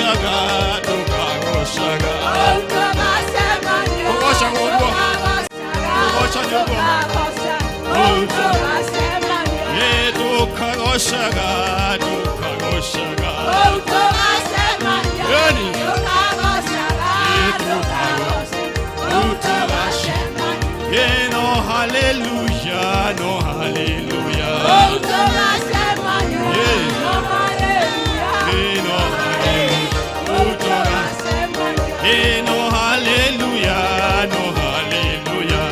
Tũkagocaga, tũkagocaga. Kũgocaga ũguo. Kũgoca nĩ ũguo. Ĩ, tũkagocaga, tũkagocaga. Ĩni. Ĩ, Ĩ, no hallelujah, no hallelujah. Ĩ, no hallelujah. Ĩ, no hallelujah, no hallelujah.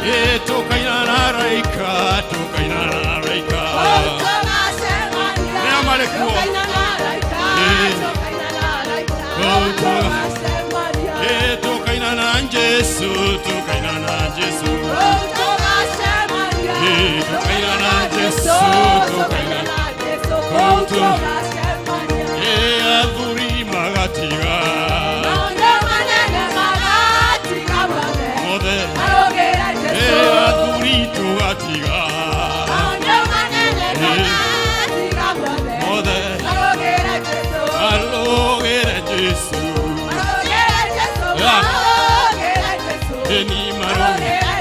Ĩ, tũkaina na araika, tũkaina na araika. Nĩa marĩ kuo? Ĩ, tũkaina na Jesu, tũkaina na Jesu. Ĩ, tũkaina na Jesu, tũkaina. Ĩ, athuri magatiga mothe. Ĩ, athuri tũgatiga mothe. Arũgĩre Jesu. Ĩni marũgĩre.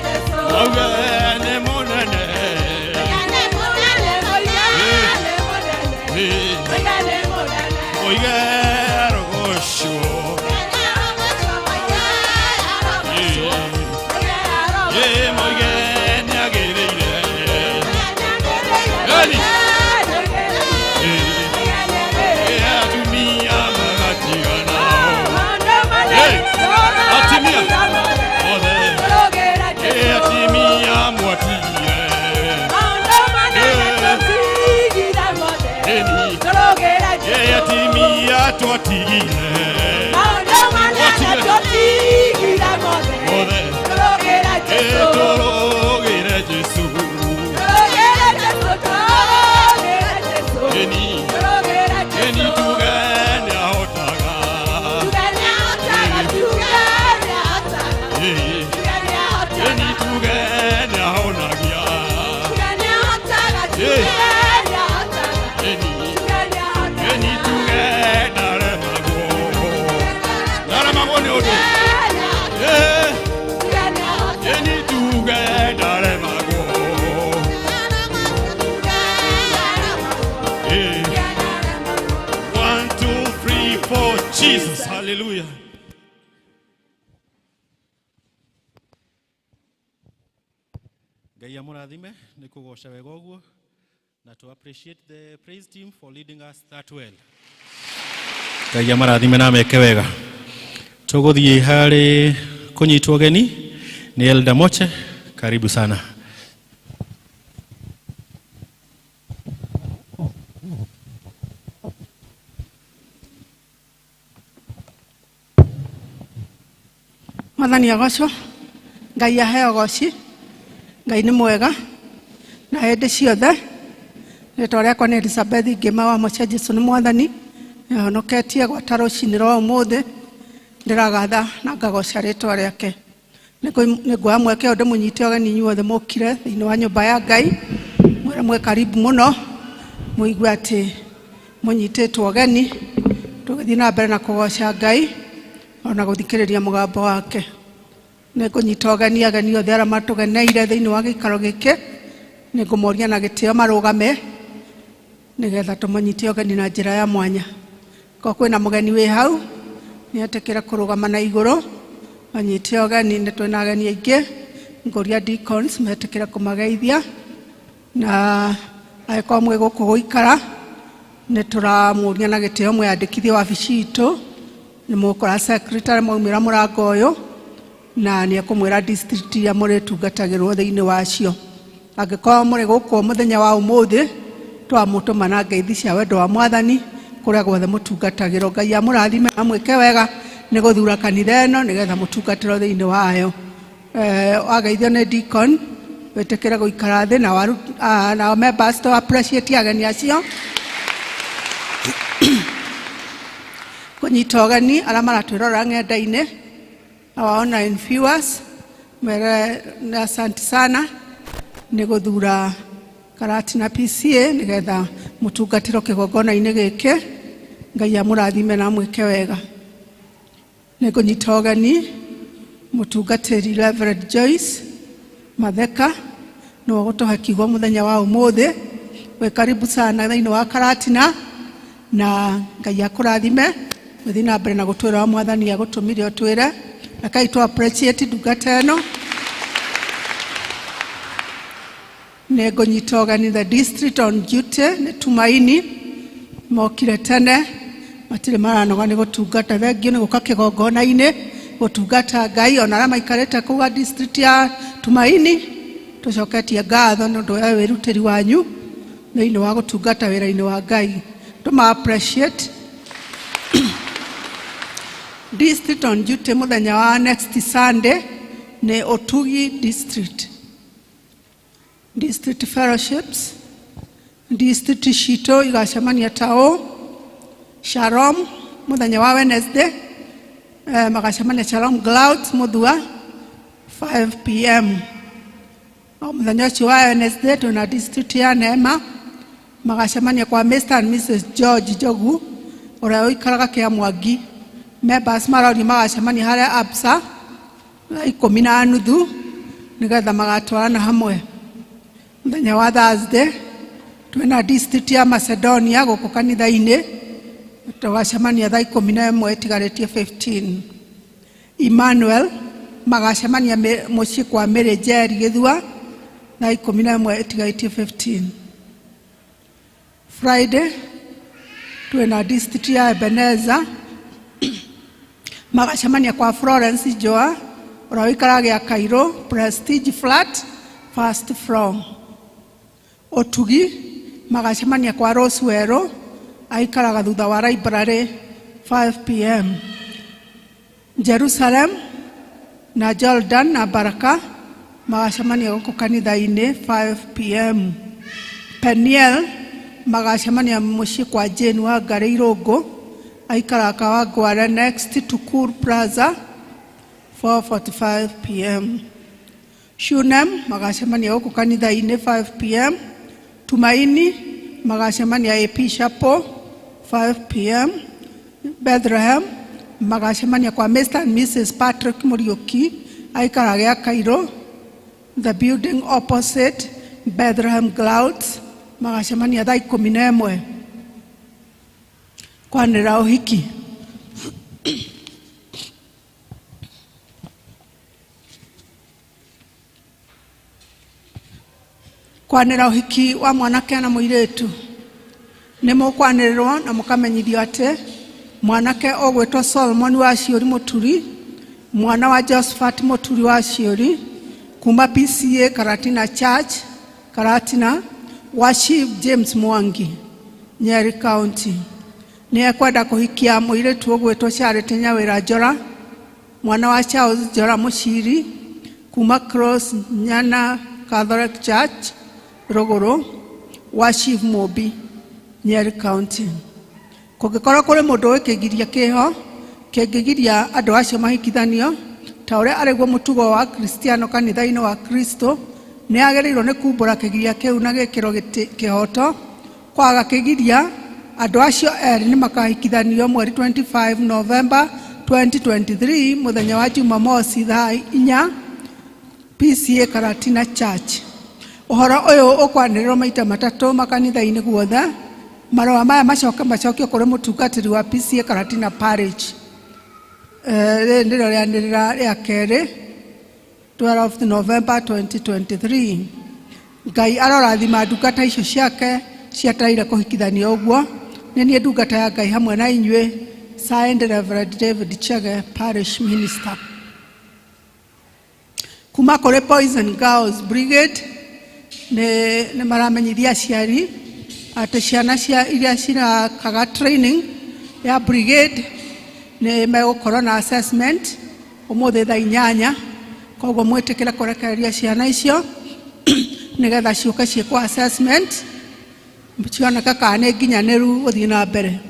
Mauge nĩ mũnene. Ĩ, oige arogocwo. Ĩ, moige nĩagĩrĩire. Ĩ, ĩ, atumia magatiga nao. Atumia. Othe. Ĩ, atumia mwatigire. Ĩni. Ĩ, atumia twatigire. Othe. Ĩ, tũrũgĩre Jesu. Ĩni. Ĩni tuge nĩahotaga. Ĩ, ĩni tuge nĩahonagia. Ĩni. Ĩni tuge ndaremagwo. Ndaremagwo nĩ ũndũ. Ĩ, ĩni tuge ndaremagwo. Ĩ. One, two, three, four. Jesus, hallelujah. Ngai amũrathime nĩ kũgoca wega ũguo na to appreciate the praise team for leading us that well. Ngai amarathime na ameke wega. Tũgũthiĩ harĩ kũnyitwo ũgeni nĩ Elder Moche, karibu sana. Mwathani agocwo, Ngai aheo goci. Ngai nĩ mwega na hĩndĩ ciothe. Rĩtwa rĩakwa nĩ Elizabeth Ngĩma wa Mocha. Jesu nĩ Mwathani, nĩhonoketie gwata rũcinĩ rwa ũmũthĩ. Ndĩragatha na ngagoca rĩtwa rĩake. Nĩ nguoya mweke ũyũ ndĩmũnyite ũgeni inyuothe mũkire thĩinĩ wa nyũmba ya Ngai, mwĩre mwĩ karibu mũno, mũigue atĩ mũnyitĩtwo ũgeni tũgĩthiĩ na mbere na kũgoca Ngai ona gũthikĩrĩria mũgambo wake. Nĩ ngũnyita ũgeni ageni othe arĩa matũgeneire thĩinĩ wa gĩikaro gĩkĩ. Nĩ ngũmoria na gĩtĩo marũgame nĩgetha tũmanyite ũgeni na njĩra ya mwanya. Ko kwĩna mũgeni wĩ hau, nĩ etĩkĩre kũrũgama na igũrũ manyite ũgeni. Nĩ twĩna ageni aingĩ, ngũria deacons metĩkĩre kũmageithia, na angĩkorwo mwĩ gũkũ gũikara, nĩ tũramũria na gĩtĩo mwĩyandĩkithie wabici itũ. Nĩ mũgũkora secretary mwaumĩra mũrango ũyũ, na nĩ ekũmwĩra district iria mũrĩtungatagĩrwo thĩinĩ wacio. Angĩkorwo mũrĩ gũkũ mũthenya wa ũmũthĩ, twamũtũma na ngeithi cia wendo wa Mwathani kũrĩa guothe mũtungatagĩrwo. Ngai amũrathime na mwĩke wega nĩ gũthura kanitha ĩno nĩgetha mũtungatĩrwo thĩinĩ wayo. Wageithio nĩ deacon, wĩtĩkĩre gũikara thĩ na na members to appreciate ageni acio. Kũnyita ũgeni arĩa maratwĩrorera ng'enda-inĩ, our online viewers, mere nĩ asante sana. Nĩ gũthura Karatina PCA nĩgetha mũtungatĩro kĩgongona-inĩ gĩkĩ. Ngai amũrathime na amwĩke wega. Nĩ ngũnyita ũgeni mũtungatĩri Reverend Joyce Matheka, nĩwe ũgũtũhe kiugo mũthenya wa ũmũthĩ. Wĩ karibu sana thĩinĩ wa Karatina, na Ngai akũrathime gũthiĩ na mbere na gũtwĩra wa Mwathani agũtũmire ũtwĩre. Rekei tũ appreciate ndungata ĩno. Nĩ ngũnyita ũgeni the district on duty nĩ Tumaini, mokire tene, matirĩ maranoga nĩ gũtungata. Thengiũ nĩ gũka kĩgongona-inĩ gũtungata Ngai, ona arĩa maikarĩte kũu a district ya Tumaini, tũcoketie ngatho nĩ ũndũ wa wĩrutĩri wanyu thĩinĩ wa gũtungata wĩra-inĩ wa Ngai. Tũma appreciate district on duty. Mũthenya wa next Sunday nĩ Ũtugi district. District fellowships, district citũ igacemania ta ũũ: Shalom mũthenya wa Wednesday, magacemania Shalom Clouds Muthua 5 p.m. O mũthenya ũcio wa Wednesday twĩna district ya Neema, magacemania kwa Mr and Mrs George Njogu ũrĩa ũikaraga Kĩa Mwangi. Members marorio magacemania harĩa Absa thaa 10:30 nĩgetha magatwarana hamwe. Mũthenya wa Thursday twĩna district ya Macedonia gũkũ kanitha-inĩ, tũgacemania thaa 11 ĩtigarĩtie 15. Emmanuel magacemania mũciĩ kwa Mary Njeri Gĩthua thaa 11 ĩtigarĩtie 15. Friday twĩna district ya Ebeneza, magacemania kwa Florence Joa ũrĩa ũikaraga gĩa Cairo Prestige Flat, first floor. Ũtugi magacemania kwa Rose Werũ, aikaraga thutha wa library, 5 p.m. Jerusalem na Jordan na Baraka magacemania gũkũ kanitha-inĩ 5 p.m. Peniel magacemania mũciĩ kwa Jane wa Ngarĩ Irũngũ, aikaraga Kawangware next to Cool Plaza, 4:45 p.m. Shunem magacemania gũkũ kanitha-inĩ 5 p.m. Tumaini magacemania AP Chapel 5 p.m. Bethlehem magacemania kwa Mr and Mrs Patrick Muriuki, aikaraga gĩa Cairo, the building opposite Bethlehem Clouds, magacemania thaa 11 kwanĩrĩra ũhiki. Kwanĩra ũhiki wa mwanake na mũirĩtu, nĩ mũkwanĩrĩrwo na mũkamenyithio atĩ mwanake ũgwĩtwo Solomon wa Ciũri Mũturi, mwana wa Josephat Mũturi wa Ciũri kuma PCA Karatina Church Karatina wa Chief James Mwangi, Nyeri County, nĩ ekwenda kũhikia mũirĩtu ũgwĩtwo Charity Nyawĩra Njora, mwana wa Charles Njora Mũciri kuma Cross Nyana Catholic Church Rũgũrũ wa Chief Mũmbi, Nyeri County. Kũngĩkorwo kũrĩ mũndũ ũĩ kĩgiria kĩho kĩngĩgiria andũ acio mahikithanio ta ũrĩa arĩguo mũtugo wa Kristiano kanitha-inĩ wa Kristo, nĩ agĩrĩirwo nĩ kumbũra kĩgiria kĩu na gĩkĩro kĩhoto. Kwaga kĩgiria, andũ acio erĩ nĩ makahikithanio mweri 25 November 2023, mũthenya wa Jumamosi, thaa 4, PCA Karatina Church. Ũhoro ũyũ ũkwanĩrĩrwo maita matatũ makanitha-inĩ guothe. Marũa maya macoke macokio kũrĩ mũtungatĩri wa PCA Karatina Parish. Rĩrĩ nĩrĩo rĩanĩrĩra rĩa kerĩ, 12 November 2023. Ngai arorathima ndungata icio ciake cietereire kũhikithanio ũguo. Nĩ niĩ ndungata ya Ngai hamwe na inyuĩ. Signed, Reverend David Chege, Parish Minister. Kuma kũrĩ Boys and Girls Brigade nĩ maramenyithia aciari atĩ ciana cia iria cirakaga training ya brigade nĩ megũkorwo na assessment ũmũthĩ thaa 8. Koguo mwĩtĩkĩre kũrekereria ciana icio nĩgetha ciũke ciĩkwo assessment, cioneke kana nĩ nginyanĩru gũthiĩ na mbere.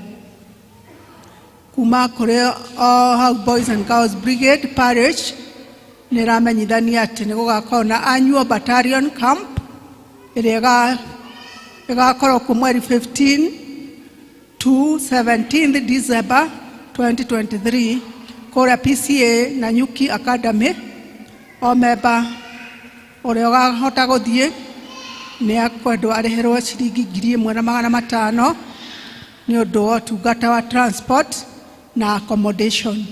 Kuma kũrĩ o hau Boys and Girls Brigade Parish nĩ ĩramenyithania atĩ nĩ gũgakorwo na annual battalion camp. Ĩrĩa ĩgakorwo kuo mweri 15 to 17 December 2023 kũrĩa PCEA Nanyuki Academy. O member ũrĩa ũkahota gũthiĩ nĩ akwendwo arĩhĩrwo ciringi 1,500 nĩ ũndũ wa ũtungata wa transport na accommodation.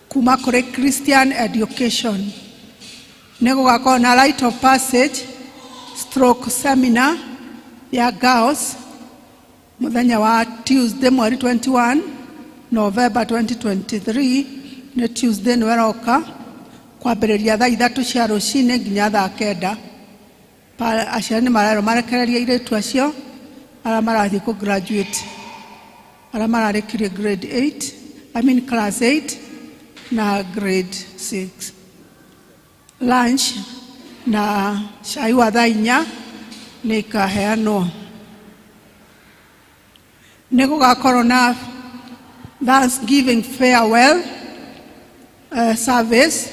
Kuma kũrĩ Christian Education, nĩ gũgakorwo na rite of passage stroke seminar ya girls mũthenya wa Tuesday, mweri 21 November 2023. Nĩ Tuesday nĩ weroka, kwambĩrĩria thaa 3 cia rũcinĩ nginya thaa 9. Aciari nĩ marerwo marekererie airĩtu acio arĩa marathiĩ kũ graduate, arĩa mararĩkirie grade 8, I mean class 8 na grade 6. Lunch na cai wa thaa 4 nĩ ikaheanwo. Nĩ gũgakorwo na Thanksgiving farewell service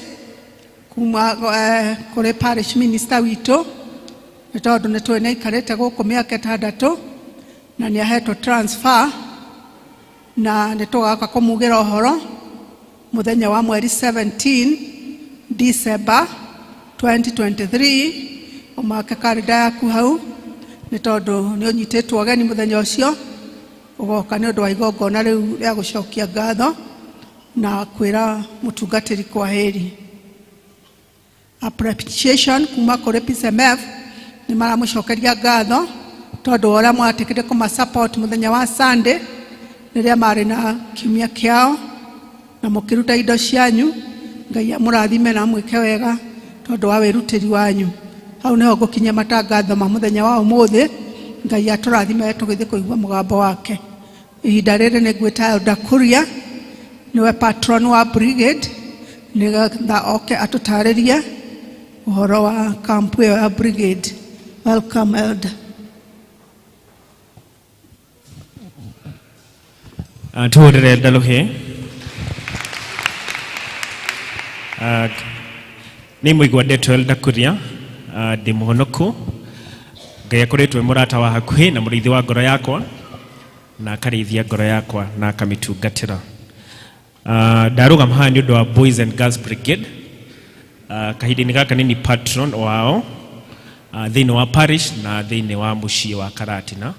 kuma kũrĩ parish minister witũ, nĩ tondũ nĩ tũĩ nĩ aikarĩte gũkũ mĩaka 6 na nĩ ahetwo transfer, na nĩ tũgaka kũmugĩra ũhoro mũthenya wa mweri 17 December 2023. Ũmake karenda yaku hau, nĩ tondũ nĩ ũnyitĩtwo ũgeni mũthenya ũcio ũgoka nĩ ũndũ wa igongona rĩu rĩa gũcokia ngatho na kwĩra mũtungatĩri kwa heri. Appreciation kuma kũrĩ PCMF, nĩ maramũcokeria ngatho tondũ wa ũrĩa mwatĩkĩre kũma support mũthenya wa Sunday rĩrĩa marĩ na kiumia kĩao na mũkĩruta indo cianyu. Ngai amũrathime na amwĩke wega tondũ wa wĩrutĩri wanyu. Hau nĩho ngũkinyia matangatho ma mũthenya wa ũmũthĩ. Ngai atũrathime tũgĩthiĩ kũigua mũgambo wake. Ihinda rĩrĩ nĩ ngwĩta Elder Kuria, nĩwe patron wa brigade, nĩgetha oke atũtarĩrie ũhoro wa camp ĩyo ya brigade. Welcome, Elder. Tuhurire ndaruhi. Nĩ mũigua ndeto Elder Kuria. Ndĩ mũhonoku. Ngai akoretwo e mũrata wa hakuhĩ na mũrĩithi wa ngoro yakwa, na akarĩithia ngoro yakwa na akamĩtungatĩra. Ndarũgama haha nĩ ũndũ wa Boys and Girls Brigade. Kahinda-inĩ gaka nĩ ni patron wao thĩinĩ wa parish na thĩinĩ wa mũciĩ wa Karatina,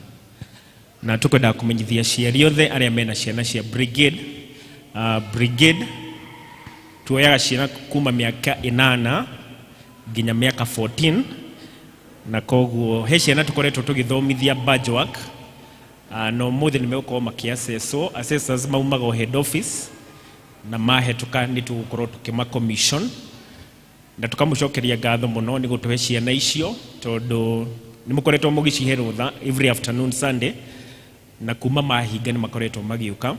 na tũkwendaga kũmenyithia aciari othe arĩa mena ciana cia brigade. Brigade tuoyaga ciana kuma mĩaka 8 nginya mĩaka 14, na koguo he ciana tũkoretwo tũgĩthomithia badge work, na ũmũthĩ nĩ megũkorwo makĩassesswo. Assessors maumaga o head office, na mahĩtũka nĩ tũgũkorwo tũkĩma commission, na tũkamũcokeria ngatho mũno nĩ gũtũhe ciana icio, tondũ nĩ mũkoretwo mũgĩcihe rũtha every afternoon Sunday, na kuma mahinga nĩ makoretwo magĩũka,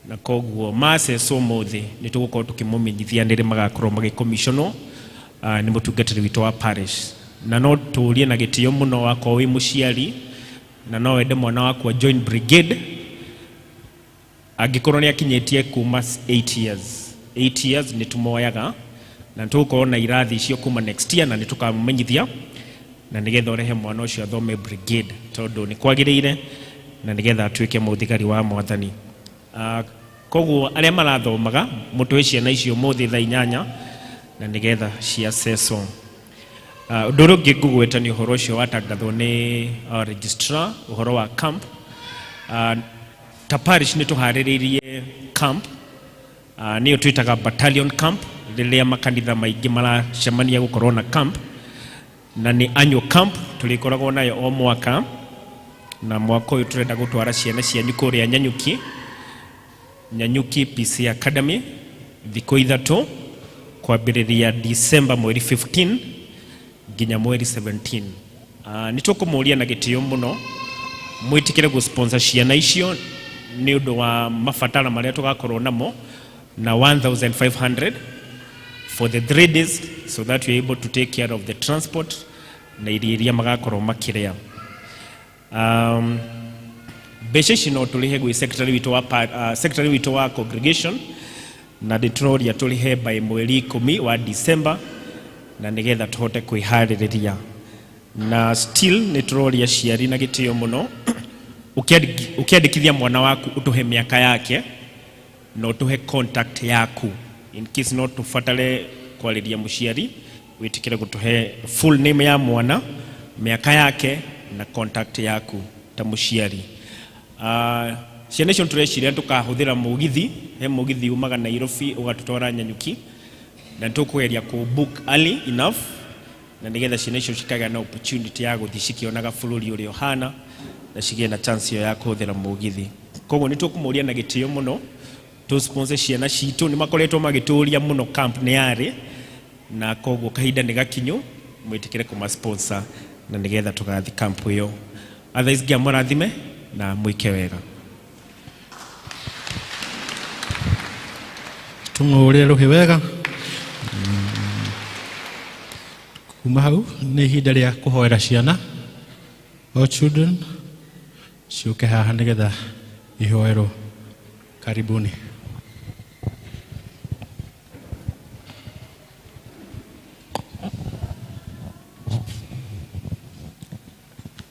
na koguo macecwo ũmũthĩ nĩ tũgũkorwo tũkĩmũmenyithia nĩ rĩ magakorwo magĩcommissionwo nĩ mũtungatĩri witũ wa parish. Na no tũrie na gĩtĩo mũno, wakorwo wĩ mũciari na no wende mwana waku a join brigade, angĩkorwo nĩ akinyĩtie kuma 8 years, 8 years nĩ tũmoyaga, na nĩ tũgũkorwo na irathi icio kuma next year, na nĩ tũkamũmenyithia na nĩgetha ũrehe mwana ũcio athome brigade, tondũ nĩ kwagĩrĩire na nĩgetha atuĩke mũthigari wa Mwathani. Koguo arĩa marathomaga, mũtũhe ciana icio ũmũthĩ thaa 8 na nĩgetha ciacecwo. Ũndũ ũrĩa ũngĩ ngũgwĩta nĩ ũhoro ũcio watangathwo nĩ registrar, ũhoro wa camp. Ta parish nĩ tũharĩrĩirie camp, nĩyo twĩtaga battalion camp, rĩrĩa makanitha maingĩ maracemania gũkorwo na camp, na nĩ annual camp tũrĩkoragwo nayo o mwaka, na mwaka ũyũ tũrenda gũtwara ciana cianyu kũrĩa Nanyuki, Nanyuki PC Academy, thikũ 3, kwambĩrĩria December mweri 15 nginya mweri 17. Nĩ tũkũmũria na gĩtĩo mũno mwĩtĩkĩre gũ-sponsor ciana icio nĩ ũndũ wa mabatara marĩa tũgakorwo namo, na 1500 for the 3 days, so that we are able to take care of the transport na irio iria magakorwo makĩrĩa. Mbeca ici no tũrĩhe gwĩ secretary witũ wa congregation, na ndĩtũroria tũrĩhe by mweri 10 wa December. Na nĩgetha tũhote kwĩharĩrĩria. Na still nĩ tũroria aciari na gĩtĩo mũno, ũkĩandĩkithia mwana waku ũtũhe mĩaka yake na ũtũhe contact yaku in case no tũbatare kwarĩria mũciari. Wĩtĩkĩre gũtũhe full name ya mwana, mĩaka yake na contact yaku ta mũciari. Ciana icio tũreciria tũkahũthĩra mũgithi. He mũgithi umaga Nairobi ũgatũtwara Nanyuki, na tũkũgeria kũ book early enough na nĩgetha ciana icio cikagĩa na opportunity ya gũthiĩ cikĩonaga bũrũri ũrĩa ũhana na cigĩe na chance ĩyo ya kũhũthĩra mũgithi. Koguo nĩ tũkũmũria na gĩtĩo mũno tũ sponsor ciana citũ. Nĩ makoretwo magĩtũria mũno camp nĩ yarĩ na koguo kahinda nĩ gakinyu mwĩtĩkĩre kũma sponsor na nĩgetha tũgathiĩ camp ĩyo. Otherwise, ngia mũrathime na mwĩke wega. Tũng'ũrĩre rũhĩ wega. Kuma hau nĩ ihinda rĩa kũhoera ciana. All children ciũke haha nĩgetha ihoerwo. Karibuni.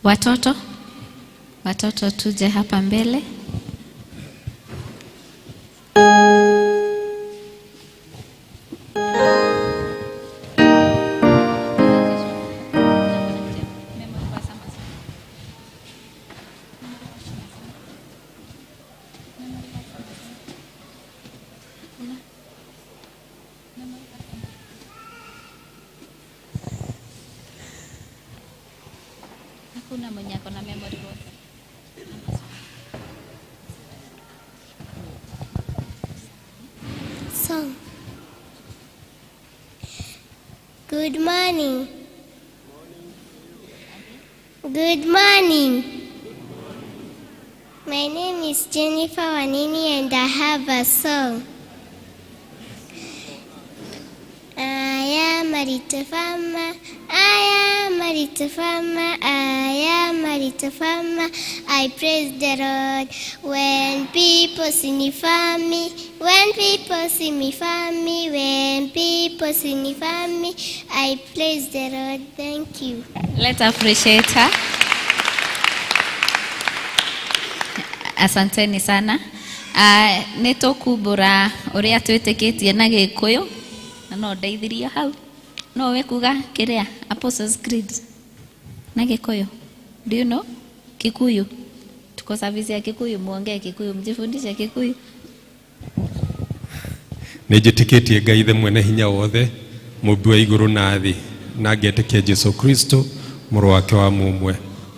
Watoto, watoto tuje hapa mbele. Hakuna mwenye ako na memory verse. Song. Good morning. Good morning. My name is Jennifer Wanini and I have a song. I am a little farmer. I am a little farmer. I am a little farmer. I praise the Lord. When people see me farming, when people see me farming, when people see me farming, I praise the Lord. Thank you. Let's appreciate her. Asanteni sana. Nĩ tũkumbũra ũrĩa twĩtĩkĩtie na Gĩkũyũ na no ndeithirie hau. No we kuga kĩrĩa Apostles Creed na Gĩkũyũ. Do you know Kikuyu? Tuko service ya Kikuyu, muongee Kikuyu, mjifundishe Kikuyu. Nĩ njĩtĩkĩtie Ngai ithe mwene hinya wothe, mũmbi wa igũrũ na thĩ, na ngetĩkia Jesu Kristo, mũrũ wake wa mũmwe,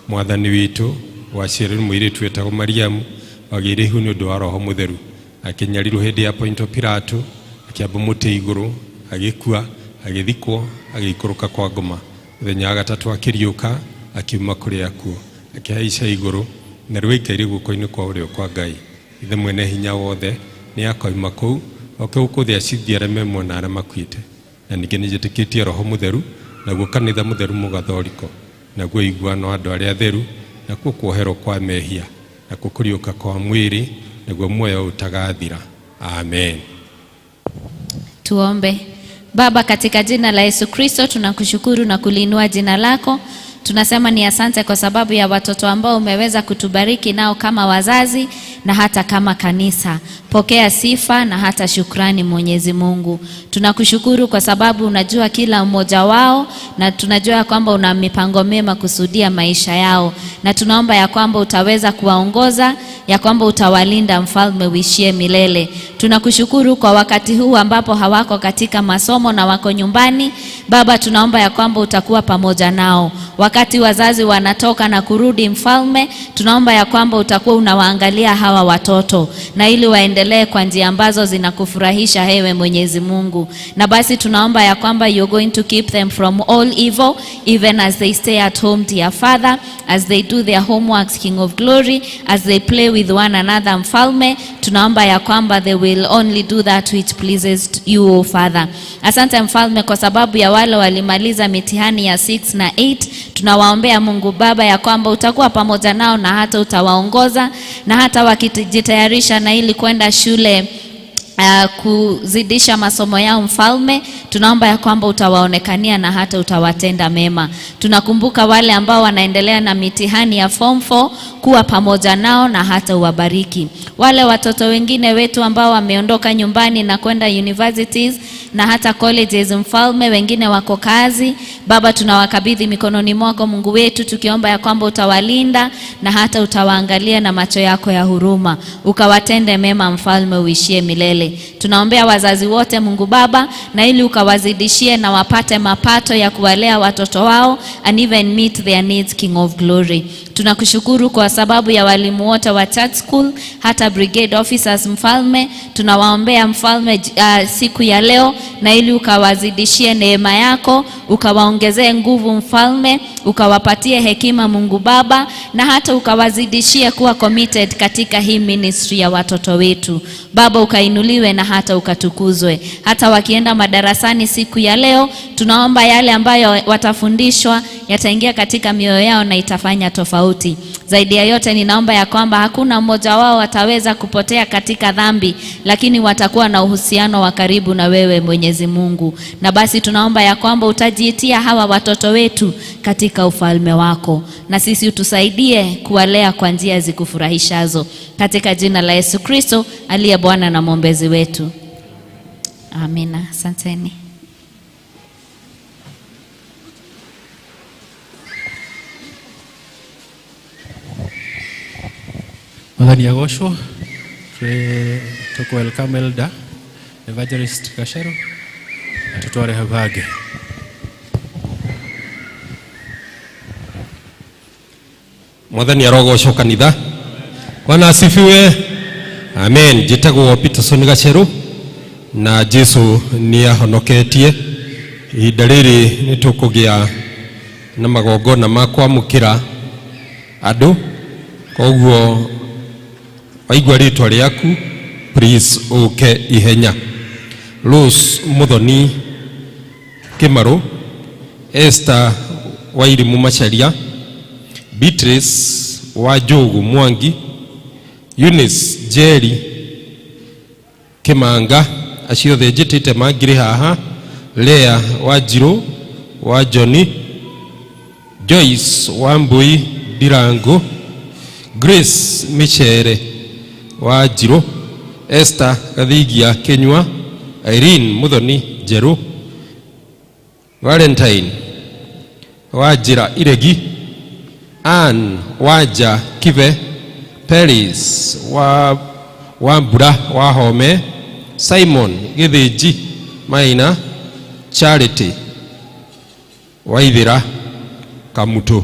mwathani witũ, waciarirwo mũirĩtu wetagwo Mariamu, wagĩire ihu nĩ ũndũ wa Roho Mũtheru, akĩnyarirwo hĩndĩ ya Ponto Pilato, akĩambwo mũtĩ igũrũ, agĩkua, agĩthikwo, agĩikũrũka kwa ngoma. Mũthenya wa gatatũ akĩriũka, akiuma kũrĩ akuũ, akĩhaica igũrũ, na rĩu aikaire guoko-inĩ kwa ũrĩo kwa Ngai ithe mwene hinya wothe. Nĩ akoima kũu oke gũkũ thĩ acithie arĩa me muoyo na arĩa makuĩte. Na ningĩ nĩ njĩtĩkĩtie Roho Mũtheru, naguo kanitha mũtheru mũgathoriko, naguo iguano wa andũ arĩa atheru, nakuo kuoherwo kwa mehia, nakuo kũriũka kwa mwĩrĩ, naguo muoyo ũtagathira. Amen. Tuombe. Baba, katika jina la Yesu Kristo tunakushukuru na kuliinua jina lako. Tunasema ni asante kwa sababu ya watoto ambao umeweza kutubariki nao kama wazazi na hata kama kanisa. Pokea sifa na hata shukrani, Mwenyezi Mungu. Tunakushukuru kwa sababu unajua kila mmoja wao na tunajua kwamba una mipango mema kusudia maisha yao. Na tunaomba ya kwamba utaweza kuwaongoza, ya kwamba utawalinda, mfalme uishie milele. Tunakushukuru kwa wakati huu ambapo hawako katika masomo na wako nyumbani. Baba, tunaomba ya kwamba utakuwa pamoja nao. Wakati wazazi wanatoka na kurudi, mfalme, tunaomba ya kwamba utakuwa unawaangalia hawa watoto na ili waendelee kwa njia ambazo zinakufurahisha wewe, Mwenyezi Mungu. Na basi tunaomba ya kwamba you're going to keep them from all evil even as they stay at home, dear Father, as they do their homeworks, King of Glory, as they play with one another, mfalme, tunaomba ya kwamba they will only do that which pleases you, O Father. Asante mfalme kwa sababu ya wale walimaliza mitihani ya 6 na 8. Tunawaombea, Mungu Baba, ya kwamba utakuwa pamoja nao na hata utawaongoza na hata wakijitayarisha na ili kwenda shule. kuzidisha masomo yao Mfalme, tunaomba ya kwamba utawaonekania na hata utawatenda mema. Tunakumbuka wale ambao wanaendelea na mitihani ya form 4, kuwa pamoja nao na hata uwabariki. Wale watoto wengine wetu ambao wameondoka nyumbani na kwenda universities na hata colleges Mfalme, wengine wako kazi, Baba tunawakabidhi mikononi mwako Mungu wetu, tukiomba ya kwamba utawalinda na hata utawaangalia na macho yako ya huruma, ukawatende mema Mfalme, uishie milele. Tunaombea wazazi wote Mungu Baba, na ili ukawazidishie na wapate mapato ya kuwalea watoto wao and even meet their needs, King of Glory. Tunakushukuru kwa sababu ya walimu wote wa church school, hata brigade officers Mfalme, tunawaombea Mfalme siku ya leo, na ili ukawazidishie neema yako, ukawaongezee nguvu Mfalme, ukawapatie hekima Mungu Baba, na hata ukawazidishie kuwa committed katika hii ministry ya watoto wetu. Baba ukainuliwe na hata ukatukuzwe. Hata wakienda madarasani siku ya leo, tunaomba yale ambayo watafundishwa yataingia katika mioyo yao na itafanya tofauti. Zaidi ya yote ninaomba ya kwamba hakuna mmoja wao ataweza kupotea katika dhambi, lakini watakuwa na uhusiano wa karibu na wewe Mwenyezi Mungu. Na basi tunaomba ya kwamba utajiitia hawa watoto wetu katika ufalme wako, na sisi utusaidie kuwalea kwa njia zikufurahishazo, katika jina la Yesu Kristo aliye Bwana na mwombezi wetu. Amina. Asanteni. Mwathani agocwo. Tũkũ welcome Elder Evangelist Gacheru atũtware hau hangĩ. Mwathani arogocwo kanitha. Bwana asifiwe. Amen. Njĩtagwo Peterson Gacheru na Jesu nĩ ahonoketie. Ihinda rĩrĩ nĩ tũkũgĩa na magongona ma kwamũkĩra andũ, koguo waigua rĩtwa rĩaku please ũke ihenya. Rose Muthoni Kimaru, Esther Wairimu Macharia, Beatrice wa Njogu Mwangi, Eunice Jerry Kimanga, acio othe njĩtĩte mangĩrĩ haha, Lea Wanjirũ wa Johnny, Joyce Wambui Ndirango, Grace Michere wa Njirũ, Esther Gathigia Kinyua, Irene Muthoni Njerũ, Valentine wa Njĩra Iregi, Ann Wanja Kibe, Peris wa Wambura wa Home, Simon Githinji Maina, Charity Waithira Kamutu.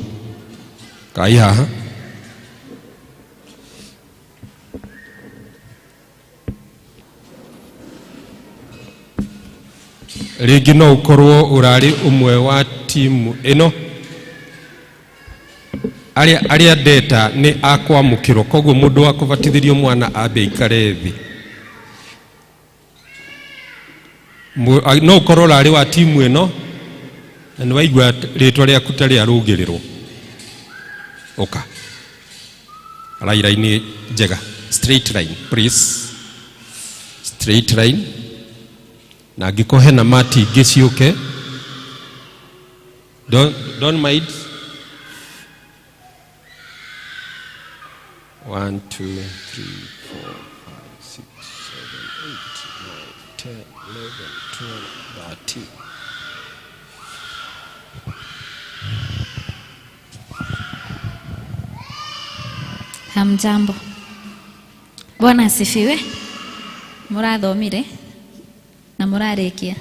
Kai haha. Rĩngĩ no ũkorwo ũrarĩ ũmwe wa timu ĩno. Arĩa ndeta nĩ akwamũkĩrwo, koguo mũndũ wa kũbatithĩrio mwana ambe aikare thĩ. No ũkorwo ũrarĩ wa timu ĩno na nĩ waigua rĩtwa rĩaku ta rĩarũngĩrĩrwo, ũka raini njega, straight line please, straight line. Na angĩkorwo hena mati ingĩ ciũke, don't mind. 1 2 3 4 5 6 7 8 9 10 11 12 13. Hamjambo. Bwana asifiwe. Mũrathomire na mũrarĩkia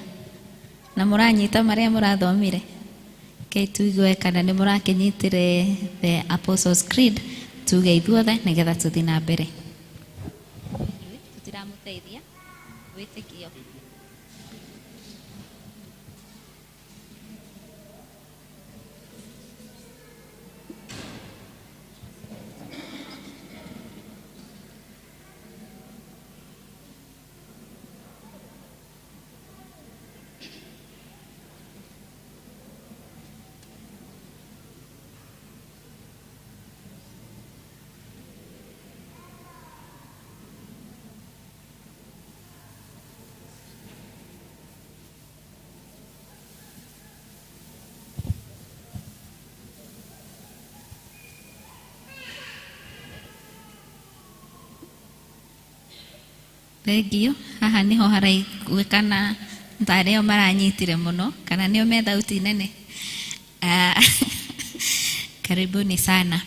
na mũranyita marĩa mũrathomire. Ke tuigue kana nĩ mũrakĩnyitire the Apostles' Creed, tuge ithuothe nĩgetha tũthiĩ na mbere. Tũtiramũteithia wĩtĩkio. Thengio. Haha niho haraiguĩkana tarĩo maranyitire mũno kana nĩo me thauti nene. Karibuni sana.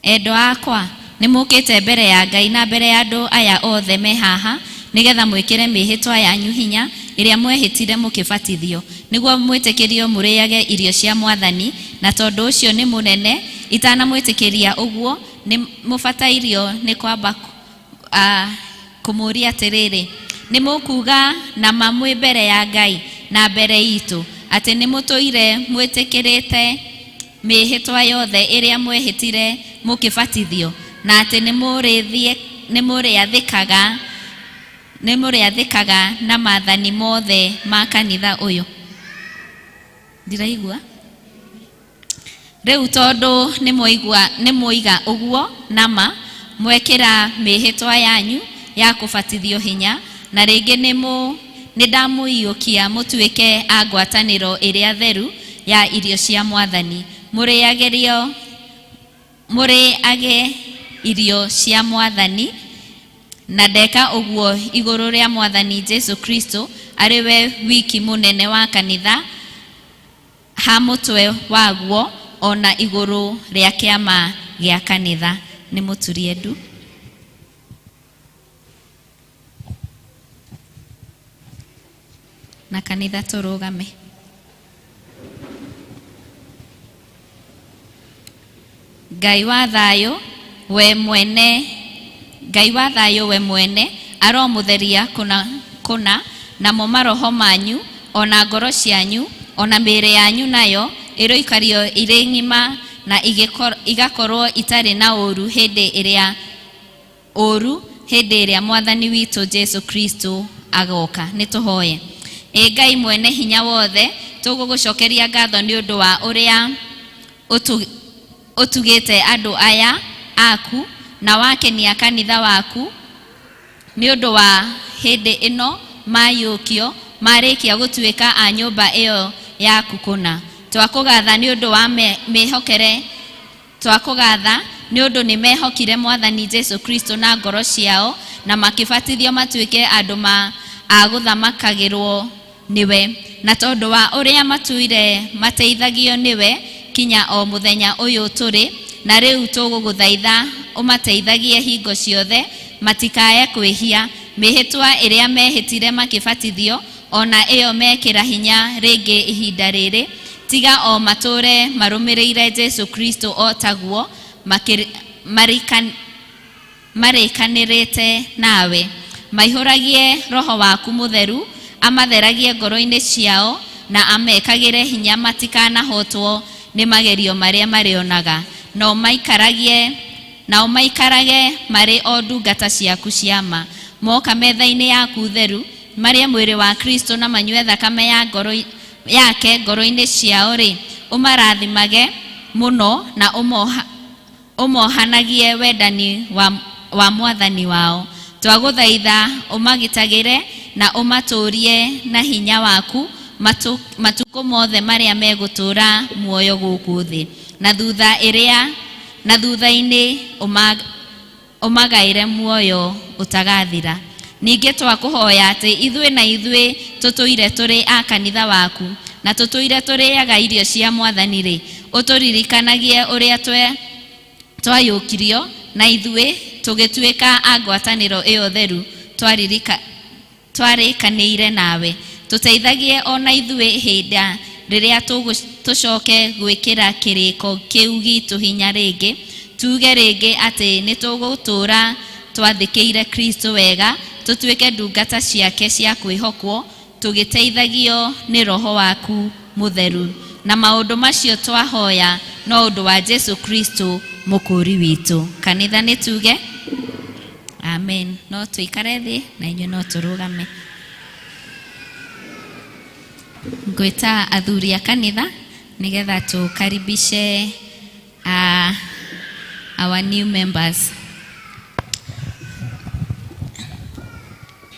Endwa akwa, nĩ mũkĩte mbere ya Ngai na mbere ya andũ aya othe me haha nĩgetha mwĩkĩre mĩhĩtwa yanyu hinya ĩrĩa mwehĩtire mũkĩbatithio, nĩguo mwĩtĩkĩrio mũrĩage irio cia Mwathani, na tondũ ũcio nĩ mũnene itanamwĩtĩkĩria ũguo nĩ mũbatairio nĩ kwamba kũmũũria atĩrĩrĩ, nĩ mũkuga na ma mwĩ mbere ya Ngai na mbere itũ atĩ nĩ mũtũire mwĩtĩkĩrĩte mĩhĩtwa yothe ĩrĩa mwehĩtire mũkĩbatithio, na atĩ nĩ mũrĩathĩkaga na maathani mothe ma kanitha ũyũ. Ndiraigua rĩu tondũ nĩ mwoiga ũguo nama mwekĩra mĩhĩtwa yanyu ya kũbatithio hinya, na rĩngĩ nĩ ndamũiyũkia mũtuĩke a ngwatanĩro ĩrĩa theru ya irio cia Mwathani, mũrĩage irio cia Mwathani, na ndeka ũguo igũrũ rĩa Mwathani Jesu Kristo arĩ we wiki mũnene wa kanitha ha mũtwe waguo ona igũrũ rĩa kĩama gĩa kanitha. Nĩ mũturie ndu. Na kanitha tũrũgame. Ngai wa thayũ we mwene, Ngai wa thayũ we mwene aromũtheria kũna kũna, namo maroho manyu ona ngoro cianyu ona mĩĩrĩ yanyu nayo ĩroikario irĩ ng'ima na igakorwo itarĩ na ũũru hĩndĩ ĩrĩa Mwathani witũ Jesu Kristo agoka. Nĩ tũhoye. Ĩ Ngai mwene hinya wothe, tũgũgũcokeria ngatho nĩ ũndũ wa ũrĩa ũtugĩte andũ aya aku na wakenia kanitha waku nĩ ũndũ wa hĩndĩ ĩno mayũkio marĩkia gũtuĩka a nyũmba ĩyo yaku kũna. Twakũgatha nĩ ũndũ wa mĩhokere, twakũgatha nĩ ũndũ nĩ mehokire Mwathani Jesu Kristo na ngoro ciao na makĩbatithio matuĩke andũ a gũthamakagĩrwo nĩwe, na tondũ wa ũrĩa matuire mateithagio nĩwe kinya o mũthenya ũyũ tũrĩ na rĩu, tũgũgũthaitha ũmateithagie hingo ciothe matikae kwĩhia mĩhĩtwa ĩrĩa mehĩtire makĩbatithio, ona ĩyo mekĩra hinya rĩngĩ ihinda rĩrĩ, tiga o matũre marũmĩrĩire Jesu Kristo o taguo marĩkanĩrĩte nawe. Maihũragie roho waku mũtheru, amatheragie ngoro-inĩ ciao na amekagĩre hinya matikanahotwo nĩ magerio marĩa marĩonaga, nao maikarage marĩ o ndungata ciaku cia ma. Moka metha-inĩ yaku theru marĩe mwĩrĩ wa Kristo na manyue thakame ya ngoro yake ngoro-inĩ ciao rĩ, ũmarathimage mũno na ũmohanagie wendani wa Mwathani wao. Twagũthaitha ũmagitagĩre na ũmatũũrie na hinya waku matukũ mothe marĩa megũtũũra muoyo gũkũ thĩ, na thutha-inĩ ũmagaĩre muoyo ũtagathira. Ningĩ twakũhoya atĩ ithuĩ na ithuĩ tũtũire tũrĩ a kanitha waku na tũtũire tũrĩaga irio cia Mwathani rĩ, ũtũririkanagie ũrĩa twayũkirio na ithuĩ tũgĩtuĩka a ngwatanĩro ĩyo theru twarĩkanĩire nawe. Tũteithagie ona ithuĩ hĩndĩ rĩrĩa tũcoke gwĩkĩra kĩrĩko kĩu gitũ hinya rĩngĩ, tuge rĩngĩ atĩ nĩ tũgũtũũra twathĩkĩire Kristo wega, tũtuĩke ndungata ciake cia kwĩhokwo, tũgĩteithagio nĩ roho waku mũtheru. Na maũndũ macio twahoya no ũndũ wa Jesu Kristo mũkũũri witũ. Kanitha nĩ tuge amen. No tũikare thĩ na inyuĩ no tũrũgame. Ngwĩta athuri a kanitha nĩgetha tũkaribishe our new members.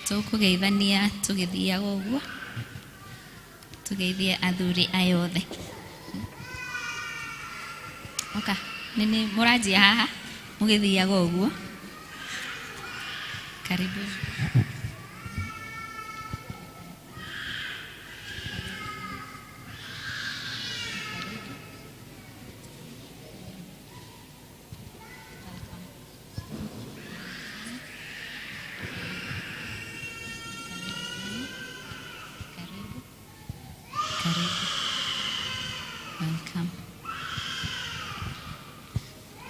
Tũkũgeithania tũgĩthiaga ũguo, tũgeithie athuri aya othe. Oka, nĩ mũranjia haha mũgĩthiaga ũguo. Karibu.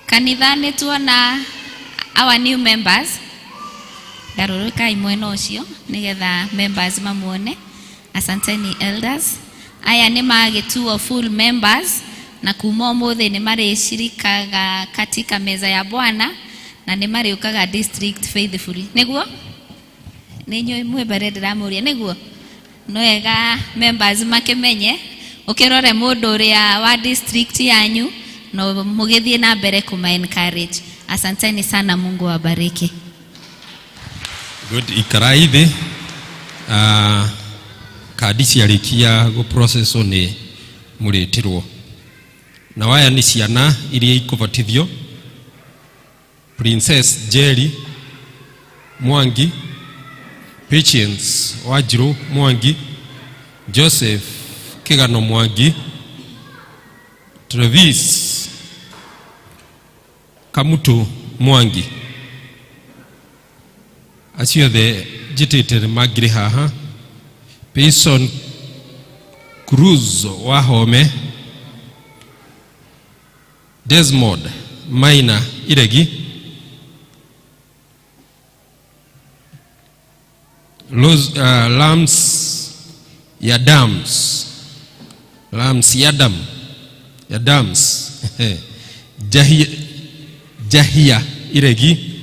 Kanitha nĩ tuona our new members. Garũrũkai mwena ũcio nĩgetha members mamuone. Asanteni elders. Aya nĩ magĩtuo full members na kuma ũmũthĩ nĩ marĩcirikaga katika meza ya Bwana na nĩ marĩũkaga district faithfully. Nĩguo? Nĩ inyuĩ mwĩ mbere ndĩramũria nĩguo? Nĩ wega members makĩmenye ũkĩrore mũndũ ũrĩa wa district yanyu na mũgĩthiĩ na mbere kuma encourage. Asanteni sana, Mungu awabariki. Good, ikarai thĩ. Kandi ciarĩkia gũprocesswo nĩ mũrĩtĩrwo. Na waya nĩ ciana iria ikũbatithio. Princess Jerry Mwangi, Patience Wanjiru Mwangi, Joseph Kigano Mwangi, Travis Kamutu Mwangi. Acio othe njĩtĩte nĩ mangĩrĩ haha. Payson Cruz Wahome, Desmond Maina Iregi, Lams Yadams, Lams Yadam, Yadams, Jahia, Jahia Iregi,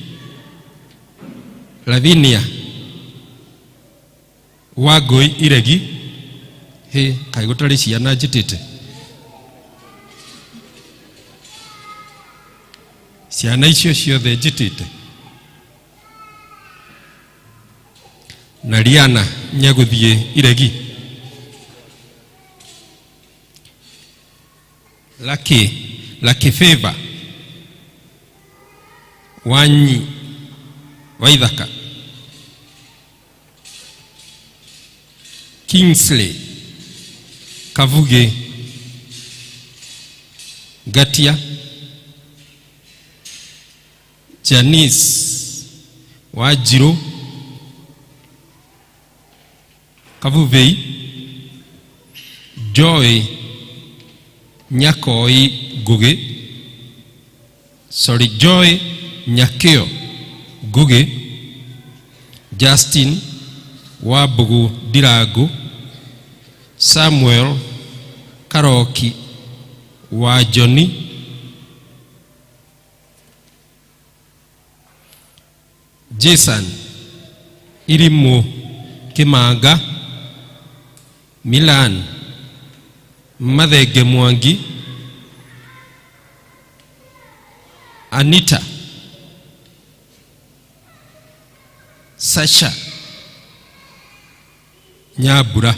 Lavinia Wagoi Iregi. He, kaĩ gũtarĩ ciana njĩtĩte. Ciana icio ciothe njĩtĩte. Na Riana Nyagũthiĩ Iregi. Lucky, Lucky Favor Wanyi Waithaka. Kingsley Kavuge Ngatia. Janice Wanjiru Kavuvei. Joy Nyakoi Ngugi. Sorry, Joy Nyakio Ngugi. Justin Wambugu Ndirangu. Samuel Karoki wa Johnny. Jason Irimu Kimanga. Milan Mathenge Mwangi. Anita Sasha Nyabura.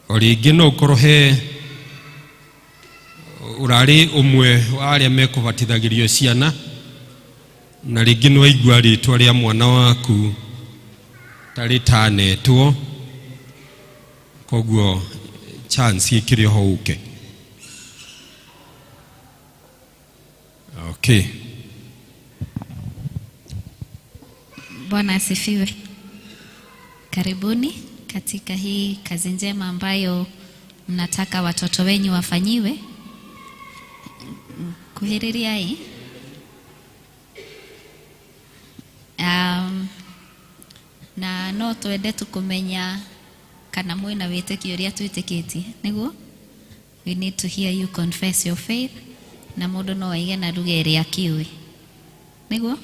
O rĩngĩ no ũkorwo he ũrarĩ ũmwe wa arĩa mekũbatithagĩrio ciana, na rĩngĩ nĩ waigua rĩtwa rĩa mwana waku ta rĩtanetwo, koguo chance ĩkĩrĩ ho ũke. Okay. Bwana asifiwe. Karibuni katika hii kazi njema ambayo mnataka watoto wenyu wafanyiwe. Kuhiriria hii. Na no twende tukumenya kana mwina wĩtĩkio ũrĩa twĩtĩkĩtie, nĩguo? We need to hear you confess your faith, na mũndũ no aige na lugha ĩrĩa akĩũĩ, nĩguo?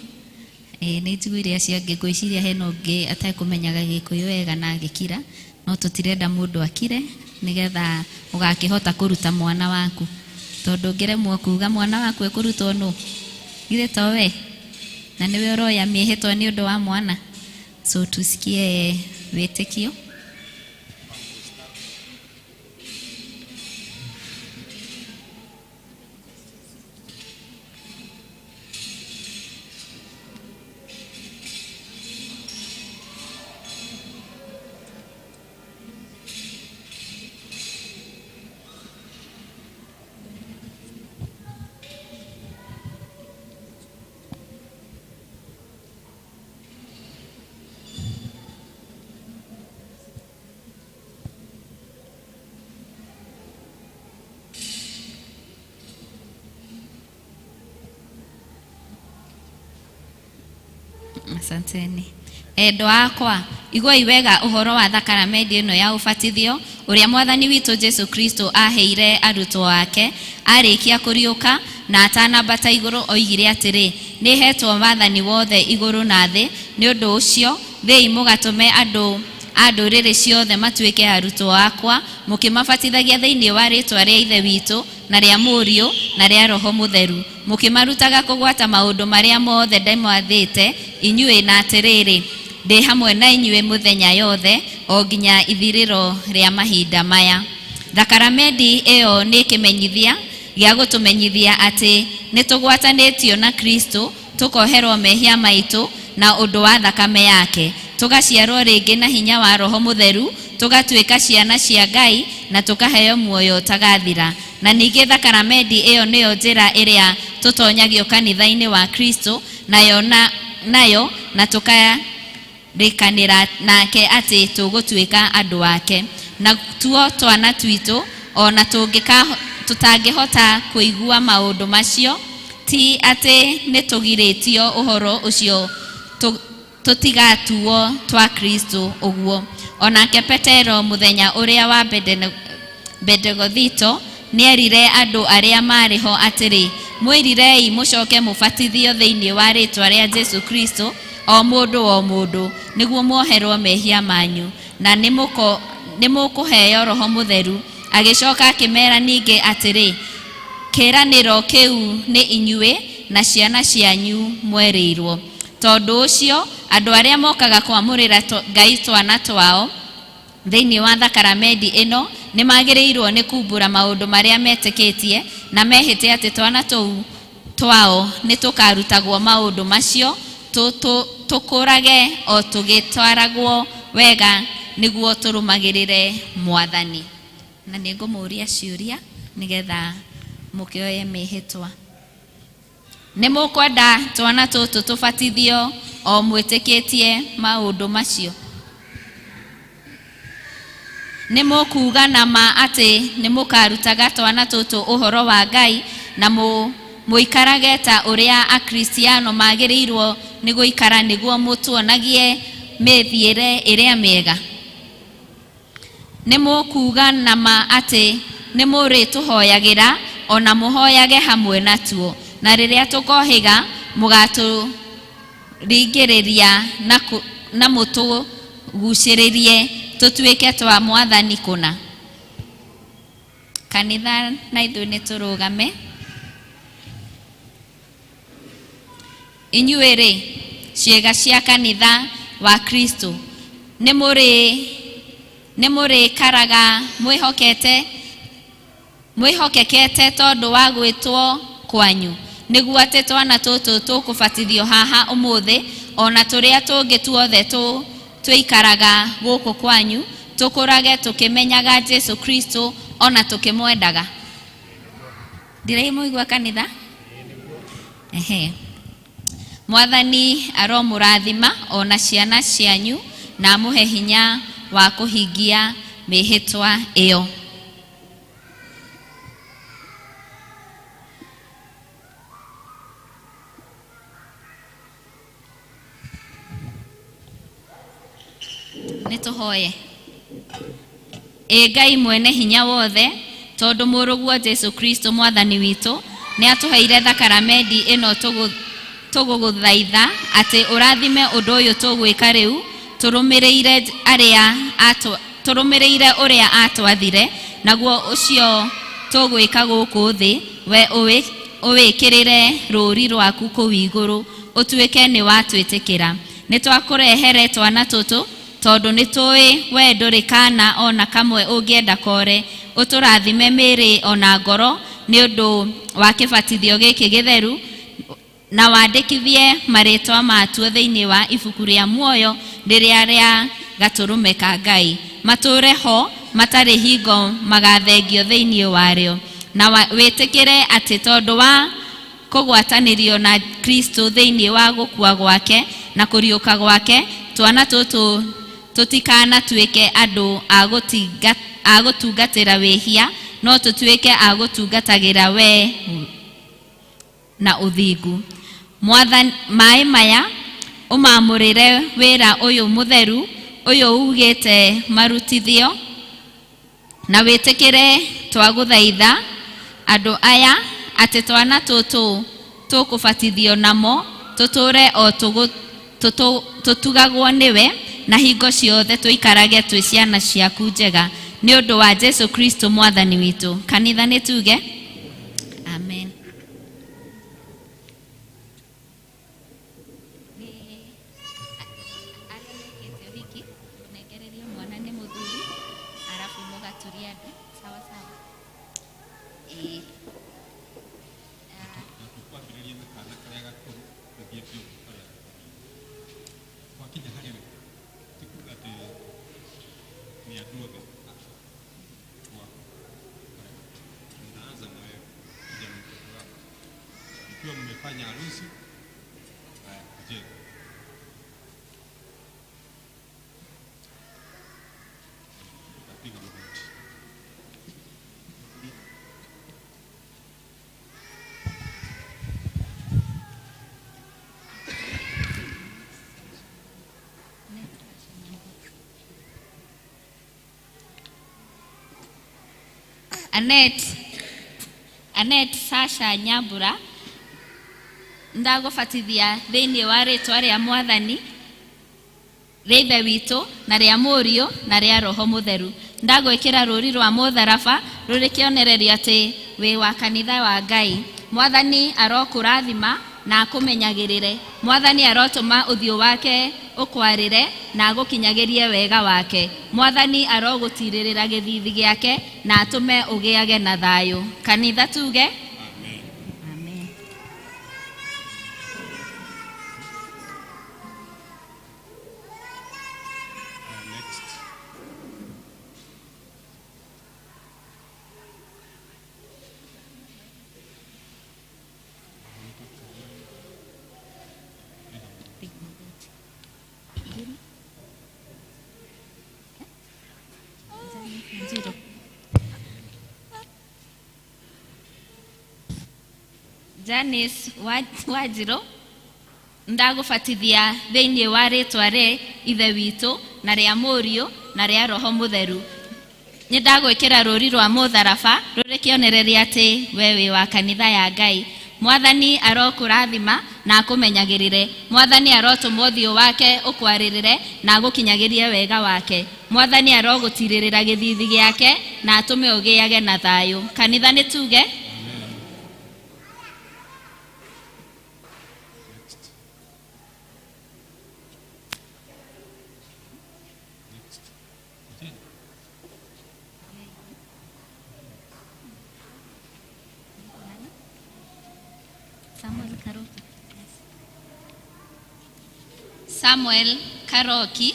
Nĩ njiguire acio angĩ ngwĩciria hena ũngĩ atekũmenyaga Gĩkũyũ wega na agĩkira, no tũtirenda mũndũ akire nĩgetha ũgakĩhota kũruta mwana waku, tondũ ũngĩremwo kuga mwana waku ekũrutwo nũ, githĩ to we? Na nĩwe ũroya mĩhĩtwa nĩ ũndũ wa mwana. So tusikie wĩtĩkio. Asanteni. Endwa akwa, iguai wega ũhoro wa thakaramendi ĩno ya ũbatithio ũrĩa mwathani witũ Jesu Kristo aheire arutwo ake arĩkia kũriũka na atanambata igũrũ. Oigire atĩrĩ, nĩhetwo wathani wothe igũrũ na thĩ, nĩ ũndũ ũcio thiĩi mũgatũme andũ a ndũrĩrĩ ciothe matuĩke arutwo akwa, mũkĩmabatithagia thĩinĩ wa rĩĩtwa rĩa Ithe witũ na rĩa Mũriũ na rĩa Roho Mũtheru, mũkĩmarutaga kũgwata maũndũ marĩa mothe ndĩmwathĩte inyuĩ, na atĩrĩrĩ, ndĩ hamwe na inyuĩ mũthenya yothe o nginya ithirĩro rĩa mahinda maya. Thakaramendi ĩyo nĩ kĩmenyithia gĩa gũtũmenyithia atĩ nĩ tũgwatanĩtio na Kristo, tũkoherwo mehia maitũ na ũndũ wa thakame yake, tũgaciarwo rĩngĩ na hinya wa Roho Mũtheru, tũgatuĩka ciana cia Ngai na tũkaheo muoyo ũtagathira. Na ningĩ thakaramendi ĩyo nĩyo njĩra ĩrĩa tũtonyagio kanitha-inĩ wa Kristo nayo na, nayo na tũkarĩkanĩra nake atĩ tũgũtuĩka andũ ake. Na tuo twana twitũ ona tũtangĩhota kũigua maũndũ macio, ti atĩ nĩ tũgirĩtio ũhoro ũcio, tũtigatuo twa Kristo ũguo. Onake Petero mũthenya ũrĩa wa Bendegothito nĩerire andũ arĩa maarĩ ho atĩrĩ, mwĩrirei mũcoke mũbatithio thĩinĩ wa rĩĩtwa rĩa Jesu Kristo, o mũndũ o mũndũ, nĩguo muoherwo mehia manyu, na nĩmũkũheo Roho Mũtheru. Agĩcoka akĩmera ningĩ atĩrĩ, kĩĩranĩro kĩu nĩ inyuĩ na ciana cianyu mwerĩirwo. Tondũ ũcio andũ arĩa mokaga kwamũrĩra Ngai twana twao thĩinĩ wa thakaramendi ĩno nĩ magĩrĩirwo nĩ kumbũra maũndũ marĩa metĩkĩtie na mehĩte atĩ twana tũu twao nĩ tũkarutagwo maũndũ macio, tũkũrage o tũgĩtwaragwo wega nĩguo tũrũmagĩrĩre Mwathani. Na nĩ ngũmũria ciũria nĩgetha mũkĩoye mĩhĩtwa. Nĩ mũkwenda twana tũtũ tũbatithio o mwĩtĩkĩtie maũndũ macio? Nĩ mũkuuga na ma atĩ nĩ mũkarutaga twana tũtũ ũhoro wa Ngai na mũikarage ta ũrĩa Akristiano magĩrĩirwo nĩ gũikara nĩguo mũtuonagie mĩthiĩre ĩrĩa mĩega? Nĩ mũkuuga na ma atĩ nĩ mũrĩtũhoyagĩra ona mũhoyage hamwe natuo, na rĩrĩa tũkohĩga mũgatũringĩrĩria na mũtũgucĩrĩrie tũtuĩke twa Mwathani kũna? Kanitha na ithuĩ nĩ tũrũgame. Inyuĩ rĩ, ciĩga cia kanitha wa Kristo, nĩ mũrĩikaraga mwĩhokekete tondũ wa gwĩtwo kwanyu, nĩguo atĩ twana tũtũ tũkũbatithio haha ũmũthĩ ona tũrĩa tũngĩ tuothe tũikaraga gũkũ kwanyu tũkũrage tũkĩmenyaga Jesu Kristo ona tũkĩmwendaga. Ndĩraimũigua kanitha? Ehe. Mwathani aromũrathima ona ciana cianyu na amũhe hinya wa kũhingia mĩhĩtwa ĩyo. Nĩ tũhoye. Ĩ Ngai mwene hinya wothe, tondũ mũrũguo Jesu Kristo mwathani witũ nĩ atũheire thakaramendi ĩno, tũgũgũthaitha atĩ ũrathime ũndũ ũyũ tũgwĩka rĩu tũrũmĩrĩire arĩa tũrũmĩrĩire ũrĩa atwathire, naguo ũcio tũgwĩka gũkũ thĩ we ũwĩkĩrĩre rũũri rwaku kũu igũrũ, ũtuĩke nĩ watwĩtĩkĩra. Nĩ twakũrehere twana tũtũ tondũ nĩ tũĩ we ndũrĩ kana ona kamwe ũngĩenda kore. Ũtũrathime mĩĩrĩ ona ngoro nĩ ũndũ wa kĩbatithio gĩkĩ gĩtheru, na wandĩkithie marĩtwa matuo thĩinĩ wa ibuku rĩa muoyo rĩrĩa rĩa gatũrũme ka Ngai, matũũre ho matarĩ hingo magathengio thĩinĩ warĩo. Na wĩtĩkĩre atĩ tondũ wa kũgwatanĩrio na Kristo thĩinĩ wa gũkua gwake na kũriũka gwake, twana tũtũ tũtikanatuĩke andũ a gũtungatĩra wĩhia, no tũtuĩke a gũtungatagĩra we na ũthingu. Mwathani, maĩ maya Ũmamũrĩre wĩra ũyũ mũtheru ũyũ ugĩte marutithio na wĩtĩkĩre twagũthaitha andũ aya atĩ twana tũtũ tũkũbatithio namo tũtũre o tũtugagwo nĩwe na hingo ciothe tũikarage twĩ ciana ciaku njega nĩ ũndũ wa Jesu Kristo mwathani witũ. Kanitha nĩ tuge amen. Mwana nĩ mũthuri arabu mũgaturia andũ sawa sawa. Ikiwa mmefanya harusi, je, tapiga magoti. Annette Sasha Nyambura ndagũbatithia thĩinĩ wa rĩtwa rĩa Mwathani rĩa Ithe witũ na rĩa Mũriũ na rĩa Roho Mũtheru. Ndagwĩkĩra rũri rwa mũtharaba rũrĩ kĩonereria atĩ wĩ wa kanitha wa Ngai. Mwathani arokũrathima na akũmenyagĩrĩre. Mwathani arotũma ũthiũ wake ũkwarĩre na agũkinyagĩrie wega wake. Mwathani arogũtirĩrĩra gĩthithi gĩake na atũme ũgĩage na thayũ. Kanitha tuge amen. Next. Janice Wanjirũ ndagũbatithia thĩinĩ wa rĩtwa rĩa Ithe witũ na rĩa Mũriũ na rĩa Roho Mũtheru. Nĩ ndagwĩkĩra rũri rwa mũtharaba rũrĩ kĩonereria atĩ we wĩ wa kanitha ya Ngai. Mwathani arokũrathima na akũmenyagĩrĩre. Mwathani arotũma ũthiũ wake ũkwarĩrĩre na agũkinyagĩrie wega wake. Mwathani arogũtirĩrĩra gĩthithi gĩake na atũme ũgĩage na thayũ. Kanitha nĩ tuge Samuel Karoki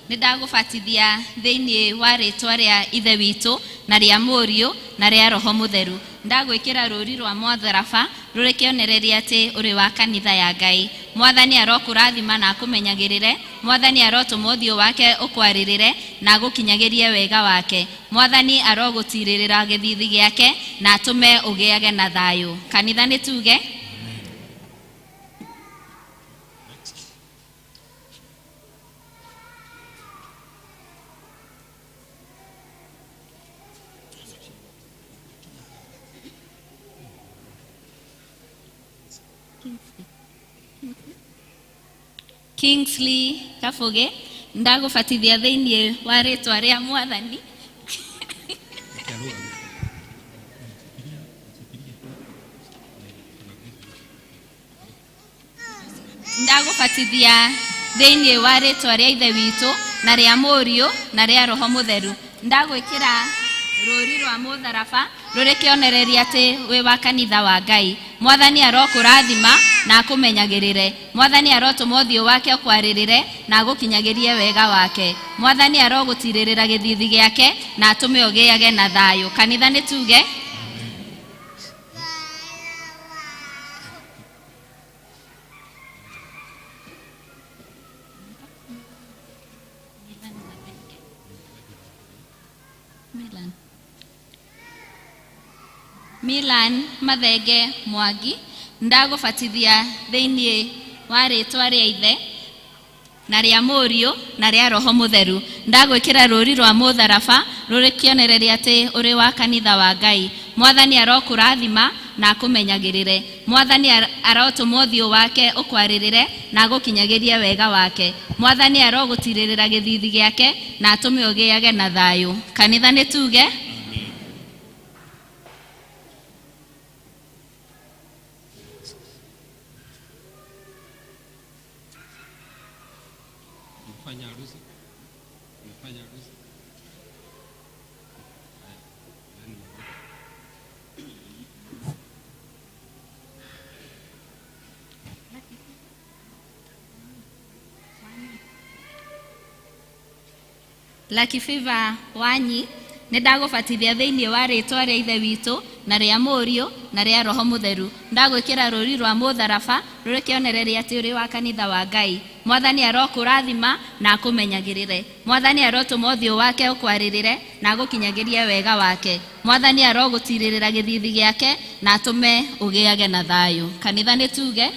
nĩ ndagũbatithia thĩinĩ wa rĩtwa rĩa Ithe witũ na rĩa Mũriũ na rĩa Roho Mũtheru. Ndagwĩkĩra rũri rwa mũtharaba rũrĩ kĩonereria atĩ ũrĩ wa kanitha ya Ngai. Mwathani arokũrathima na akũmenyagĩrĩre. Mwathani arotũma ũthiũ wake ũkwarĩrĩre na agũkinyagĩrie wega wake. Mwathani arogũtirĩrĩra gĩthithi gĩake na atũme ũgĩage na thayũ. Kanitha nĩ tuge Kingsley Kabuge ndagũbatithia thĩinĩ wa rĩtwa rĩa Mwathani ndagũbatithia thĩinĩ wa rĩtwa rĩa Ithe witũ na rĩa Mũriũ na rĩa Roho Mũtheru. Ndagwĩkĩra rũri rwa mũtharaba rũrĩ kĩonereria atĩ wĩ wa kanitha wa Ngai. Mwathani arokũrathima na akũmenyagĩrĩre. Mwathani arotũma ũthiũ wake ũkwarĩrĩre na agũkinyagĩrie wega wake. Mwathani arogũtirĩrĩra gĩthithi gĩake na atũme ũgĩage na thayũ. Kanitha nĩ tuge Milan Mathenge Mwangi ndagũbatithia thĩinĩ wa rĩtwa rĩa Ithe Na rĩa Mũriũ na rĩa Roho Mũtheru. Ndagwĩkĩra rũri rwa mũtharaba rũrĩ kĩonereria atĩ ũrĩ wa kanitha wa Ngai. Mwathani arokũrathima na akũmenyagĩrĩre. Mwathani arotũma ũthiũ wake ũkwarĩrĩre na agũkinyagĩrie wega wake. Mwathani arogũtirĩrĩra gĩthithi gĩake na atũme ũgĩage na thayũ. Kanitha nĩ tuge. Umefanya harusi? Umefanya harusi? Lucky Favor Wanyi nĩ ndagũbatithia thĩinĩ wa rĩtwa rĩa Ithe witũ na rĩa Mũriũ na rĩa Roho Mũtheru. Ndagwĩkĩra rũri rwa mũtharaba rũrĩ kĩonereria atĩ ũrĩ wa kanitha wa Ngai. Mwathani arokũrathima na akũmenyagĩrĩre. Mwathani arotũma ũthiũ wake ũkwarĩrĩre na agũkinyagĩrie wega wake. Mwathani arogũtirĩrĩra gĩthithi gĩake na atũme ũgĩage na thayũ. Kanitha nĩ tuge.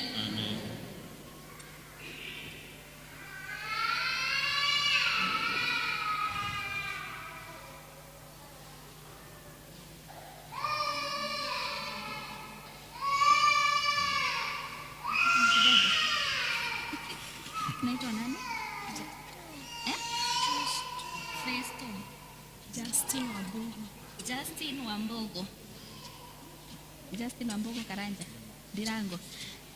Naitwa nani? Eh? Festo. Justin Wambugu. Justin Wambugu. Justin Wambugu Karanja. Ndirango.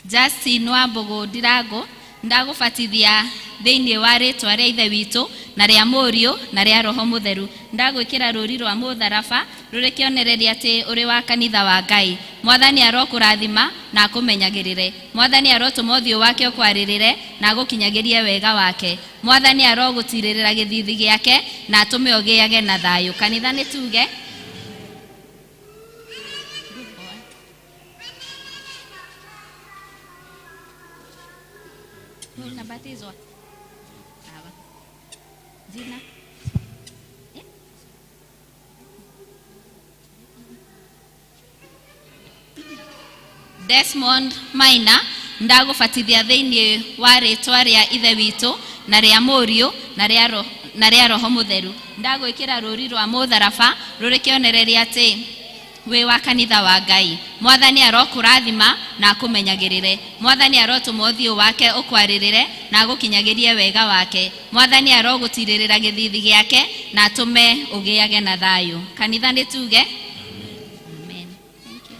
Justin Wambugu Ndirango ndagũbatithia thĩinĩ wa rĩtwa rĩa Ithe witũ na rĩa Mũriũ na rĩa Roho Mũtheru. Ndagwĩkĩra rũri rwa mũtharaba rũrĩ kĩonereria atĩ ũrĩ wa kanitha wa Ngai. Mwathani arokũrathima na akũmenyagĩrĩre. Mwathani arotũma ũthiũ wake ũkwarĩrĩre na agũkinyagĩrie wega wake. Mwathani arogũtirĩrĩra gĩthithi gĩake na atũme ũgĩage na thayũ. Kanitha nĩ tuge. Unabatizwa? Sawa. Jina? Eh? Desmond Maina ndagũbatithia thĩinĩ wa rĩtwa rĩa Ithe witũ na rĩa Mũriũ na rĩa Roho Mũtheru. Ndagwĩkĩra rũri rwa mũtharaba rũrĩ kĩonereria atĩ wĩ wa kanitha wa Ngai. Mwathani arokũrathima na akũmenyagĩrĩre. Mwathani arotũma ũthiũ wake ũkwarĩrĩre na agũkinyagĩrie wega wake. Mwathani arogũtirĩrĩra gĩthithi gĩake na atũme ũgĩage na thayũ. Kanitha nĩ tuge. Amen. Thank you.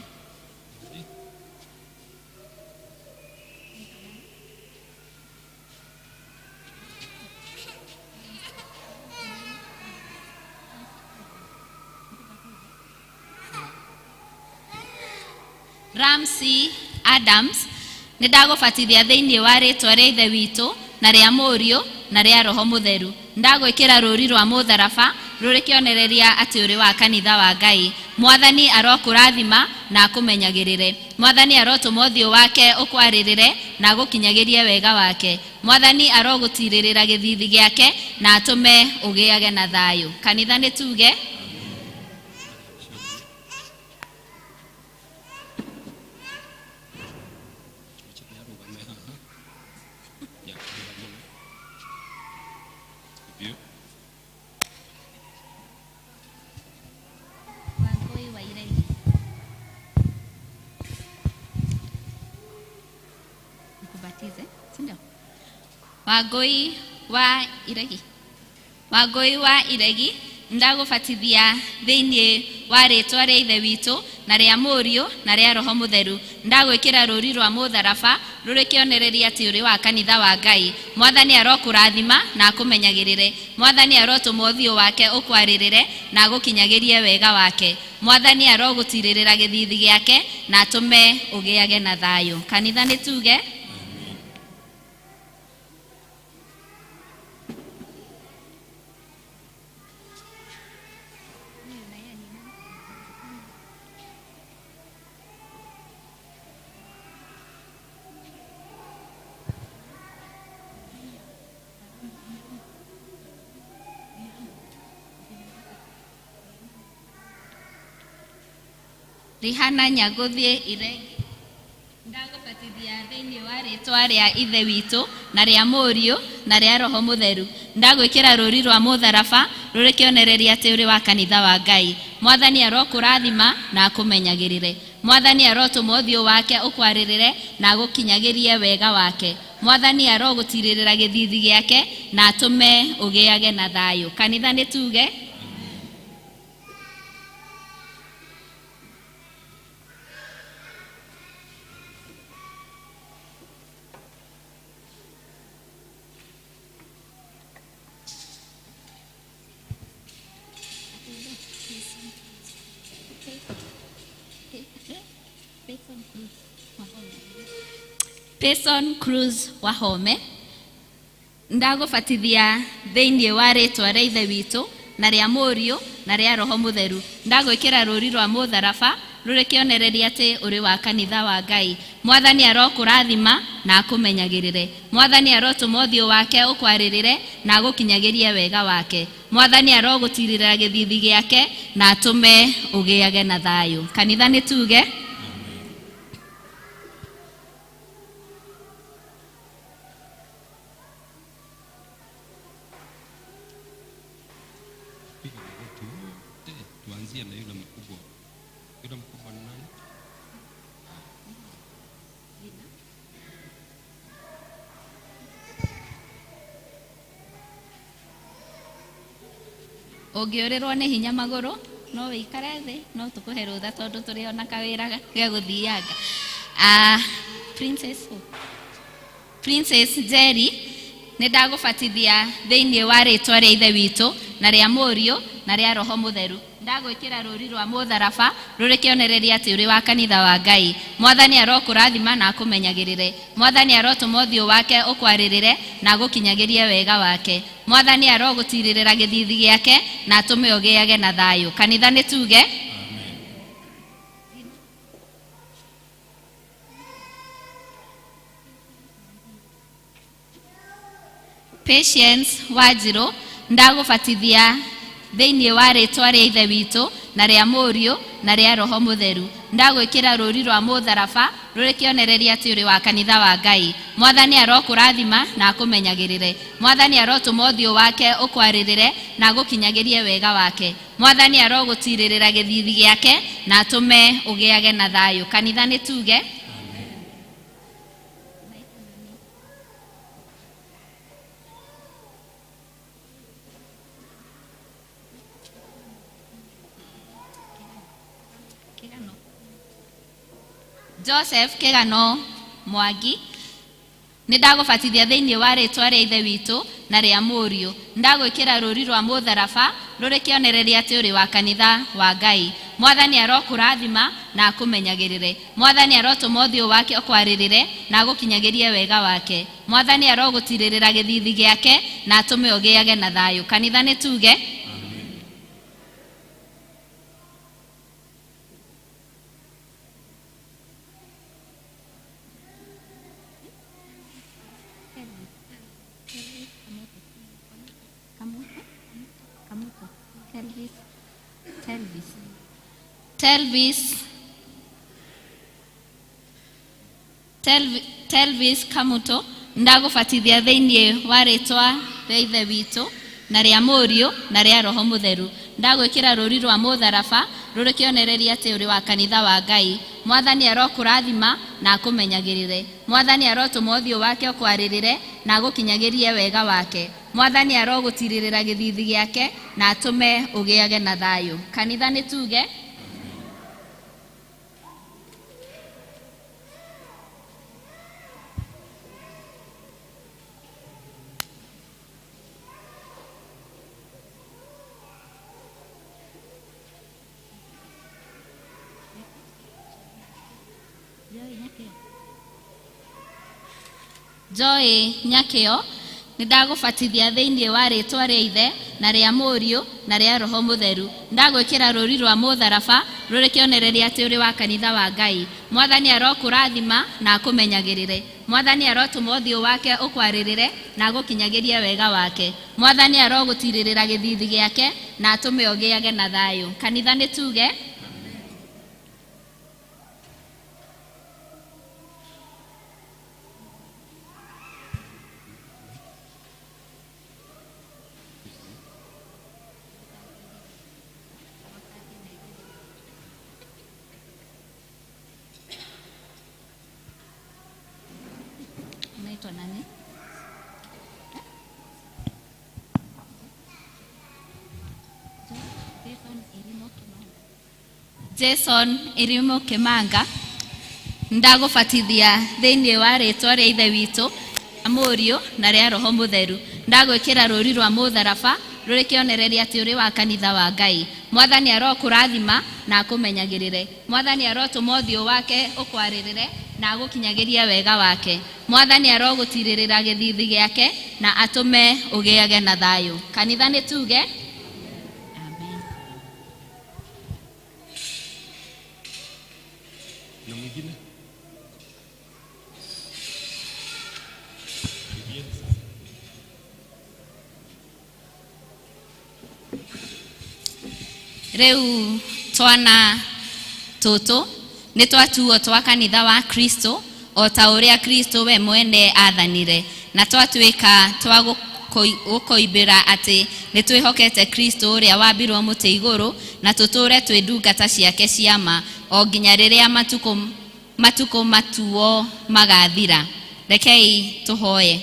Ramsey Adams nĩ ndagũbatithia thĩinĩ wa rĩtwa rĩa Ithe witũ na rĩa Mũriũ na rĩa Roho Mũtheru. Ndagwĩkĩra rũri rwa mũtharaba rũrĩ kĩonereria atĩ ũrĩ wa kanitha wa Ngai. Mwathani arokũrathima na akũmenyagĩrĩre. Mwathani arotũma ũthiũ wake ũkwarĩrĩre na agũkinyagĩrie wega wake. Mwathani arogũtirĩrĩra gĩthithi gĩake na atũme ũgĩage na thayũ. Kanitha nĩ tuge. Wangũi wa Iregi. Nikubatize, si ndio? Wangũi wa Iregi. Wangũi wa Iregi ndagũbatithia thĩinĩ wa rĩtwa rĩa Ithe witũ na rĩa Mũriũ na rĩa Roho Mũtheru. Ndagwĩkĩra rũri rwa mũtharaba rũrĩ kĩonereria atĩ ũrĩ wa kanitha wa Ngai. Mwathani arokũrathima na akũmenyagĩrĩre. Mwathani arotũma ũthiũ wake ũkwarĩrĩre na agũkinyagĩrie wega wake. Mwathani arogũtirĩrĩra gĩthithi gĩake na atũme ũgĩage na thayũ. Kanitha nĩ tuge. Rihana Nyaguthie Iregi. Ndagũbatithia Ndagũbatithia thĩinĩ wa rĩtwa rĩa Ithe witũ na rĩa Mũriũ na rĩa Roho Mũtheru. Ndagwĩkĩra rũri rwa mũtharaba rũrĩ kĩonereria atĩ ũrĩ wa kanitha wa Ngai. Mwathani arokũrathima na akũmenyagĩrĩre. Mwathani arotũma ũthiũ wake ũkwarĩrĩre na agũkinyagĩrie wega wake. Mwathani arogũtirĩrĩra gĩthithi gĩake na atũme ũgĩage na thayũ. Kanitha nĩ tuge. Payson Cruz Wahome. Ndagũbatithia thĩinĩ wa rĩtwa rĩa Ithe witũ na rĩa Mũriũ na rĩa Roho Mũtheru. Ndagwĩkĩra rũri rwa mũtharaba rũrĩ kĩonereria atĩ ũrĩ wa kanitha wa Ngai. Mwathani arokũrathima na akũmenyagĩrĩre. Mwathani arotũma ũthiũ wake ũkwarĩrĩre na agũkinyagĩrie wega wake. Mwathani arogũtirĩrĩra gĩthithi gĩake na atũme ũgĩage na thayũ. Kanitha nĩ tuge. Piga magoti wote, tuanzie na yule mkubwa. Yule mkubwa ni nani? Ũngĩũrĩrwo nĩ hinya magũrũ no wĩikare thĩ, no tũkũhe rũtha tondũ tũrĩ ona kawĩra ga gũthianga. Princess who? Princess Jerry, nĩ ndagũbatithia thĩinĩ wa rĩtwa rĩa Ithe witũ na rĩa Mũriũ na rĩa Roho Mũtheru. Ndagwĩkĩra rũri rwa mũtharaba rũrĩ kĩonereria atĩ ũrĩ wa kanitha wa Ngai. Mwathani arokũrathima na akũmenyagĩrĩre. Mwathani arotũma ũthiũ wake ũkwarĩrĩre na agũkinyagĩrie wega wake. Mwathani arogũtirĩrĩra gĩthithi gĩake na atũme ũgĩage na thayũ. Kanitha nĩ tuge. Patience Wanjirũ, ndagũbatithia thĩinĩ wa rĩtwa rĩa Ithe witũ na rĩa Mũriũ na rĩa Roho Mũtheru. Ndagwĩkĩra rũri rwa mũtharaba rũrĩ kĩonereria atĩ ũrĩ wa kanitha wa Ngai. Mwathani arokũrathima na akũmenyagĩrĩre. Mwathani arotũma ũthiũ wake ũkwarĩrĩre na agũkinyagĩrie wega wake. Mwathani arogũtirĩrĩra gĩthithi gĩake na atũme ũgĩage na thayũ. Kanitha nĩ tuge. Joseph Kĩgano Mwangi, nĩ ndagũbatithia thĩinĩ wa rĩtwa rĩa Ithe witũ na rĩa Mũriũ. Ndagwĩkĩra rũri rwa mũtharaba rũrĩ kĩonereria atĩ ũrĩ wa kanitha wa Ngai. Mwathani arokũrathima na akũmenyagĩrĩre. Mwathani arotũma ũthiũ wake ũkwarĩrĩre na agũkinyagĩrie wega wake. Mwathani arogũtirĩrĩra gĩthithi gĩake na atũme ũgĩage na thayũ. Kanitha nĩ tuge. Telvis Kamuto, ndagũbatithia thĩinĩ wa rĩtwa rĩa Ithe witũ na rĩa Mũriũ na rĩa Roho Mũtheru. Ndagwĩkĩra rũri rwa mũtharaba rũrĩ kĩonereria atĩ ũrĩ wa kanitha wa Ngai. Mwathani arokũrathima na akũmenyagĩrĩre. Mwathani arotũma ũthiũ wake ũkwarĩrĩre na agũkinyagĩrie wega wake. Mwathani arogũtirĩrĩra gĩthithi gĩake na atũme ũgĩage na thayũ. Kanitha nĩ tuge. Joy Nyakĩo, nĩ ndagũbatithia thĩinĩ wa rĩtwa rĩa Ithe na rĩa Mũriũ na rĩa Roho Mũtheru. Ndagwĩkĩra rũri rwa mũtharaba rũrĩ kĩonereria atĩ ũrĩ wa kanitha wa Ngai. Mwathani arokũrathima na akũmenyagĩrĩre. Mwathani arotũma ũthiũ wake ũkwarĩrĩre na agũkinyagĩrie wega wake. Mwathani arogũtirĩrĩra gĩthithi gĩake na atũme ũgĩage na thayũ. Kanitha nĩ tuge. Jason Irimo Kimanga, ndagũbatithia thĩinĩ wa rĩtwa rĩa Ithe witũ na Mũriũ na rĩa Roho Mũtheru. Ndagwĩkĩra rũri rwa mũtharaba rũrĩ kĩonereria atĩ ũrĩ wa kanitha wa Ngai. Mwathani arokũrathima na akũmenyagĩrĩre. Mwathani arotũma ũthiũ wake ũkwarĩrĩre na agũkinyagĩrie wega wake. Mwathani arogũtirĩrĩra gĩthithi gĩake na atũme ũgĩage na thayũ. Kanitha nĩ tuge amen. Na mwingine? Rĩu twana tũtũ nĩ twatuo twa kanitha wa Kristo o ta ũrĩa Kristo we mwene athanire, na twatuĩka twa gũkoimbĩra atĩ nĩ twĩhokete Kristo ũrĩa wambirwo mũtĩ igũrũ, na tũtũũre twĩ ndungata ciake ciama o nginya rĩrĩa matukũ matuo magathira. Rekei tũhoye.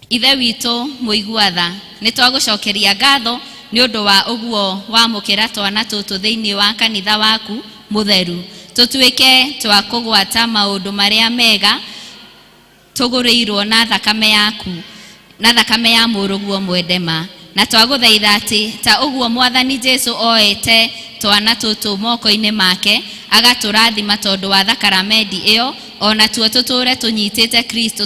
Ithe witũ mũigua tha, nĩ twagũcokeria ngatho nĩ ũndũ wa ũguo wamũkĩra twana tũtũ thĩinĩ wa kanitha waku mũtheru. Tũtuĩke twa kũgwata maũndũ marĩa mega tũgũrĩirwo na thakame yaku, na thakame ya mũrũguo mwendema. Na twagũthaitha atĩ ta ũguo Mwathani Jesu oete twana tũtũ moko-inĩ make agatũrathima tondũ wa thakaramendi ĩyo, ona tuo tũtũũre tũnyitĩte Kristo,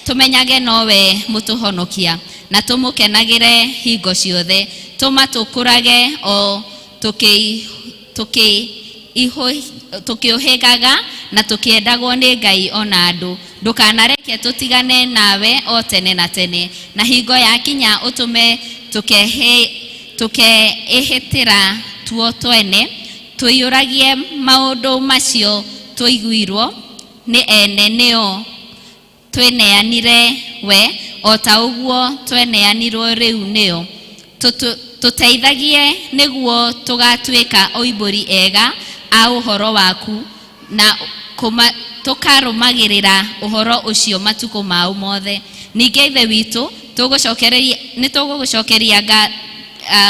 tũmenyage nowe mũtũhonokia na tũmũkenagĩre hingo ciothe. Tũma tũkũrage o tũkĩũhĩgaga na tũkĩendagwo nĩ Ngai ona andũ. Ndũkanareke tũtigane nawe o tene na tene, na hingo yakinya ũtũme tũkeĩhĩtĩra tuo twene, tũiyũragie maũndũ macio tũiguirwo nĩ ene nĩo tweneanire we, o ta ũguo tweneanirwo rĩu nĩo. Tũteithagie nĩguo tũgatuĩka oimbũri ega a ũhoro waku, na tũkarũmagĩrĩra ũhoro ũcio matukũ mao mothe. Ningĩ Ithe witũ, nĩ tũgũgũcokeria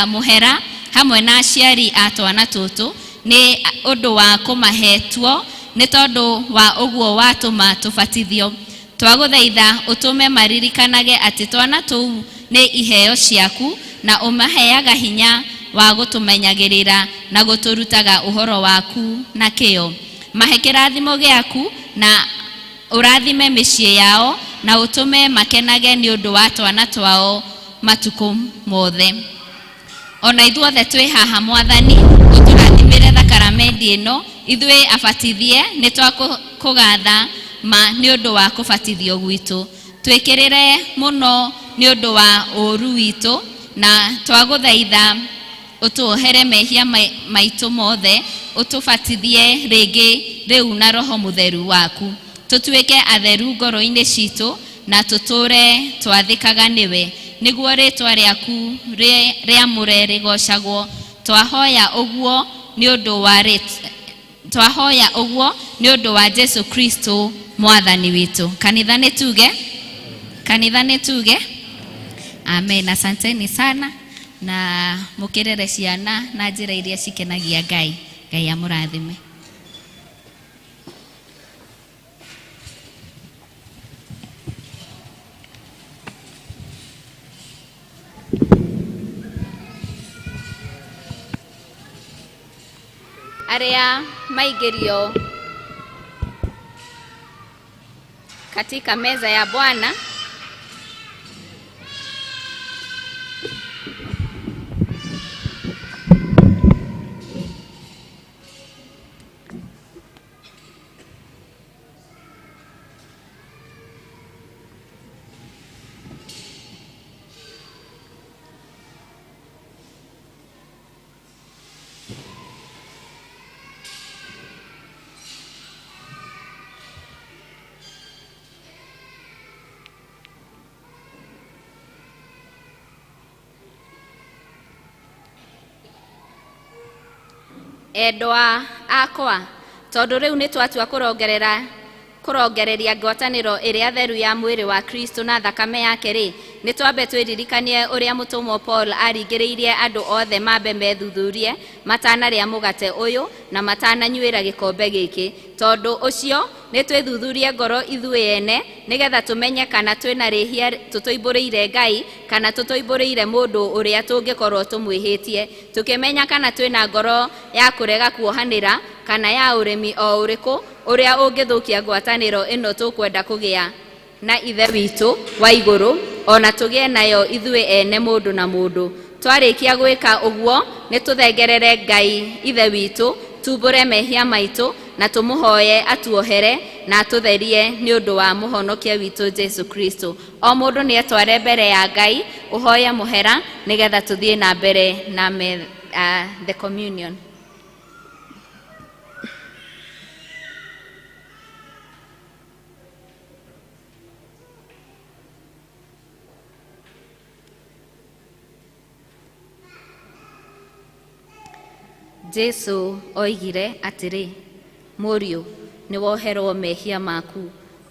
mũhera hamwe na aciari a twana tũtũ nĩ ũndũ wa kũmahe tuo, nĩ tondũ wa ũguo watũma tũbatithio. Twagũthaitha ũtũme maririkanage atĩ twana tũu nĩ iheo ciaku, na ũmaheaga hinya wa gũtũmenyagĩrĩra na gũtũrutaga ũhoro waku na kĩyo. Mahe kĩrathimo gĩaku na ũrathime mĩciĩ yao, na ũtũme makenage nĩ ũndũ wa twana twao matukũ mothe. Ona ithuothe twĩ haha Mwathani, ũtũrathimĩre thakaramendi ĩno, ithuĩ abatithie nĩ twakũgatha ma nĩ ũndũ wa kũbatithio gwitũ. Twĩkĩrĩre mũno nĩ ũndũ wa ũũru witũ, na twagũthaitha ũtuohere mehia maitũ mothe, ũtũbatithie rĩngĩ rĩu na Roho Mũtheru waku. Tũtuĩke atheru ngoro-inĩ citũ, na tũtũũre twathĩkaga nĩwe, nĩguo rĩtwa rĩaku rĩamũre rĩgocagwo. Twahoya ũguo nĩ ũndũ wa twahoya ũguo nĩ ũndũ wa Jesu Kristo Mwathani witũ. Kanitha nĩ tuge, kanitha nĩ tuge amen. Asanteni sana, na mũkĩrere ciana na njĩra iria cikenagia Ngai. Ngai amũrathime. Arĩa maingĩrio katika meza ya Bwana endwa akwa, tondu riu ni twatua kurongereria ngwataniro iria theru ya mwiri wa Kristo na thakame yake ri, Nĩ twambe twĩririkanie ũrĩa mũtũmwo Paul aringĩrĩirie andũ othe mambe methuthurie matanarĩa mũgate ũyũ na matananyuĩra gĩkombe gĩkĩ. Tondũ ũcio nĩ twĩthuthurie ngoro ithuĩ ene nĩgetha tũmenye kana twĩna rĩhia tũtũimbũrĩire Ngai kana tũtũimbũrĩire mũndũ ũrĩa tũngĩkorwo tũmwĩhĩtie, tũkĩmenya kana twĩna ngoro ya kũrega kuohanĩra kana ya ũremi o ũrĩkũ ũrĩa ũngĩthũkia ngwatanĩro ĩno tũkwenda kũgĩa na Ithe witũ wa igũrũ, ona tũgĩe nayo ithuĩ ene mũndũ na mũndũ. Twarĩkia gwĩka ũguo nĩ tũthengerere Ngai Ithe witũ, tumbũre mehia maitũ na tũmũhoye atuohere na atũtherie nĩ ũndũ wa mũhonokia witũ Jesu Kristo. O mũndũ nĩ etware mbere ya Ngai ũhoye mũhera nĩgetha tũthiĩ na mbere na the communion. Jesu oigire atĩrĩ, mũriũ nĩ woherwo mehia maku,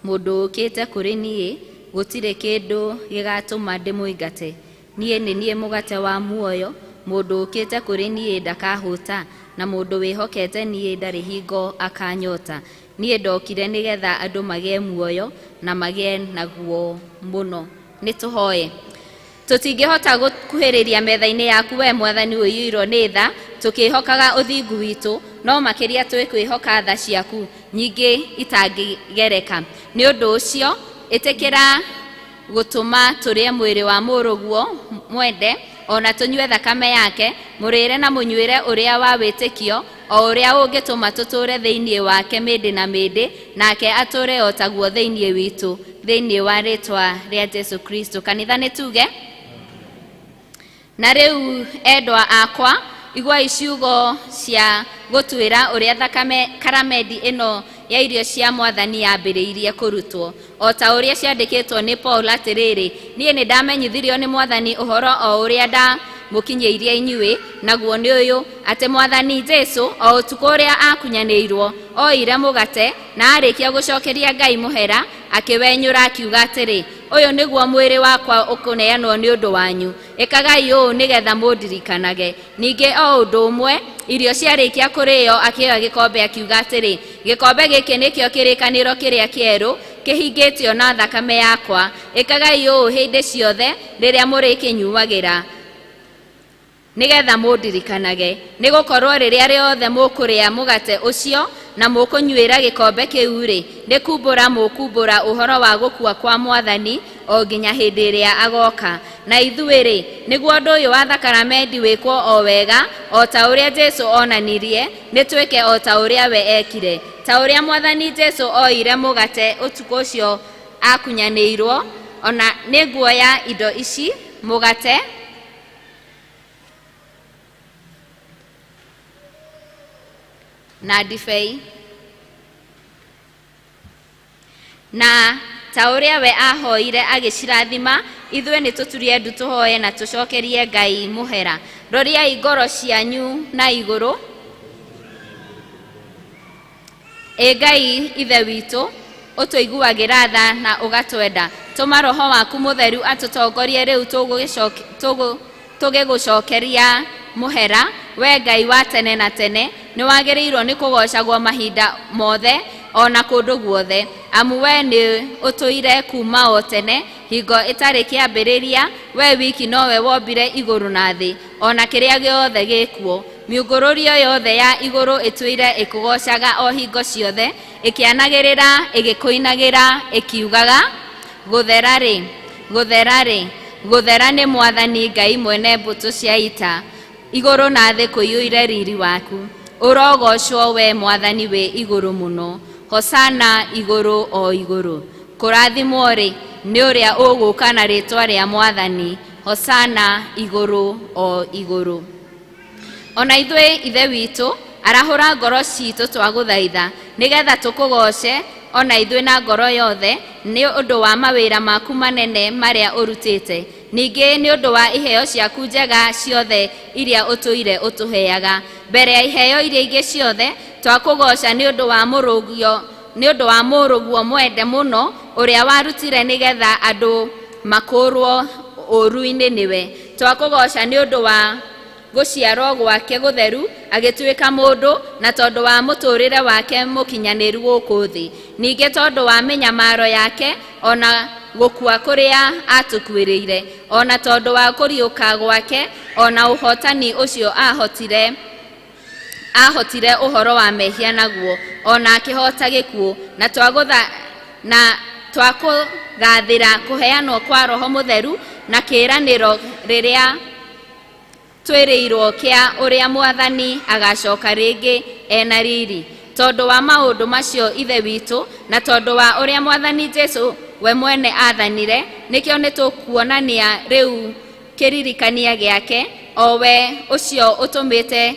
mũndũ ũkĩte kũrĩ niĩ gũtirĩ kĩndũ gĩgatũma ndĩmũingate. Niĩ nĩ niĩ mũgate wa muoyo, mũndũ ũkĩte kũrĩ niĩ ndakahũta, na mũndũ wĩhokete niĩ ndarĩ hingo akanyota. Niĩ ndokire nĩgetha andũ magĩe muoyo na magĩe naguo mũno. Nĩ tũhoye. Tũtingĩhota gũkuhĩrĩria metha-inĩ yaku we Mwathani ũiyũirwo nĩ tha, tũkĩhokaga ũthingu witũ, no makĩria twĩkwĩhoka tha ciaku nyingĩ itangĩgereka. Nĩ ũndũ ũcio ĩtĩkĩra gũtũma tũrĩe mwĩrĩ wa mũrũguo mwende, ona tũnyue thakame yake, mũrĩre na mũnyuĩre ũrĩa wa wĩtĩkio, o ũrĩa ũngĩtũma tũtũũre thĩinĩ wake mĩndĩ na mĩndĩ, nake atũũre o taguo thĩinĩ witũ, thĩinĩ wa rĩtwa rĩa Jesu Kristo. Kanitha nĩ tuge. Na rĩu endwa akwa, iguai ciugo cia gũtuĩra ũrĩa thakame karamendi ĩno ya irio cia Mwathani yambĩrĩirie kũrutwo, o ta ũrĩa ciandĩkĩtwo nĩ Paul atĩrĩrĩ, niĩ nĩ ndamenyithirio nĩ Mwathani ũhoro o ũrĩa ndamũkinyĩirie inyuĩ, naguo nĩ ũyũ, atĩ Mwathani Jesu o ũtukũ ũrĩa akunyanĩirwo oire mũgate, na arĩkia gũcokeria Ngai mũhera, akĩwenyũra akiuga atĩrĩ, ũyũ nĩguo mwĩrĩ wakwa ũkũneanwo nĩ ũndũ wanyu, ĩkagai ũũ nĩgetha mũndirikanage. Ningĩ o ũndũ ũmwe irio ciarĩkia kũrĩo akĩoya gĩkombe akiuga atĩrĩ, gĩkombe gĩkĩ nĩkĩo kĩrĩkanĩro kĩrĩa kĩerũ kĩhingĩtio na thakame yakwa, ĩkagai ũũ hĩndĩ ciothe rĩrĩa mũrĩkĩnyuagĩra nĩgetha mũndirikanage. Nĩgũkorwo rĩrĩa rĩothe mũkũrĩa mũgate ũcio na mũkũnyuĩra gĩkombe kĩu-rĩ, nĩ kumbũra mũkumbũra ũhoro wa gũkua kwa Mwathani o nginya hĩndĩ ĩrĩa agoka. Na ithuĩ-rĩ, nĩguo ũndũ ũyũ wa thakaramendi wĩkwo o wega o ta ũrĩa Jesu onanirie, nĩ twĩke o ta ũrĩa we ekire. Ta ũrĩa Mwathani Jesu oire mũgate ũtukũ ũcio akunyanĩirwo, ona nĩ nguoya indo ici, mũgate na ndibei, na ta ũrĩa we ahoire agĩcirathima, ithuĩ nĩ tũturie ndu tũhoe na tũcokerie Ngai mũhera. Roriai ngoro cianyu na igũrũ. Ĩ Ngai Ithe witũ, ũtũiguagĩra tha na ũgatwenda, tũma Roho waku mũtheru atũtongorie rĩu tũgĩgũcokeria mũhera. We Ngai wa tene na tene, nĩ wagĩrĩirwo nĩ kũgocagwo mahinda mothe o na kũndũ guothe, amu we nĩ ũtũire kuma o tene, hingo ĩtarĩ kĩambĩrĩria. We wiki nowe wombire igũrũ na thĩ, o na kĩrĩa gĩothe gĩkuo. Mĩũngũrũrio yothe ya igũrũ ĩtũire ĩkũgocaga o hingo ciothe, ĩkĩanagĩrĩra, ĩgĩkũinagĩra, ĩkiugaga, gũthera-rĩ, gũthera-rĩ, gũthera nĩ Mwathani Ngai mwene mbũtũ cia ita, igũrũ na thĩ kũiyũire riri waku. Ũrogocwo we Mwathani wĩ igũrũ mũno, hosana igũrũ o igũrũ. Kũrathimwo-rĩ nĩ ũrĩa ũgũka na rĩtwa rĩa Mwathani, hosana igũrũ o igũrũ. Ona ithuĩ Ithe witũ, arahũra ngoro citũ twagũthaitha, nĩgetha tũkũgoce ona ithuĩ na ngoro yothe nĩ ũndũ wa mawĩra maku manene marĩa ũrutĩte, ningĩ nĩ ũndũ wa iheo ciaku njega ciothe iria ũtũire ũtũheaga. Mbere ya iheo iria ingĩ ciothe, twakũgoca nĩ ũndũ wa mũrũguo, nĩ ũndũ wa mũrũguo mwende mũno ũrĩa warutire nĩgetha andũ makũrwo Ũũru-inĩ nĩwe. Twakũgoca nĩ ũndũ wa gũciarwo gwake gũtheru agĩtuĩka mũndũ, na tondũ wa mũtũũrĩre wake mũkinyanĩru gũkũ thĩ, ningĩ tondũ wa mĩnyamaro yake ona gũkua kũrĩa atũkuĩrĩire, ona tondũ wa kũriũka gwake, ona ũhotani ũcio ahotire ũhoro wa mehia naguo, ona akĩhota gĩkuũ. Na twagũtha na twakũgathĩra kũheanwo kwa Roho Mũtheru na kĩĩranĩro rĩrĩa twĩrĩirwo kĩa ũrĩa Mwathani agacoka rĩngĩ ena riri. Tondũ wa maũndũ macio, Ithe witũ, na tondũ wa ũrĩa Mwathani Jesu we mwene athanire, nĩkĩo nĩ tũkuonania rĩu kĩririkania gĩake, o we ũcio ũtũmĩte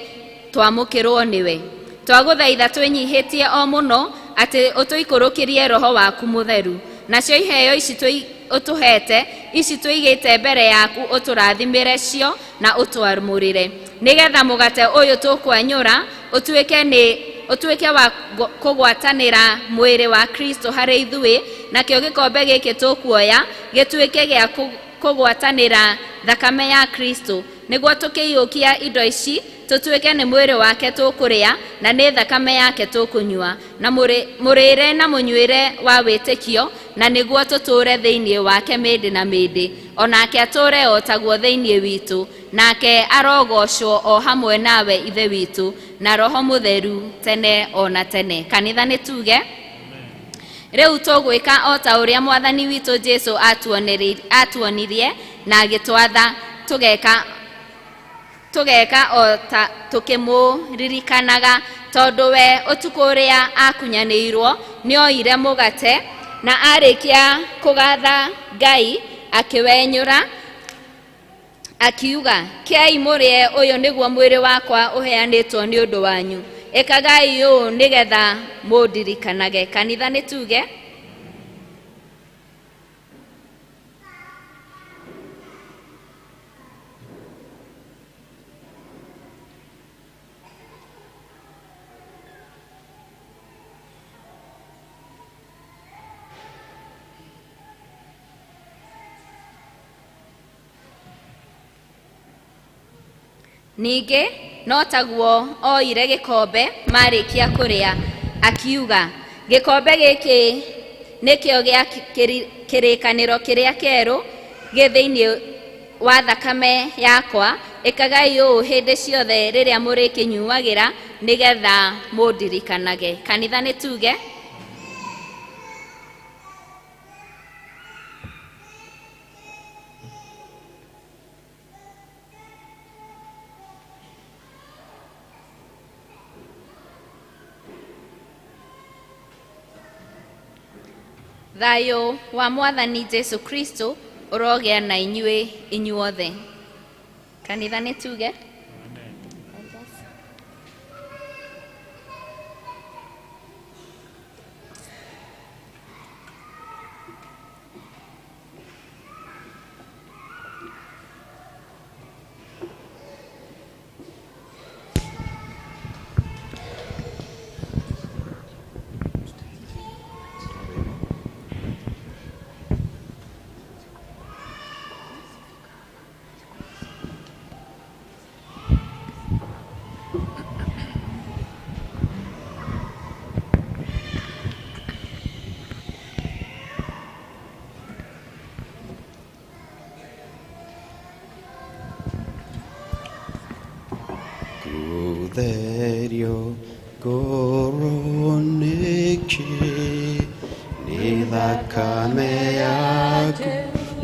twamũkĩrwo nĩwe. Twagũthaitha twĩnyihĩtie o mũno atĩ ũtũikũrũkĩrie Roho waku Mũtheru, nacio iheo ici ũtũhete ici tũigĩte mbere yaku, ũtũrathimĩre cio na ũtwamũrĩre, nĩgetha mũgate ũyũ tũkwenyũra ũtuĩke nĩ ũtuĩke wa kũgwatanĩra mwĩrĩ wa Kristo harĩ ithuĩ, nakĩo gĩkombe gĩkĩ tũkuoya gĩtuĩke gĩa kũgwatanĩra thakame ya Kristo, nĩguo tũkĩiyũkia indo ici tũtuĩke nĩ mwĩrĩ wake tũkũrĩa na nĩ thakame yake tũkũnyua, na mũrĩre na mũnyuĩre wa wĩtĩkio, na nĩguo tũtũũre thĩinĩ wake mĩndĩ na mĩndĩ, onake atũũre o taguo thĩinĩ witũ. Nake arogocwo o hamwe nawe, Ithe witũ, na Roho Mũtheru, tene o na tene. Kanitha, nĩ tuge rĩu tũgwĩka o ta ũrĩa Mwathani witũ Jesu atuonirie na agĩtwatha, tũgeka o ta tũkĩmũririkanaga. Tondũ we ũtukũ ũrĩa akunyanĩirwo nĩoire mũgate, na arĩkia kũgatha Ngai akĩwenyũra, akiuga, "Kĩai mũrĩe, ũyũ nĩguo mwĩrĩ wakwa ũheanĩtwo nĩ ũndũ wanyu. Ĩkagai ũũ nĩgetha mũndirikanage." Kanitha, nĩ tuge. Ningĩ no taguo oire gĩkombe marĩkia kũrĩa, akiuga, "Gĩkombe gĩkĩ nĩkĩo gĩa kĩrĩkanĩro kĩrĩa kĩerũ gĩ thĩinĩ wa thakame yakwa. Ĩkagai ũũ hĩndĩ ciothe rĩrĩa mũrĩkĩnyuagĩra nĩgetha mũndirikanage." Kanitha, nĩ tuge. Thayũ wa Mwathani Jesu Kristo ũrogĩa na inyuĩ inyuothe. Kanitha, nĩ tuge. Gũtherio ngoro nĩkĩ nĩ thakame yaku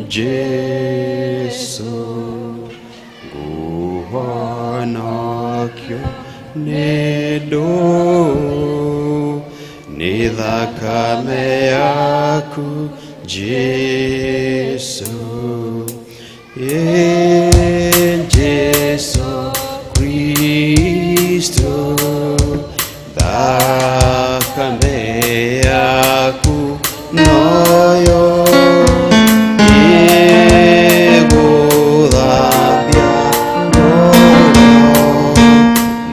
Jesu, nguhonokio nĩ ndũ nĩ thakame yaku Jesu. Ĩ Jesu Kristo, thakame yaku noyo ĩgũthambia ngoro,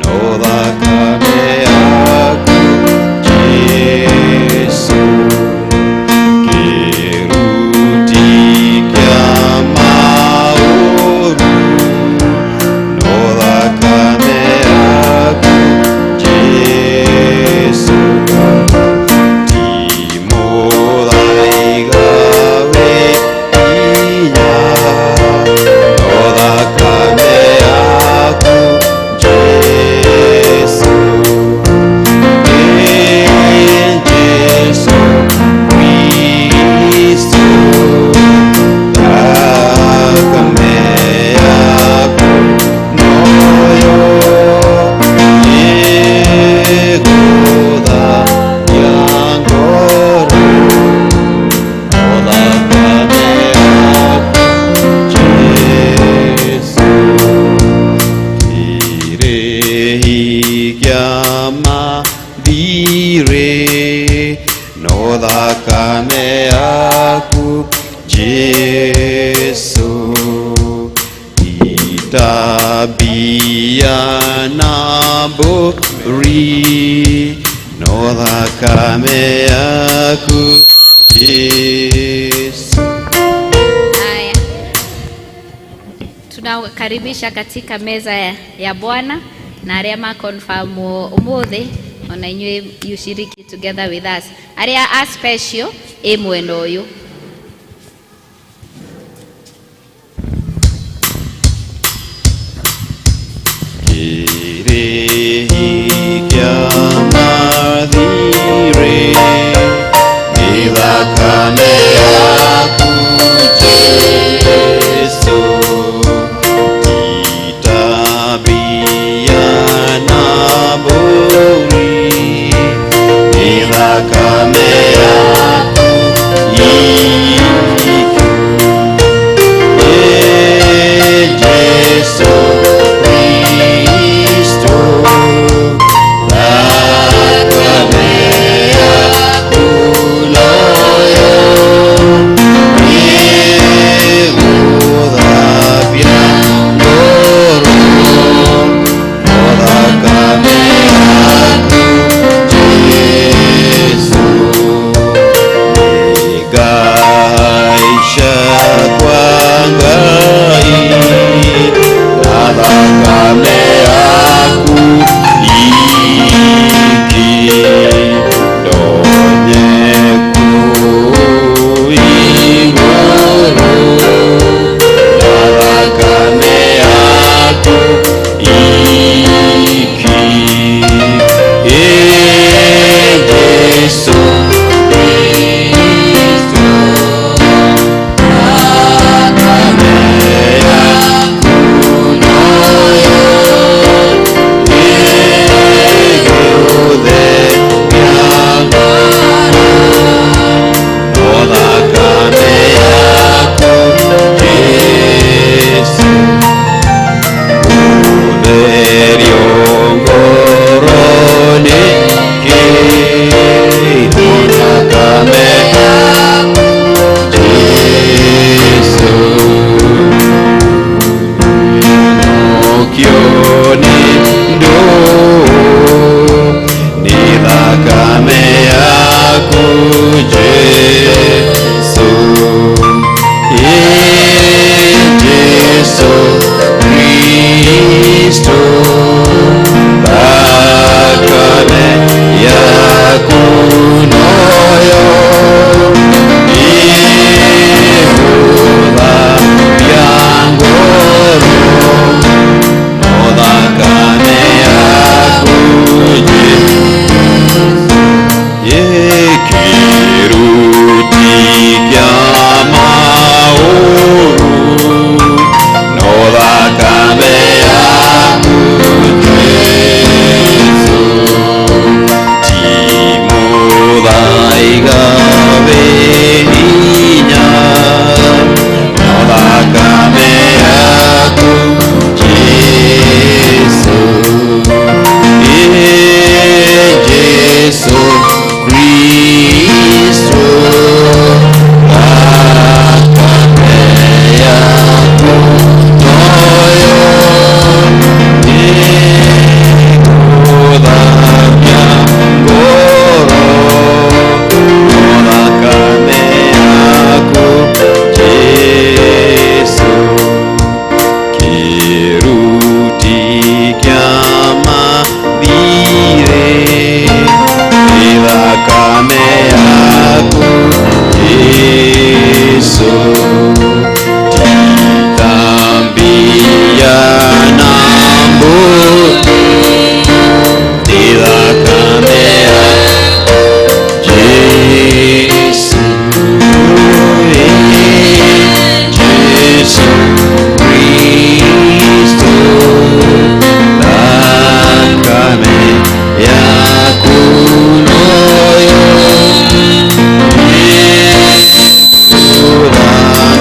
no thakame yaku Jesu, kĩruti kĩa. Yesu Itabia na mbũri no thakame yaku Yesu. Haya, tunakaribisha katika meza ya Bwana na arĩa maconfirm ũmũthĩ ona inyuĩ you shiriki together with us. Arĩa a special ĩ mwena ũyũ. Kĩrĩhi kĩa mathirĩ nĩ thakame yaku Jesũ, itabia na mbũri nĩ thakame yaku iki. Jesu Kristo, thakame yaku noyo ĩgũthambia ngoro, no thakame yaku Jesu. Ngaica kwa Ngai na thakame yaku iki, ndonye kũu igũrũ na thakame yaku iki. Ĩ Jesu Kristo, thakame yaku noyo ĩgũtheria ngoro, no thakame yaku Jesu. Gũtherio ngoro nĩkĩ? No thakame yaku Jesu. Inokio nĩ ndũũ, nĩ thakame yaku Jesu. Ĩ Jesu Kristo, thakame yaku noyo ĩgũthambia ngoro, no thakame yaku Jesu. Kĩruti kĩa maũru, no thakame yaku Jesu. Ti mũthaiga wĩ hinya, no thakame yaku Jesu. Ĩ Jesu Kristo, thakame yaku noyo ĩgũthambia ngoro, no thakame yaku Jesu. Kĩruti kĩa mathirĩ nĩ thakame yaku Jesu. Ti tambia na mbũri, nĩ thakame yaku Jesu. Ĩ Jesu Kristo, thakame yaku noyo ĩgũthambia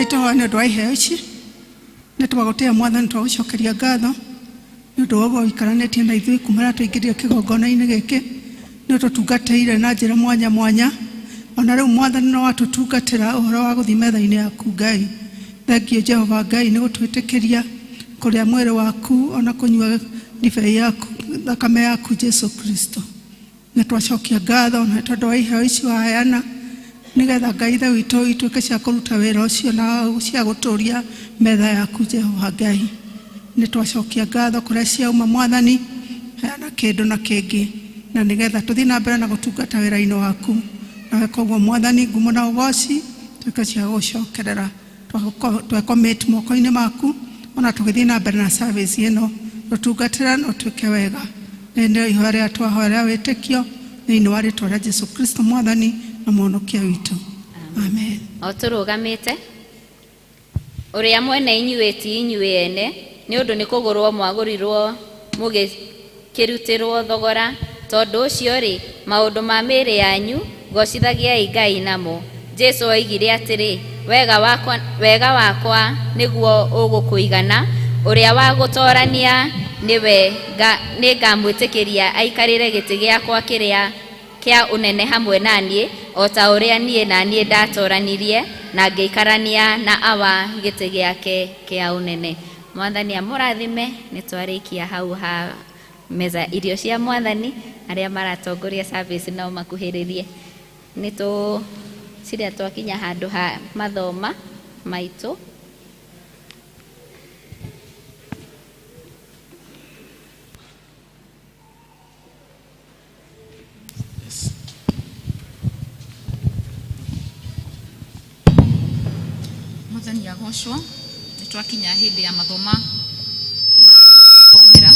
Rekei tũhoe nĩ ũndũ wa iheo ici. Nĩ twagũtĩĩa Mwathani, twagũcokeria ngatho nĩ ũndũ wa ũguo ũikaranĩtie na ithuĩ kuma rĩrĩa tũingĩrire kĩgongona-inĩ gĩkĩ. Nĩ ũtũtungatĩire na njĩra mwanya mwanya. Ona rĩu Mwathani no watũtungatĩra ũhoro wa gũthiĩ metha-inĩ yaku Ngai. Thengiũ Jehova Ngai nĩ gũtwĩtĩkĩria kũrĩa mwĩrĩ waku ona kũnyua ndibei yaku, thakame yaku Jesu Kristo. Nĩ twacokia ngatho na tondũ wa iheo ici waheana nĩgetha Ngai Ithe witũ ituĩke cia kũruta wĩra ũcio na cia gũtũria metha yaku Jehova Ngai. Nĩ twacokia ngatho kũrĩa ciauma Mwathani, heana kĩndũ na kĩngĩ na nĩgetha tũthiĩ na mbere na gũtungata wĩra-inĩ waku. Nawe koguo Mwathani, ngumo na ũgoci tuĩke cia gũcokerera. Twecommit moko-inĩ maku ona tũgĩthiĩ na mbere na service ĩno, tũtungatĩra na ũtwĩke wega. Nĩ ihoya rĩrĩa twahoya rĩa wĩtĩkio thĩinĩ wa rĩtwa rĩa Jesu Kristo Mwathani na Mũhonokia witũ. Amen. O tũrũgamĩte, ũrĩa mwene inyuĩ ti inyuĩ ene, nĩ ũndũ nĩ kũgũrwo mwagũrirwo mũgĩkĩrutĩrwo thogora. Tondũ ũcio rĩ, maũndũ ma mĩĩrĩ yanyu gocithagiai Ngai namo. Jesu oigire atĩrĩ, wega wakwa nĩguo ũgũkũigana, ũrĩa wa gũtorania nĩwe nĩngamwĩtĩkĩria aikarĩre gĩtĩ gĩakwa kĩrĩa kĩa ũnene hamwe na niĩ, o ta ũrĩa niĩ na niĩ ndatoranirie na ngĩikarania na Awa gĩtĩ gĩake kĩa ũnene. Mwathani amũrathime. Nĩ twarĩkia hau ha meza irio cia Mwathani. Arĩa maratongoria service no makuhĩrĩrie. Nĩ tũ ciria twakinya handũ ha mathoma maitũ. Mwathani agocwo. Nĩ twakinya hĩndĩ ya mathoma na thomera.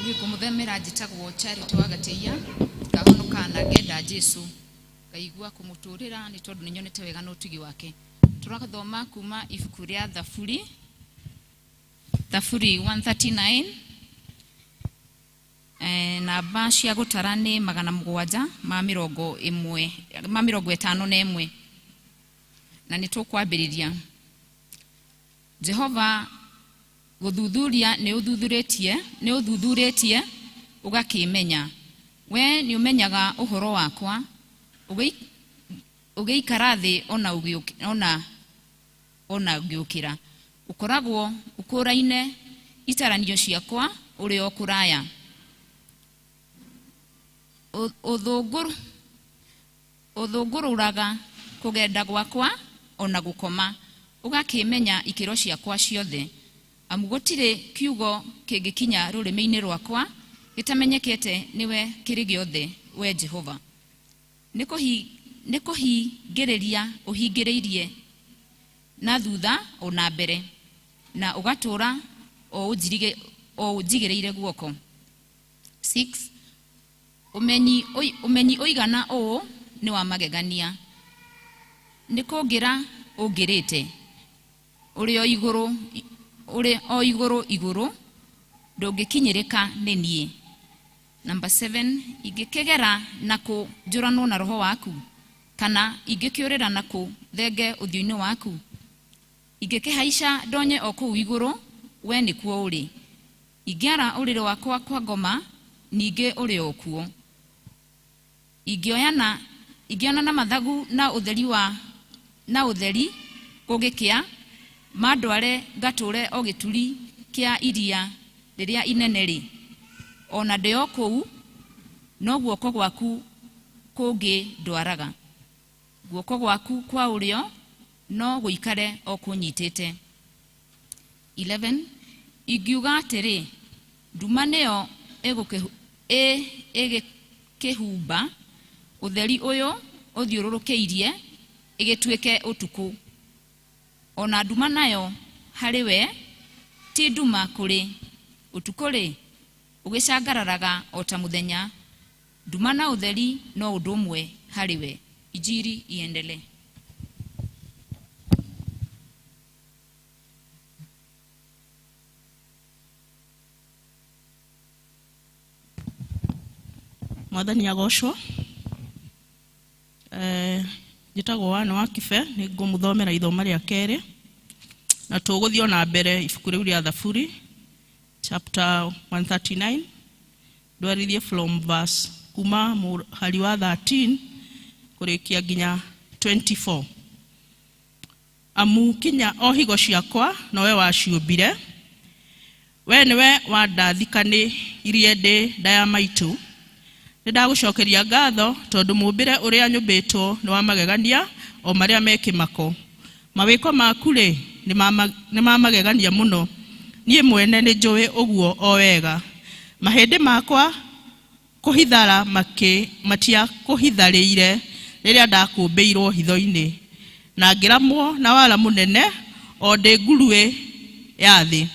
Niĩ ngũmũthomera njĩtagwo Charity wa Gatĩiya, ngahonoka na ngenda Jesu, ngaigua kũmũtũrĩra nĩ tondũ nĩ nyonete wega na ũtugi wake. Tũrathoma kuma ibuku rĩa Thaburi, Thaburi 139, namba cia gũtara nĩ 751 ma 51, na nĩ tũkwambĩrĩria. Jehova, gũthuthuria nĩ ũthuthurĩtie, nĩ ũthuthurĩtie ũgakĩmenya. We nĩ ũmenyaga ũhoro wakwa, ũgĩikara thĩ ona ona ũgĩũkĩra. Ũkoragwo ũkũraine itaranio ciakwa ũrĩ o kũraya. Ũthũngũrũraga kũgenda gwakwa ona gũkoma, ũgakĩmenya ikĩro ciakwa ciothe. Amu gũtirĩ kiugo kĩngĩkinya rũrĩmĩ-inĩ rwakwa gĩtamenyekete nĩwe kĩrĩ gĩothe, we Jehova. Nĩ kũhingĩrĩria ũhingĩrĩirie na thutha ona mbere, na ũgatũra o ũnjigĩrĩire guoko. 6. Ũmenyi ũigana ũũ nĩ wa magegania, nĩ kũngĩra ũngĩrĩte. Ũrĩ o igũrũ, ũrĩ o igũrũ igũrũ, ndũngĩkinyĩrĩka nĩ niĩ. Number 7, ingĩkĩgera na kũ njũranwo na roho waku, kana ingĩkĩũrĩra na kũ thenge ũthiũ-inĩ waku. Ingĩkĩhaica ndonye o kũu igũrũ, we nĩkuo ũrĩ. Ingĩara ũrĩrĩ wakwa kwa ngoma, ningĩ ũrĩ o kuo. Ingĩona na mathagu na ũtheri wa na ũtheri kũngĩkĩa, mandware ngatũre o gĩturi kĩa iria rĩrĩa inene rĩ, ona ndĩ o kũu no guoko gwaku kũngĩndwaraga. Guoko gwaku kwa ũrĩo no gũikare o kũnyitĩte. 11. Ingiuga atĩrĩ, nduma nĩyo ĩgĩkĩhumba, ũtheri ũyũ ũthiũrũrũkĩirie ĩgĩtuĩke ũtukũ. Ona nduma nayo harĩ we ti nduma kũrĩ, ũtukũ rĩ ũgĩcangararaga o ta mũthenya. Nduma na ũtheri no ũndũ ũmwe harĩ we. Injili iendelee. Mwathani agocwo. Njĩtagwo Wana wa Kibe, nĩ ngũmũthomera ithoma rĩa kerĩ na tũgũthiĩ ona mbere ibuku rĩu rĩa Thaburi chapter 139, ndwarithie from verse kuma mũhari wa 13 kũrĩkia nginya 24. Amu kinya o higo ciakwa nowe waciũmbire, we nĩwe wandathikanirie ndĩ nda ya maitũ. Nĩ ndagũcokeria ngatho tondũ mũũmbĩre ũrĩa nyũmbĩtwo nĩ wa magegania o marĩa me kĩmako. Mawĩko maku rĩ nĩ ma magegania mũno, niĩ mwene nĩ njũĩ ũguo o wega. Mahĩndĩ makwa kũhithara matiakũhitharĩire rĩrĩa ndakũmbĩirwo hitho-inĩ, na ngĩramwo na wara mũnene o ndĩ nguruĩ ya thĩ.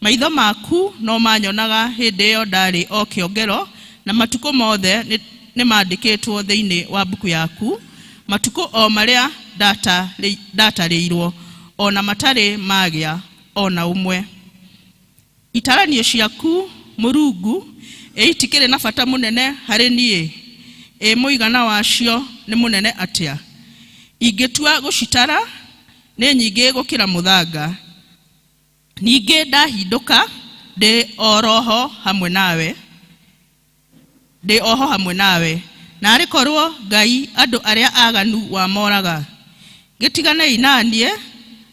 Maitho maku no manyonaga hĩndĩ ĩyo ndarĩ o kĩongero, na matukũ mothe nĩ mandĩkĩtwo thĩinĩ wa mbuku yaku, matukũ o marĩa ndatarĩirwo, o na matarĩ magĩa o na ũmwe. Itaranio ciaku Mũrungu ĩ itikĩrĩ na bata mũnene harĩ niĩ, ĩ mũigana wacio nĩ mũnene atĩa? Ingĩtua gũcitara nĩ nyingĩ gũkĩra mũthanga. Ningĩ ndahindũka ndĩ o roho hamwe nawe, ndĩ oho hamwe nawe. Naarĩ korwo Ngai andũ arĩa aganu wamoraga. Gĩtiganei na niĩ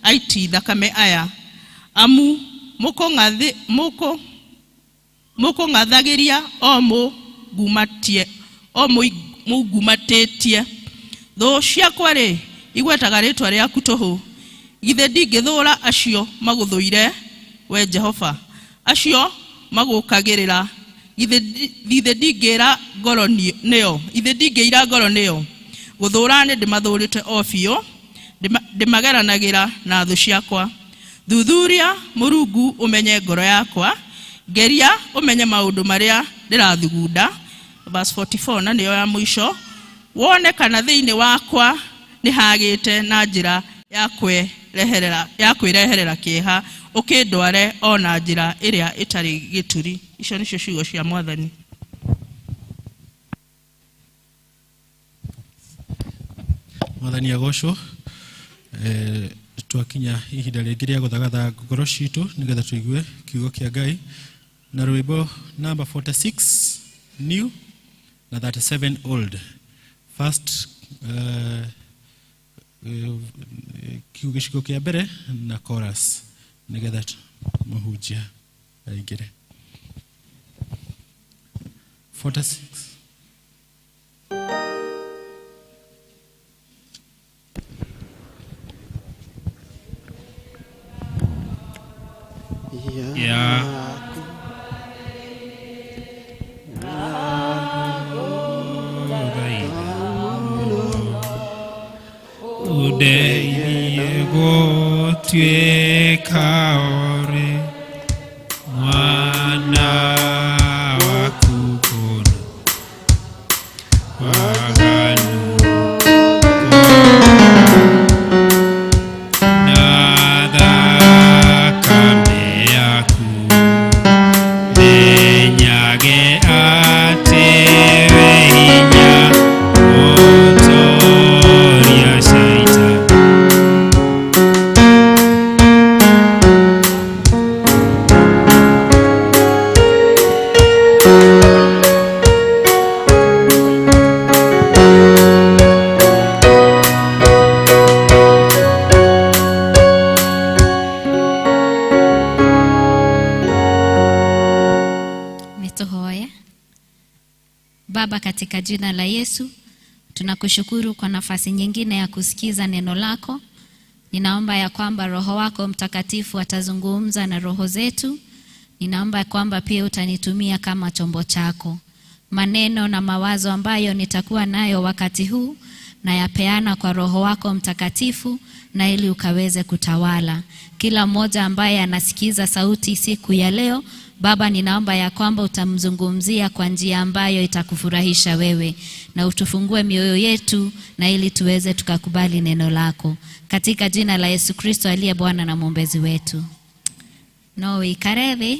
aiti thakame aya, amu mũkũng'athagĩria o mũngumatĩtie. Thũ ciakwa rĩ igwetaga rĩtwa rĩaku tũhũ, githĩ ndingĩthũũra acio magũthũire we Jehova, acio magũkagĩrĩra, githĩ ndingĩira ngoro nĩo, githĩ ndingĩira ngoro nĩo. Gũthũũra nĩ ndĩmathũũrĩte o biũ, ndĩmageranagĩra na thũ ciakwa. Thuthuria Mũrungu ũmenye ngoro yakwa, ngeria ũmenye maũndũ marĩa ndĩrathugunda. Verse 44 na nĩyo ya mũico, wone kana thĩinĩ wakwa nĩ hagĩte na njĩra ya kwĩreherera kĩeha, ũkĩndware o na njĩra ĩrĩa ĩtarĩ gĩturi. Icio nĩcio ciugo cia Mwathani. Mwathani agocwo. Twakinya ihinda rĩngĩ rĩa gũthagatha ngoro citũ nĩgetha tũigue kiugo kĩa Ngai na rwĩmbo number 46 new na 37 old. First kiugo gĩcigo kĩa mbere na chorus nĩgetha mũhunjia aingĩre. 46. Ya Udeithie gũtuĩka ũrĩ mwana waku kũna waganu na thakame yaku, menyage atĩ wĩ hinya gũtooria Shaitani. Nituhoye. Baba, katika jina la Yesu, tunakushukuru kwa nafasi nyingine ya kusikiza neno lako. Ninaomba ya kwamba Roho wako Mtakatifu atazungumza na roho zetu. Ninaomba ya kwamba pia utanitumia kama chombo chako. Maneno na mawazo ambayo nitakuwa nayo wakati huu nayapeana kwa Roho wako Mtakatifu, na ili ukaweze kutawala kila mmoja ambaye anasikiza sauti siku ya leo. Baba, ninaomba ya kwamba utamzungumzia kwa njia ambayo itakufurahisha wewe, na utufungue mioyo yetu na ili tuweze tukakubali neno lako, katika jina la Yesu Kristo aliye Bwana na mwombezi wetu. No wikare thĩ.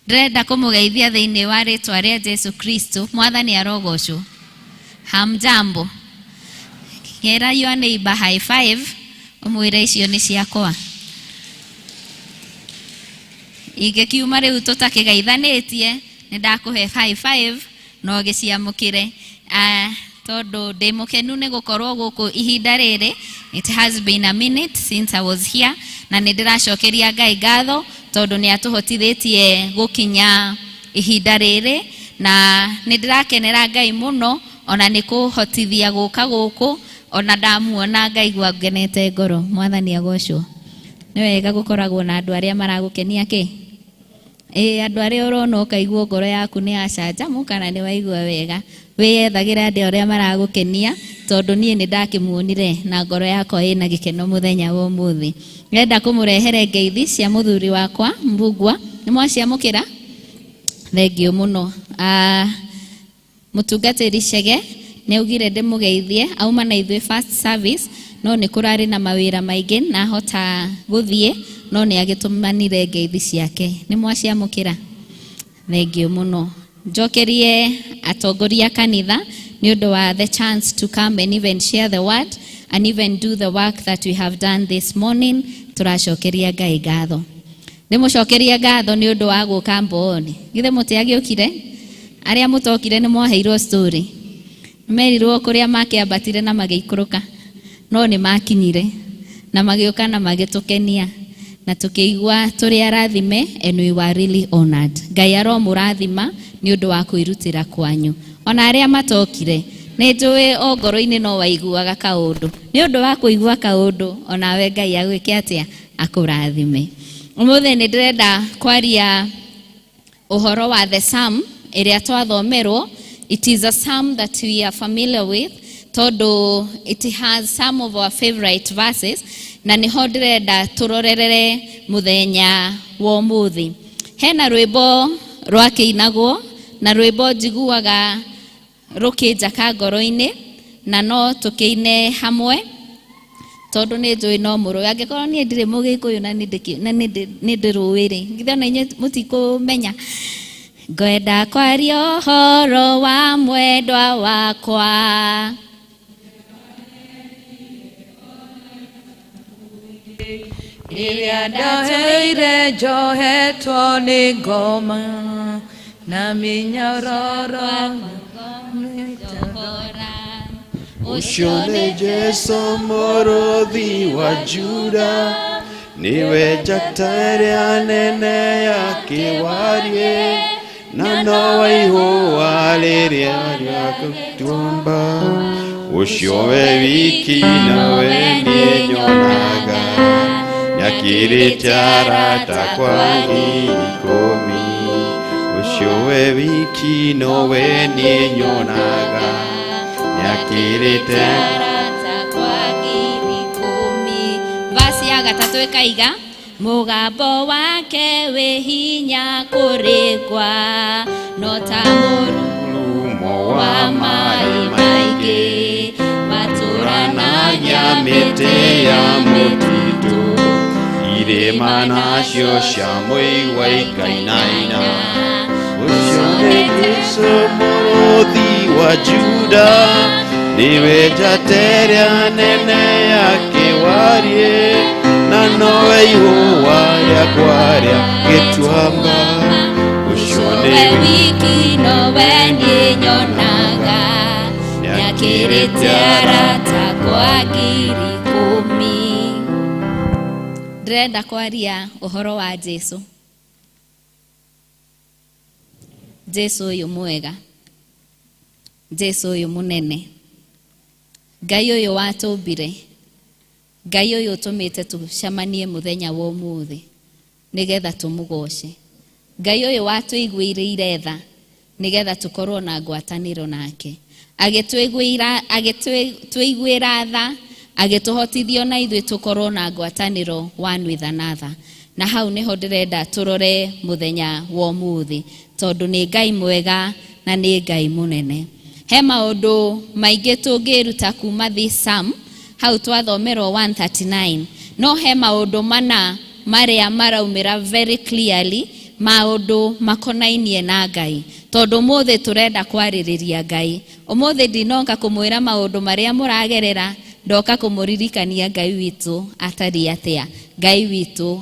Ndĩrenda kũmũgeithia thĩinĩ wa rĩtwa rĩa Jesu Kristo. Mwathani arogocwo. Hamjambo. Gera your neighbor high five, ũmwĩre icio nĩ ciakwa. Ingĩkiuma rĩu tũtakĩgeithanĩtie, nĩ ndakũhe high five no gĩciamũkĩre. Tondũ ndĩ mũkenu nĩ gũkorwo gũkũ ihinda rĩrĩ. It has been a minute since I was here, na nĩ ndĩracokeria Ngai ngatho tondũ nĩ atũhotithĩtie gũkinya ihinda rĩrĩ, na nĩ ndĩrakenera Ngai mũno ona nĩ kũhotithia gũka gũkũ, ona ndamuona ngaigua ngenete ngoro. Mwathani agocwo. Nĩ wega gũkoragwo na andũ arĩa maragũkenia kĩ? Ĩĩ, andũ arĩa ũrona ũkaigua ngoro yaku nĩ yacanjamũka na nĩ waigua wega. Wĩyethagĩra andũ arĩa maragũkenia tondũ niĩ nĩ ndakĩmuonire na ngoro yakwa ĩna gĩkeno mũthenya wa ũmũthĩ. Ndĩrenda kũmũrehere ngeithi cia mũthuri wakwa Mbugua. Nĩ mwaciamũkĩra? Thengiũ mũno. Mũtungatĩri Chege nĩ augire ndĩmũgeithie, auma na ithuĩ first service, no nĩ kũrarĩ na mawĩra maingĩ na ahota gũthiĩ, no nĩ agĩtũmanire ngeithi ciake. Nĩ mwaciamũkĩra? Thengiũ mũno. Njokerie atongoria kanitha nĩ ũndũ wa the chance to come and even share the word and even do the work that we have done this morning. Tũracokeria Ngai ngatho. Ndĩmũcokerie ngatho nĩ ũndũ wa gũka Mbooni. Githĩ mũtiagĩũkire? Arĩa mũtokire nĩ mwaheirwo story. Merirwo kũrĩa makĩambatire na magĩikũrũka, no nĩ makinyire na magĩũka na magĩtũkenia na tũkĩigua tũrĩ arathime, and we were really honored. Ngai aromũrathima nĩ ũndũ wa kwĩrutĩra kwanyu. Ona arĩa matokire, nĩ njũĩ o ngoro-inĩ no waiguaga kaũndũ. Nĩ ũndũ wa kũigua kaũndũ, onawe Ngai agwĩke atĩa? Akũrathime. Ũmũthĩ nĩ ndĩrenda kwaria ũhoro wa the psalm ĩrĩa twathomerwo. It is a psalm that we are familiar with tondũ it has some of our favorite verses, na nĩho ndĩrenda tũrorerere mũthenya wa ũmũthĩ. Hena rwĩmbo rwakĩinagwo na rwĩmbo njiguaga rũkĩnjaka ngoro-inĩ, na no tũkĩine hamwe tondũ nĩ njũĩ no mũrũĩ. Angĩkorwo niĩ ndirĩ mũgĩkũyũ na nĩ ndĩrũĩ rĩ, githĩ ona inyuĩ mũtikũmenya? Ngwenda kwaria ũhoro wa mwendwa wakwa, rĩrĩa ndaheire njohetwo nĩ ngoma na mĩnyororo. Ũcio nĩ Jesũ mũrũthi wa Juda, nĩwe njata ĩrĩa nene ya kĩwariĩ, na nowe ihũa rĩrĩa rĩa gĩtuamba. Ũcio we wiki nowe niĩ nyonaga, nĩakĩrĩte arata kwa 10,000. Ũcio we wiki nowe niĩ nyonaga, nĩakĩrĩte arata kwa 10,000. Vasi ya gatatũ ĩkaiga mũgambo wake wĩ hinya kũrĩ kwa no ta mũrurumo wa maĩ maingĩ, matũranagia mĩtĩ ya mũtitũ, irĩma nacio cia mũigua ikainaina. Ũcio nĩ Jesũ mũrũthi wa Juda, nĩwe njata ĩrĩa nene ya kĩwariĩ, na nowe ihũa rĩakwa rĩa gĩtuamba. Ũcio nĩ we wiki nowe niĩ nyonaga, nĩakĩrĩte arata kwa 10,000. Ndĩrenda kwaria ũhoro wa Jesũ. Jesũ ũyũ mwega, Jesũ ũyũ mũnene, Ngai ũyũ watũmbire, Ngai ũyũ ũtũmĩte tũcemanie mũthenya wa ũmũthĩ nĩgetha tũmũgoce, Ngai ũyũ watũiguĩrĩire tha nĩgetha tũkorwo na ngwatanĩro nake, agĩtũiguĩra tha, agĩtũhotithia na ithuĩ tũkorwo na ngwatanĩro one with another. Na hau nĩho ndĩrenda tũrore mũthenya wa ũmũthĩ, tondũ nĩ Ngai mwega na nĩ Ngai mũnene. He maũndũ maingĩ tũngĩruta kuma this psalm, hau twathomerwo 139, no he maũndũ mana marĩa maraumĩra very clearly, maũndũ makonainie na Ngai, tondũ ũmũthĩ tũrenda kwarĩrĩria Ngai. Ũmũthĩ ndinoka kũmwĩra maũndũ marĩa mũragerera Ndoka kũmũririkania Ngai witũ atariĩ atĩa, Ngai witũ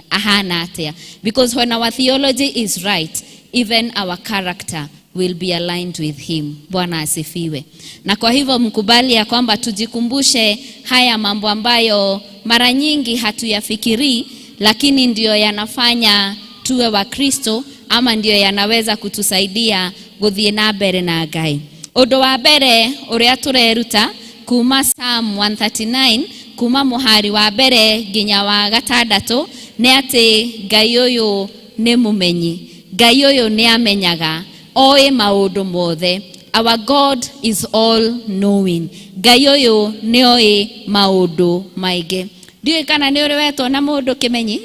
ahana atĩa. Because when our theology is right, even our character will be aligned with him. Bwana asifiwe. Na kwa hivyo mkubali ya kwamba tujikumbushe haya mambo ambayo mara nyingi hatuyafikirii, lakini ndiyo yanafanya tuwe Wakristo ama ndiyo yanaweza kutusaidia gũthiĩ na mbere na Ngai. Ũndũ wa mbere ũrĩa tũreruta kuma Psalm 139, kuma mũhari wa mbere nginya wa gatandatũ, nĩ atĩ Ngai ũyũ nĩ mũmenyi. Ngai ũyũ nĩ amenyaga, oĩ maũndũ mothe. Our God is all knowing. Ngai ũyũ nĩ oĩ maũndũ maingĩ. Ndiũĩ kana nĩ ũrĩ wetwo na mũndũ kĩmenyi?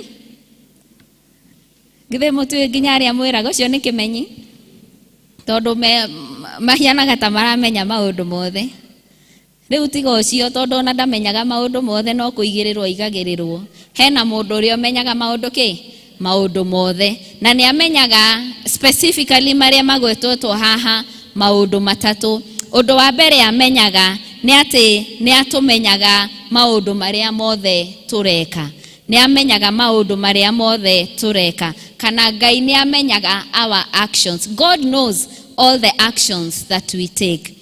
Githĩ mũtiũĩ nginya arĩa mwĩraga ũcio nĩ kĩmenyi? Tondũ mahianaga ta maramenya maũndũ mothe. Rĩu tiga ũcio, tondũ ona ndamenyaga maũndũ mothe, no kũigĩrĩrwo aigagĩrĩrwo. Hena mũndũ ũrĩa ũmenyaga maũndũ kĩ? Maũndũ mothe. Na nĩ amenyaga specifically marĩa magwetwo haha, maũndũ matatũ. Ũndũ wa mbere amenyaga nĩ atĩ nĩ atũmenyaga maũndũ marĩa mothe tũreka. Nĩ amenyaga maũndũ marĩa mothe tũreka. Kana Ngai nĩ amenyaga our actions. God knows all the actions that we take.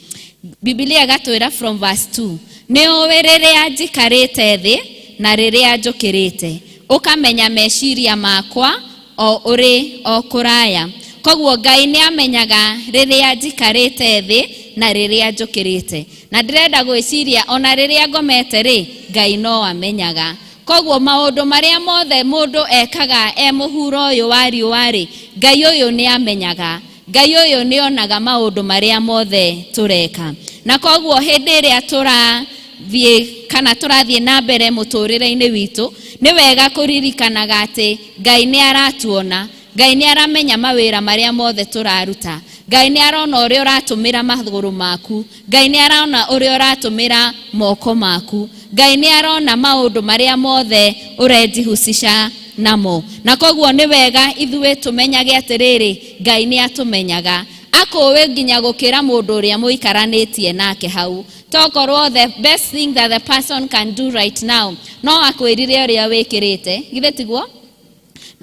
Biblia ĩgatwĩra from verse 2, nĩ ũĩ rĩrĩa njikarĩte thĩ na rĩrĩa njũkĩrĩte, ũkamenya meciria makwa o ũrĩ o kũraya. Koguo Ngai nĩ amenyaga rĩrĩa njikarĩte thĩ na rĩrĩa njũkĩrĩte. Na ndĩrenda gwĩciria ona rĩrĩa ngomete rĩ, Ngai no amenyaga. Koguo maũndũ marĩa mothe mũndũ ekaga e mũhuro ũyũ wa riũa rĩ, Ngai ũyũ nĩ amenyaga. Ngai ũyũ nĩ onaga maũndũ marĩa mothe tũreka. Na koguo hĩndĩ ĩrĩa tũrathiĩ kana tũrathiĩ na mbere mũtũrĩre-inĩ witũ, nĩ wega kũririkanaga atĩ Ngai nĩ aratuona. Ngai nĩ aramenya mawĩra marĩa mothe tũraruta. Ngai nĩ arona ũrĩa ũratũmĩra magũrũ maku. Ngai nĩ arona ũrĩa ũratũmĩra moko maku. Ngai nĩ arona maũndũ marĩa mothe ũrejihusisha namo. Na koguo nĩ wega ithuĩ tũmenyage atĩrĩrĩ, Ngai nĩ atũmenyaga. Akũĩ nginya gũkĩra mũndũ ũrĩa mũikaranĩtie nake hau. Tokorwo the best thing that the person can do right now no akwĩrire ũrĩa wĩkĩrĩte, githĩ tiguo?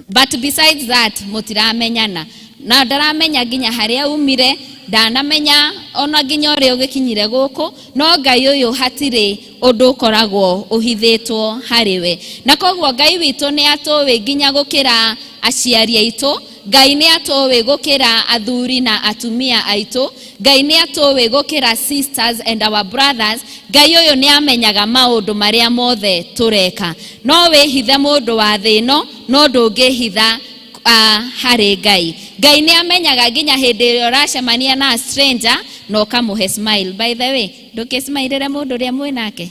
But besides that, mũtiramenyana. Na ndaramenya nginya harĩa umire, ndanamenya ona nginya ũrĩa ũgĩkinyire gũkũ, no Ngai ũyũ hatirĩ ũndũ ũkoragwo ũhithĩtwo harĩ we. Na koguo Ngai witũ nĩ atũĩ nginya gũkĩra aciari aitũ. Ngai nĩ atũĩ gũkĩra athuri na atumia aitũ. Ngai nĩ atũĩ gũkĩra sisters and our brothers. Ngai ũyũ nĩ amenyaga maũndũ marĩa mothe tũreka. No wĩhithe mũndũ wa thĩ ĩno, no ndũngĩhitha harĩ Ngai. Ngai nĩ amenyaga nginya hĩndĩ ĩrĩa ũracemania na stranger na ũkamũhe smile. By the way, ndũkĩsmailĩre mũndũ ũrĩa mwĩ nake?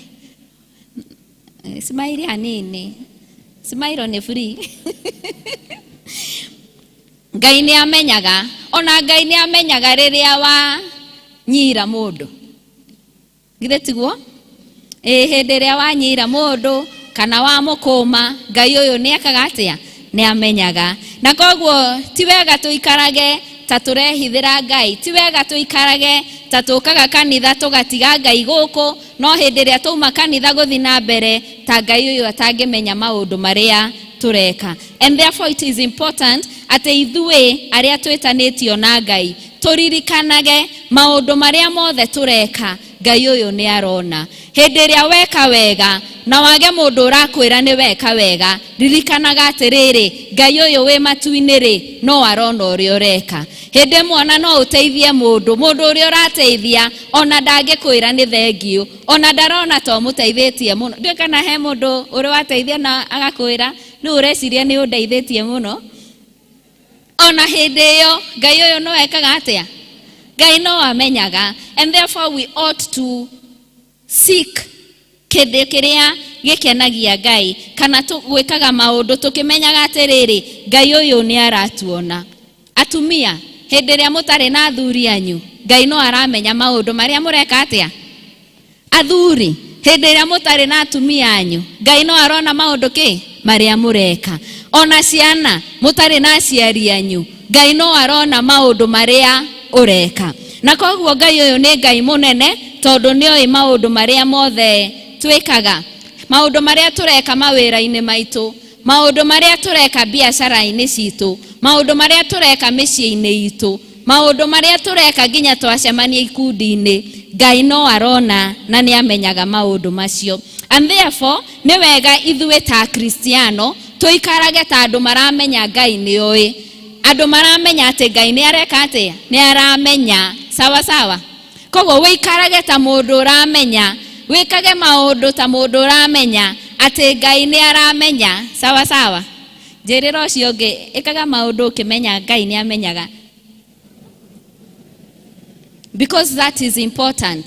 Smile hanini. Smile nĩ free. Ngai nĩ amenyaga, ona Ngai nĩ amenyaga rĩrĩa wa nyira mũndũ. Githĩ tiguo? Ĩ hĩndĩ ĩrĩa wanyira mũndũ kana wamũkũma, Ngai ũyũ nĩ ekaga atĩa? Nĩ amenyaga. Na koguo ti wega tũikarage ta tũrehithĩra Ngai, ti wega tũikarage ta tũkaga kanitha tũgatiga Ngai gũkũ, no hĩndĩ ĩrĩa twauma kanitha gũthiĩ na mbere ta Ngai ũyũ atangĩmenya maũndũ marĩa tũreka. And therefore it is important atĩ ithuĩ arĩa twĩtanĩtio na Ngai tũririkanage maũndũ marĩa mothe tũreka, Ngai ũyũ nĩ arona. Hĩndĩ ĩrĩa weka wega na wage mũndũ ũrakwĩra nĩ weka wega, ririkanaga atĩrĩrĩ, Ngai ũyũ wĩ matu-inĩ rĩ, no arona ũrĩa ũreka. Hĩndĩ ĩmwe ona no ũteithie mũndũ, mũndũ ũrĩa ũrateithia ona ndangĩkwĩra nĩ thengiũ, ona ndarona ta ũmũteithĩtie mũno. Ndiũĩ kana he mũndũ ũrĩ wateithia na agakwĩra nĩ ũreciria nĩ ũndeithĩtie mũno. Ona hĩndĩ ĩyo Ngai ũyũ no ekaga atĩa? Ngai no amenyaga. And therefore we ought to seek kĩndũ kĩrĩa gĩkenagia Ngai, kana gwĩkaga maũndũ tũkĩmenyaga atĩrĩrĩ, Ngai ũyũ nĩ aratuona. Atumia, hĩndĩ ĩrĩa mũtarĩ na athuri anyu, Ngai no aramenya maũndũ marĩa mũreka atĩa? Athuri, hĩndĩ ĩrĩa mũtarĩ na atumia anyu, Ngai no arona maũndũ kĩ marĩa mũreka. Ona ciana, mũtarĩ na aciari anyu, Ngai no arona maũndũ marĩa ũreka. Na koguo Ngai ũyũ nĩ Ngai mũnene, Tondũ nĩoĩ maũndũ marĩa mothe twĩkaga, maũndũ marĩa tũreka mawĩra-inĩ maitũ, maũndũ marĩa tũreka biacara-inĩ citũ, maũndũ marĩa tũreka mĩciĩ-inĩ itũ, maũndũ marĩa tũreka nginya twacemania ikundi-inĩ. Ngai no arona na nĩ amenyaga maũndũ macio. And therefore nĩ wega ithuĩ ta Kristiano tũikarage ta andũ maramenya Ngai nĩ oĩ, andũ maramenya atĩ Ngai nĩ areka atĩa, nĩ aramenya. Sawa sawa. Koguo wĩikarage ta mũndũ ũramenya, wĩkage maũndũ ta mũndũ ũramenya atĩ Ngai nĩ aramenya. Sawa sawa. Njĩrĩra ũcio ũngĩ, ĩkaga maũndũ ũkĩmenya Ngai nĩ amenyaga, because that is important.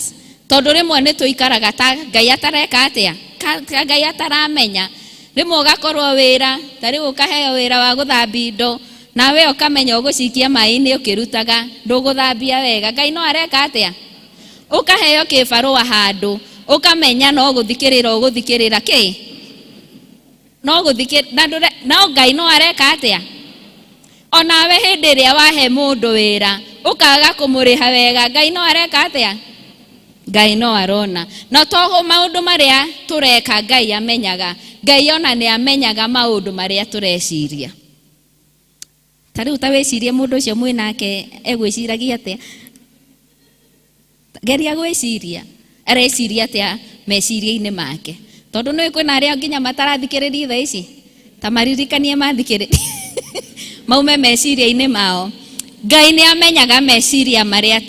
Tondũ rĩmwe nĩ tũikaraga ta Ngai atareka atĩa, ta Ngai ataramenya. Rĩmwe ũgakorwo wĩra, ta rĩu ũkaheo wĩra wa gũthambia indo, nawe ũkamenya ũgũcikia maĩ-inĩ ũkĩrutaga, ndũgũthambia wega. Ngai no areka atĩa? Ũkaheo kĩbarũa handũ, ũkamenya no gũthikĩrĩra ũgũthikĩrĩra kĩ, no gũthikĩ na ndũre, no Ngai no areka atĩa? Onawe hĩndĩ ĩrĩa wahe mũndũ wĩra ũkaga kũmũrĩha wega, Ngai no areka atĩa? Ngai no arona. Na to maũndũ marĩa tũreka Ngai amenyaga, Ngai ona nĩ amenyaga maũndũ marĩa tũreciria. Ta rĩu ta wĩcirie mũndũ ũcio mwĩ nake egwĩciragia atĩa? Geria gwĩciria areciria atĩa meciria-inĩ make, tondũ nĩ kwĩna arĩa nginya matarathikĩrĩria thaa ici, ta maririkanie mathikĩrĩrie maume meciria-inĩ mao. Ngai nĩ amenyaga meciria marĩa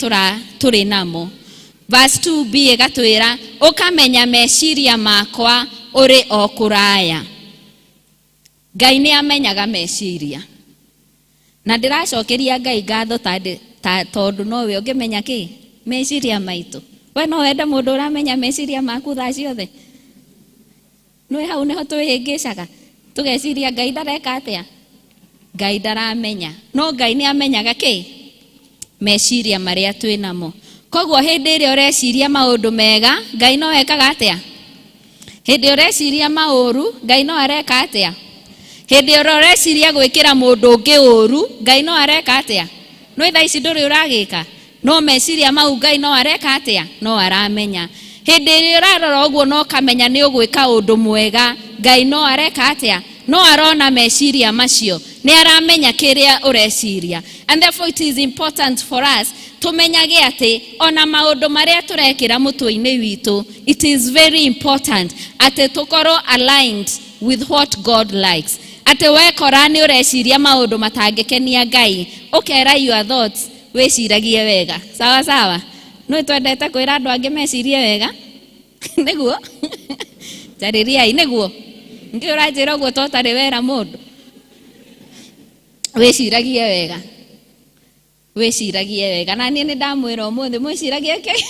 tũrĩ namo. Verse 2b ĩgatwĩra, ũkamenya meciria makwa ũrĩ o kũraya. Ngai nĩ amenyaga meciria. Na ndĩracokeria Ngai ngatho tondũ nowe ũngĩmenya kĩ meciria maitũ. We no wende mũndũ ũramenya meciria maku thaa ciothe? Nĩ hau nĩho twĩhĩngĩcaga, tũgeciria Ngai ndareka atĩa, Ngai ndaramenya. No Ngai nĩ amenyaga kĩ meciria marĩa twĩ namo. Koguo hĩndĩ ĩrĩa ũreciria maũndũ mega, Ngai no ekaga atĩa? Hĩndĩ ũreciria maũru, Ngai no areka atĩa? Hĩndĩ ĩrĩa ũreciria gwĩkĩra mũndũ ũngĩ ũru, Ngai no areka atĩa? Nĩ thaa ici ndũrĩ ũragĩka, no meciria mau Ngai no areka atĩa? No aramenya. Hĩndĩ ĩrĩa ũrarora ũguo no ũkamenya nĩ ũgwĩka ũndũ mwega, Ngai no areka atĩa? No arona meciria macio, nĩ aramenya kĩrĩa ũreciria. And therefore it is important for us tũmenyage atĩ ona maũndũ marĩa tũrekĩra mũtwe-inĩ witũ, it is very important atĩ tũkorwo aligned with what God likes. Atĩ wekora nĩ ũreciria maũndũ matangĩkenia Ngai, ũkera your thoughts wĩciragie wega. Sawa sawa. Nĩ twendete kwĩra andũ angĩ mecirie wega. Nĩguo njarĩriai, nĩguo ngĩ ũranjĩra ũguo to ũtarĩ wera mũndũ. Wĩciragie wega, wĩciragie wega. Na niĩ nĩ ndamwĩra ũmũthĩ mwĩciragie kĩ,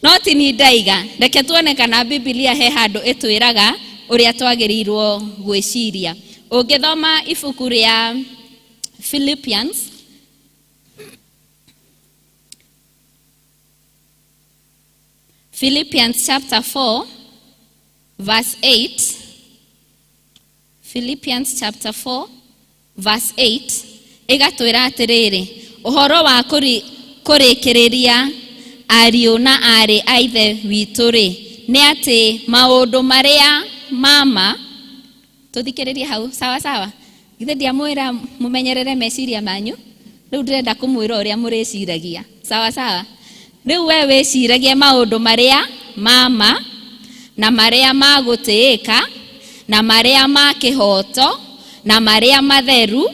no ti ni ndaiga. Reke tuone kana Bibilia he handũ ĩtwĩraga ũrĩa twagĩrĩirwo gwĩciria. Ũngĩthoma ibuku rĩa Philippians, Philippians chapter 4 verse 8, Philippians chapter 4 verse 8 ĩgatwĩra atĩrĩrĩ, ũhoro wa kũrĩkĩrĩria ariũ na aarĩ a ithe witũ rĩ, nĩ atĩ maũndũ marĩa mama. Tũthikĩrĩrie hau. Sawa sawa. Githĩ ndiamwĩra mũmenyerere meciria manyu? Rĩu ndĩrenda kũmwĩra ũrĩa mũrĩciragia. Sawa sawa. Rĩu we wĩciragie maũndũ marĩa mama na marĩa ma gũtĩĩka na marĩa ma kĩhooto na marĩa matheru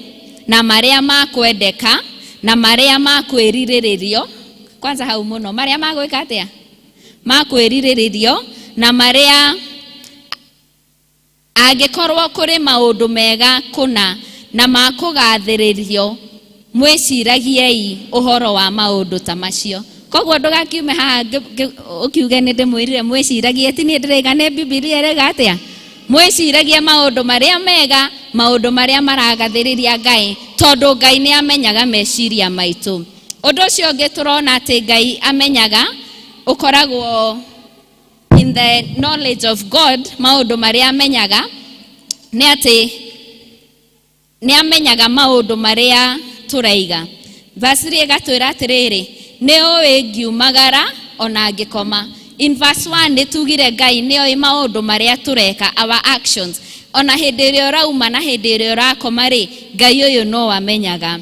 na marĩa ma kwendeka na marĩa ma kwĩrirĩrĩrio. Kwanza hau mũno, marĩa ma gwĩka atĩa? Ma kwĩrirĩrĩrio, na marĩa angĩkorwo kũrĩ maũndũ mega kũna na ma kũgathĩrĩrio, mwĩciragiei ũhoro wa maũndũ ta macio. Koguo ndũgakiume haha ũkiuge nĩ ndĩmwĩrire mwĩciragie, ti niĩ ndĩraiga, nĩ Bibilia ĩraiga atĩa? Mwĩciragie maũndũ marĩa mega, maũndũ marĩa maragathĩrĩria Ngai, tondũ Ngai nĩ amenyaga meciria maitũ. Ũndũ ũcio ũngĩ tũrona atĩ Ngai amenyaga ũkoragwo in the knowledge of God, maũndũ marĩa amenyaga nĩ atĩ nĩ amenyaga maũndũ marĩa tũraiga. Verse 3 ĩgatwĩra atĩrĩrĩ, Nĩ ũĩ ngiumagara ona ngĩkoma. In verse 1 nĩ tugire Ngai nĩ oĩ maũndũ marĩa tũreka, our actions. Ona hĩndĩ ĩrĩa ũrauma na hĩndĩ ĩrĩa ũrakoma rĩ, Ngai ũyũ no amenyaga.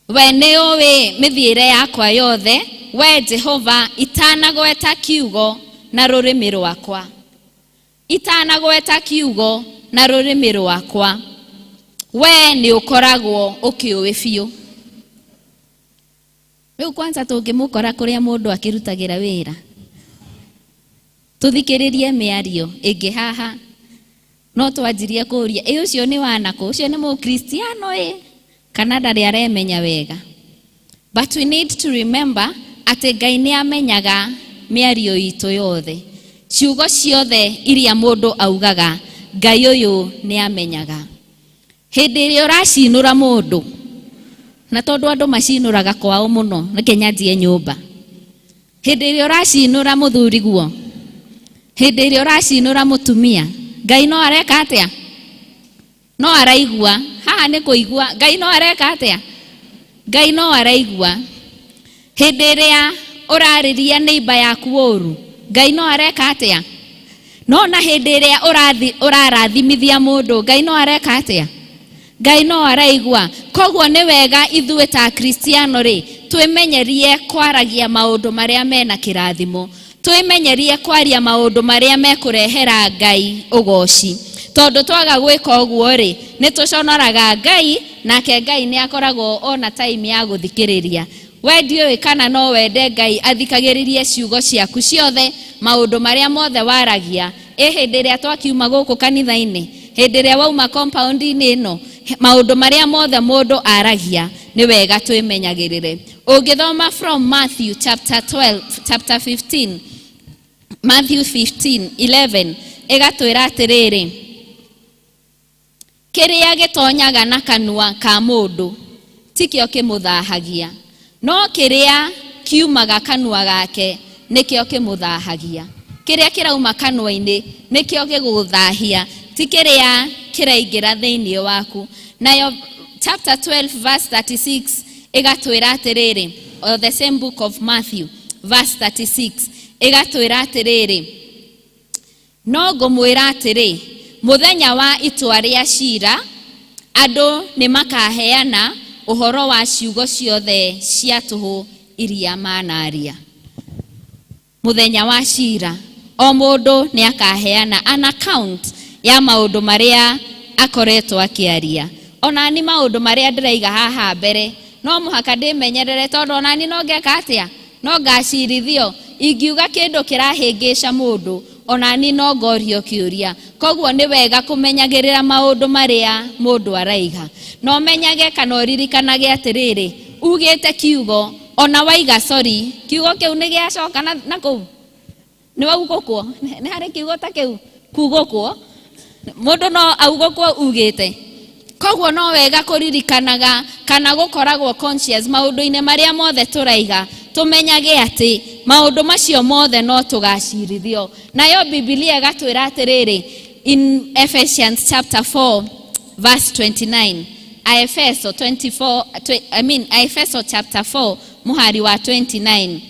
We nĩ ũĩ mĩthiĩre yakwa yothe, we Jehova, itanagweta kiugo na rũrĩmĩ rwakwa. Itanagweta kiugo na rũrĩmĩ rwakwa, we nĩ ũkoragwo ũkĩũĩ biũ. Rĩu kwanza tũngĩmũkora kũrĩa mũndũ akĩrutagĩra wĩra, tũthikĩrĩrie mĩario ĩngĩ haha, no twanjirie kũria, ĩ ũcio nĩ wanakũ, ũcio nĩ mũkristiano ĩ, kana ndarĩ aremenya wega. But we need to remember atĩ Ngai nĩ amenyaga mĩario itũ yothe. Ciugo ciothe iria mũndũ augaga, Ngai ũyũ nĩ amenyaga. Hĩndĩ ĩrĩa ũracinũra mũndũ, na tondũ andũ macinũraga kwao mũno, reke nyanjie nyũmba. Hĩndĩ ĩrĩa ũracinũra mũthuri guo, hĩndĩ ĩrĩa ũracinũra mũtumia, Ngai no areka atĩa? No araigua. Haha nĩ kũigua. Ngai no areka atĩa? Ngai no araigua. Hĩndĩ ĩrĩa ũrarĩria neighbor yaku ũru, Ngai no areka atĩa? No na hĩndĩ ĩrĩa ũrarathimithia mũndũ, Ngai no areka atĩa? Ngai no araigua. Koguo nĩ wega ithuĩ ta Akristiano rĩ, twĩmenyerie kwaragia maũndũ marĩa mena kĩrathimo. Twĩmenyerie kwaria maũndũ marĩa mekũrehera Ngai ũgoci. Tondũ twaga gwĩka ũguo rĩ, nĩ tũconoraga Ngai, nake Ngai nĩ akoragwo ona time ya gũthikĩrĩria. We ndiũĩ kana no wende Ngai athikagĩrĩrie ciugo ciaku ciothe, maũndũ marĩa mothe waragia. Ĩ hĩndĩ ĩrĩa twakiuma gũkũ kanitha-inĩ, hĩndĩ ĩrĩa wauma compound-inĩ ĩno, maũndũ marĩa mothe mũndũ aragia, nĩ wega twĩmenyagĩrĩre. Ũngĩthoma from Matthew chapter 12, chapter 15, Matthew 15, 11, ĩgatwĩra atĩrĩrĩ, kĩrĩa gĩtonyaga na kanua ka mũndũ tikĩo kĩmũthahagia, no kĩrĩa kiumaga kanua gake nĩkĩo kĩmũthahagia. Kĩrĩa kĩrauma kanua-inĩ nĩkĩo gĩgũthahia, ti kĩrĩa kĩraingĩra thĩinĩ waku. Nayo chapter 12 verse 36 ĩgatwĩra atĩrĩrĩ, o the same book of Matthew verse 36 ĩgatwĩra atĩrĩrĩ, no ngũmwĩra atĩrĩ, mũthenya wa itua rĩa cira, andũ nĩ makaheana ũhoro wa ciugo ciothe cia tũhũ iria manaria. Mũthenya wa cira, o mũndũ nĩ akaheana an account ya maũndũ marĩa akoretwo akĩaria. Ona ni maũndũ marĩa ndĩraiga haha mbere, no mũhaka ndĩmenyerere tondũ ona ni no ngeka atĩa? No ngacirithio. Ingiuga kĩndũ kĩrahĩngĩca mũndũ, ona ni no ngorio kĩũria. Koguo nĩ wega kũmenyagĩrĩra maũndũ marĩa mũndũ araiga. Na ũmenyage kana ũririkanage atĩrĩrĩ, ugĩte kiugo, ona waiga sorry, kiugo kĩu nĩ gĩacoka na kũu? Nĩ waugũkwo? Nĩ harĩ kiugo ta kĩu? Kugũkwo? Mũndũ no augũkwo ugĩte. Koguo no wega kũririkanaga kana gũkoragwo conscious maũndũ-inĩ marĩa mothe tũraiga, tũmenyage atĩ maũndũ macio mothe no tũgacirithio. Nayo Bibilia ĩgatwĩra atĩrĩrĩ, in Ephesians chapter 4 verse 29, Aefeso 24, I mean, Aefeso chapter 4 mũhari wa 29,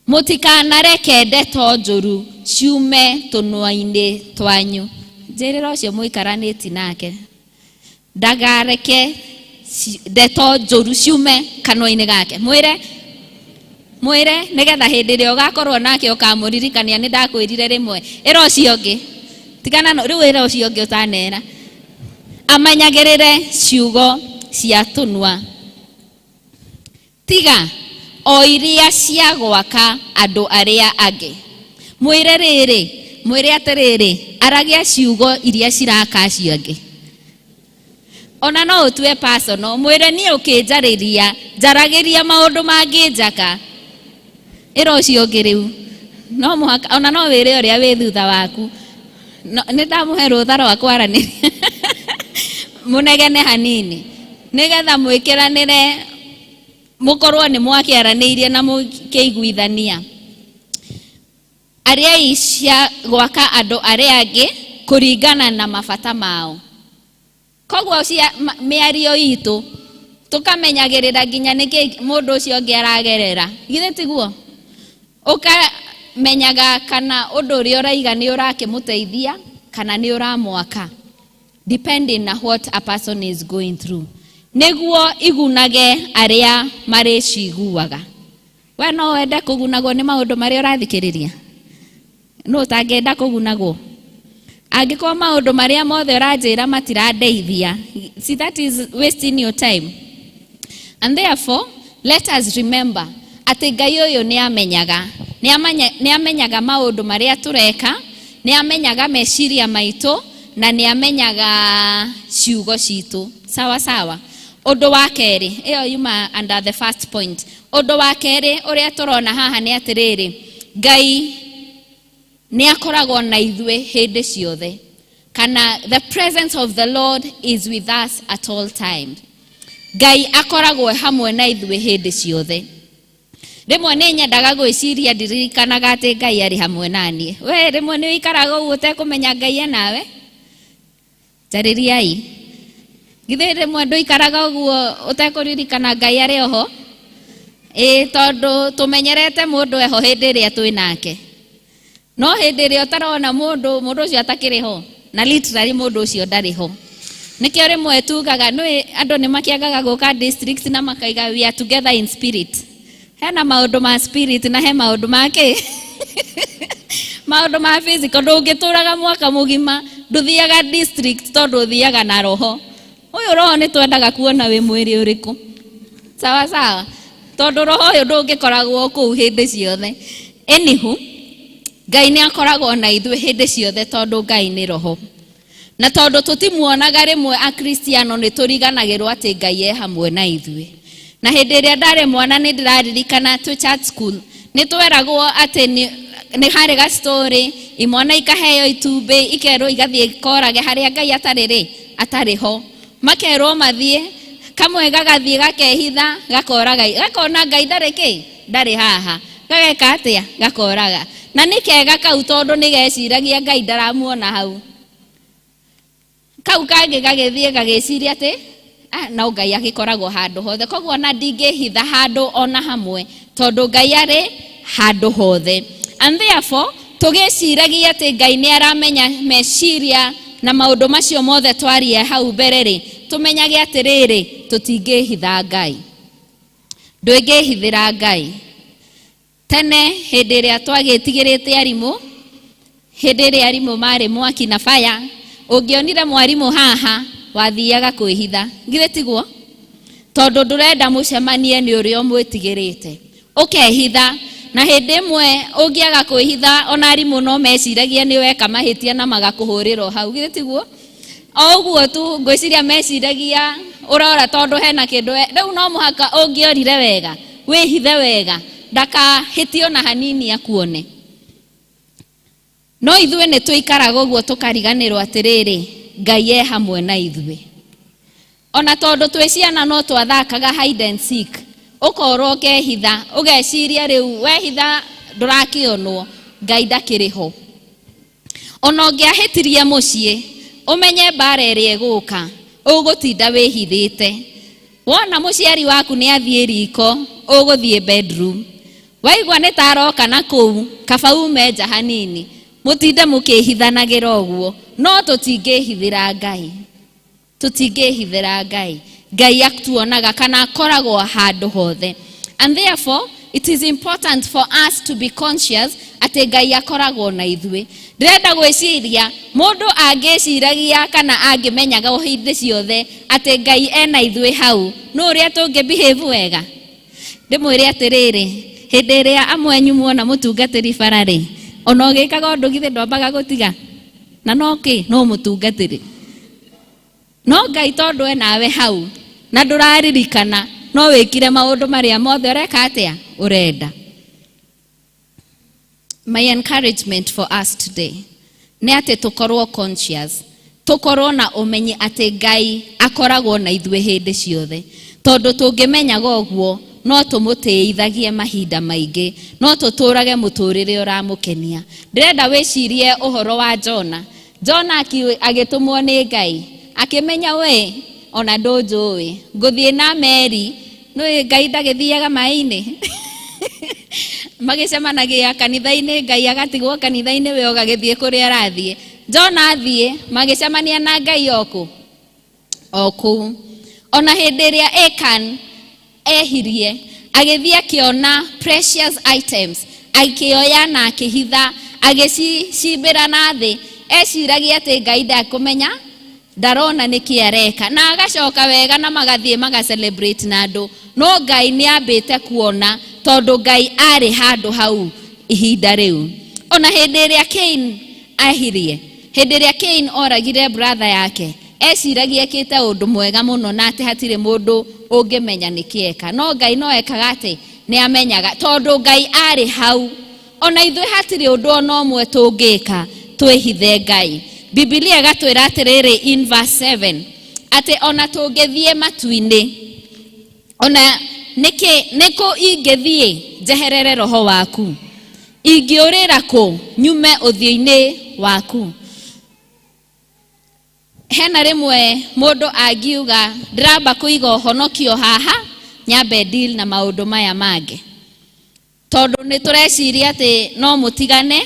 mũtikanareke ndeto njũru ciume tũnua-inĩ twanyu. Njĩrĩra ũcio mũikaranĩti nake, ndagareke ndeto njũru ciume kanua-inĩ gake. Mwĩre, mwĩre nĩgetha hĩndĩ ĩrĩa ũgakorwo nake ũkamũririkania nĩ ndakwĩrire rĩmwe. Ĩra ũcio ũngĩ, tigana rĩu ĩra ũcio ũngĩ ũtanera. Amenyagĩrĩre ciugo cia tũnua. Tiga o iria cia gwaka andũ arĩa angĩ. Mwĩre rĩrĩ, mwĩre atĩrĩrĩ, aragia ciugo iria ciraka acio angĩ. Ona no ũtue personal, mwĩre niĩ ũkĩnjarĩria, njaragĩria maũndũ mangĩnjaka. Ĩra ũcio ũngĩ rĩu. No mũhaka, ona no wĩre ũrĩa wĩ thutha waku. No, nĩ ndamũhe rũtha rwa kwaranĩria. Mũnegene hanini. Nĩgetha mwĩkĩranĩre, mũkorwo nĩ mwakĩaranĩirie na mũkĩiguithania. Ariai cia gwaka andũ arĩa angĩ kũringana na mabata mao. Koguo mĩario itũ Tũkamenyagĩrĩra nginya nĩkĩ mũndũ ũcio ũngĩ aragerera. Githĩ tiguo? Ũkamenyaga kana ũndũ ũrĩa ũraiga nĩ ũrakĩmũteithia kana nĩ ũramwaka, depending na what a person is going through, nĩguo igunage arĩa marĩciguaga. We no wende kũgunagwo nĩ maũndũ marĩa ũrathikĩrĩria? No ũtangĩenda kũgunagwo? Angĩkorwo maũndũ marĩa mothe ũranjĩra matirandeithia, see, that is wasting your time. And therefore let us remember atĩ Ngai ũyũ nĩ amenyaga, nĩ amenyaga maũndũ marĩa tũreka, nĩ amenyaga meciria maitũ, na nĩ amenyaga ciugo citũ. Sawa sawa. Ũndũ wa kerĩ, ĩyo yuma under the first point. Ũndũ wa kerĩ ũrĩa tũrona haha nĩ atĩrĩrĩ, Ngai nĩ akoragwo na ithuĩ hĩndĩ ciothe, kana the presence of the Lord is with us at all times. Ngai akoragwo hamwe na ithuĩ hĩndĩ ciothe. Rĩmwe nĩ nyendaga gwĩciria ndirikanaga atĩ Ngai arĩ hamwe na niĩ. We rĩmwe nĩ ũikaraga ũguo ũtekũmenya Ngai e nawe? Njarĩriai, githĩ rĩmwe ndũikaraga ũguo ũtekũririkana Ngai arĩ oho? Ĩĩ, tondũ tũmenyerete mũndũ eho hĩndĩ ĩrĩa twĩ nake, no hĩndĩ ĩrĩa ũtarona mũndũ, mũndũ ũcio atakĩrĩ ho, na literally mũndũ ũcio ndarĩ ho. Nĩkĩo rĩmwe tugaga nĩ andũ nĩ makĩagaga gũka district na makaiga we are together in spirit. Hena maũndũ ma spirit na he maũndũ ma kĩ, maũndũ ma physical. Ndũngĩtũraga mwaka mũgima ndũthiaga district, tondũ ũthiaga na roho ũyũ. Roho nĩ twendaga kuona wĩ mwĩrĩ ũrĩkũ. Sawa sawa. Tondũ roho ũyũ ndũngĩkoragwo kũu hĩndĩ ciothe. Anywho, Ngai nĩ akoragwo na ithuĩ hĩndĩ ciothe, tondũ Ngai nĩ roho, na tondũ tũtimuonaga rĩmwe, Akristiano nĩ tũriganagĩrwo atĩ Ngai e hamwe na ithuĩ. Na hĩndĩ ĩrĩa ndarĩ mwana, nĩ ndĩraririkana twĩ church school nĩ tweragwo atĩ nĩ harĩ ga story, imwana ikaheo itumbĩ, ikerwo igathiĩ korage harĩa Ngai atarĩ rĩ, atarĩ ho. Makerwo mathiĩ, kamwe gagathiĩ gakehitha, gakoraga, gakona Ngai ndarĩ kĩ, ndarĩ haha. Gageka atĩa? Gakoraga. Na nĩ kega kau, tondũ nĩ geciragia Ngai ndaramuona hau. Kau kangĩ gagĩthiĩ gagĩciria atĩ ah, no Ngai agĩkoragwo handũ hothe, koguo ona ndingĩhitha handũ ona hamwe, tondũ Ngai arĩ handũ hothe. And therefore tũgĩciragia atĩ Ngai nĩ aramenya meciria na maũndũ macio mothe twaria hau mbere rĩ, tũmenyage atĩrĩrĩ, tũtingĩhitha Ngai. Ndũngĩhithĩra Ngai. Tene hĩndĩ ĩrĩa twagĩtigĩrĩte arimũ, hĩndĩ ĩrĩa arimũ marĩ mwaki na baya, ũngĩonire mwarimũ haha wathiaga kwĩhitha. Githĩ tiguo? Tondũ ndũrenda mũcemanie nĩ ũrĩa ũmwĩtigĩrĩte, ũkehitha. Na hĩndĩ ĩmwe ũngĩaga kwĩhitha, ona arimũ no meciragia nĩ weka mahĩtia na magakũhũrĩra o hau. Githĩ tiguo? O ũguo tu ngwĩciria meciragia ũrora, tondũ hena kĩndũ rĩu no mũhaka ũngĩorire wega, wĩhithe wega, ndakahĩtie ona hanini akuone. No ithuĩ nĩ tũikaraga ũguo tũkariganĩrwo atĩrĩrĩ, Ngai e hamwe na ithuĩ. Ona tondũ twĩ ciana no twathakaga hide and seek, ũkorwo ũkehitha, ũgeciria rĩu wehitha ndũrakĩonwo, Ngai ndakĩrĩ ho. Ona ũngĩahĩtirie mũciĩ, ũmenye mbara ĩrĩa ĩgũka, ũgũtinda wĩhithĩte. Wona mũciari waku nĩ athiĩ riko, ũgũthiĩ bedroom. Waigua nĩ ta aroka na kũu, kaba ume nja hanini, mũtinde mũkĩhithanagĩra ũguo. No tũtingĩhithĩra Ngai, tũtingĩhithĩra Ngai. Ngai atuonaga kana akoragwo handũ hothe. And therefore it is important for us to be conscious atĩ Ngai akoragwo na ithuĩ. Ndĩrenda gwĩciria mũndũ angĩciragia kana angĩmenyaga o hĩndĩ ciothe atĩ Ngai ena ithuĩ hau, no ũrĩa tũngĩ behave wega. Ndĩmwĩre atĩrĩrĩ, hĩndĩ ĩrĩa amwe anyu muona mũtungatĩri bara rĩ, ona ũgĩkaga ũndũ, githĩ ndwambaga gũtiga? Na no kĩ, no mũtungatĩri. No Ngai tondũ e nawe hau na ndũraririkana, no wĩkire maũndũ marĩa mothe ũreka atĩa ũrenda. My encouragement for us today nĩ atĩ tũkorwo conscious, tũkorwo na ũmenyi atĩ Ngai akoragwo na ithuĩ hĩndĩ ciothe, tondũ tũngĩmenyaga ũguo no tũmũtĩithagie mahinda maingĩ, no tũtũrage mũtũrĩre ũramũkenia. Ndĩrenda wĩcirie ũhoro wa Jona. Jona agĩtũmwo nĩ Ngai, akĩmenya we Ona ndũnjũĩ, ngũthiĩ na meri. Nĩ Ngai ndagĩthiaga maĩ-inĩ? Magĩcemanagia kanitha-inĩ, Ngai agatigwo kanitha-inĩ, we ũgagĩthiĩ kũrĩa arathiĩ. Jona athiĩ, magĩcemania na Ngai o kũ? O kũu. Ona hĩndĩ ĩrĩa Akan ehirie, agĩthiĩ akĩona precious items, akĩoya na akĩhitha, agĩcimbĩra na thĩ, eciragia atĩ Ngai ndakũmenya, ndarona nĩkĩ areka, na agacoka wega na magathiĩ maga celebrate na andũ. No Ngai nĩ ambĩte kuona, tondũ Ngai arĩ handũ hau ihinda rĩu. Ona hĩndĩ ĩrĩa Cain ehirie, hĩndĩ ĩrĩa Cain oragire brother yake, eciragia ekĩte ũndũ mwega mũno na atĩ hatirĩ mũndũ ũngĩmenya nĩkĩ eka. No Ngai no ekaga atĩ nĩ amenyaga, tondũ Ngai arĩ hau. Ona ithuĩ hatirĩ ũndũ ona ũmwe tũngĩka twĩhithe Ngai. Bibilia ĩgatwĩra atĩrĩrĩ in verse 7 atĩ ona tũngĩthiĩ matu-inĩ, ona nĩkĩ nĩkũ ingĩthiĩ njeherere roho waku? Ingĩũrĩra kũ nyume ũthiũ-inĩ waku? Hena rĩmwe mũndũ angiuga, ndĩramba kũiga ũhonokio haha, nyambe deal na maũndũ maya mangĩ, tondũ nĩ tũreciria atĩ no mũtigane,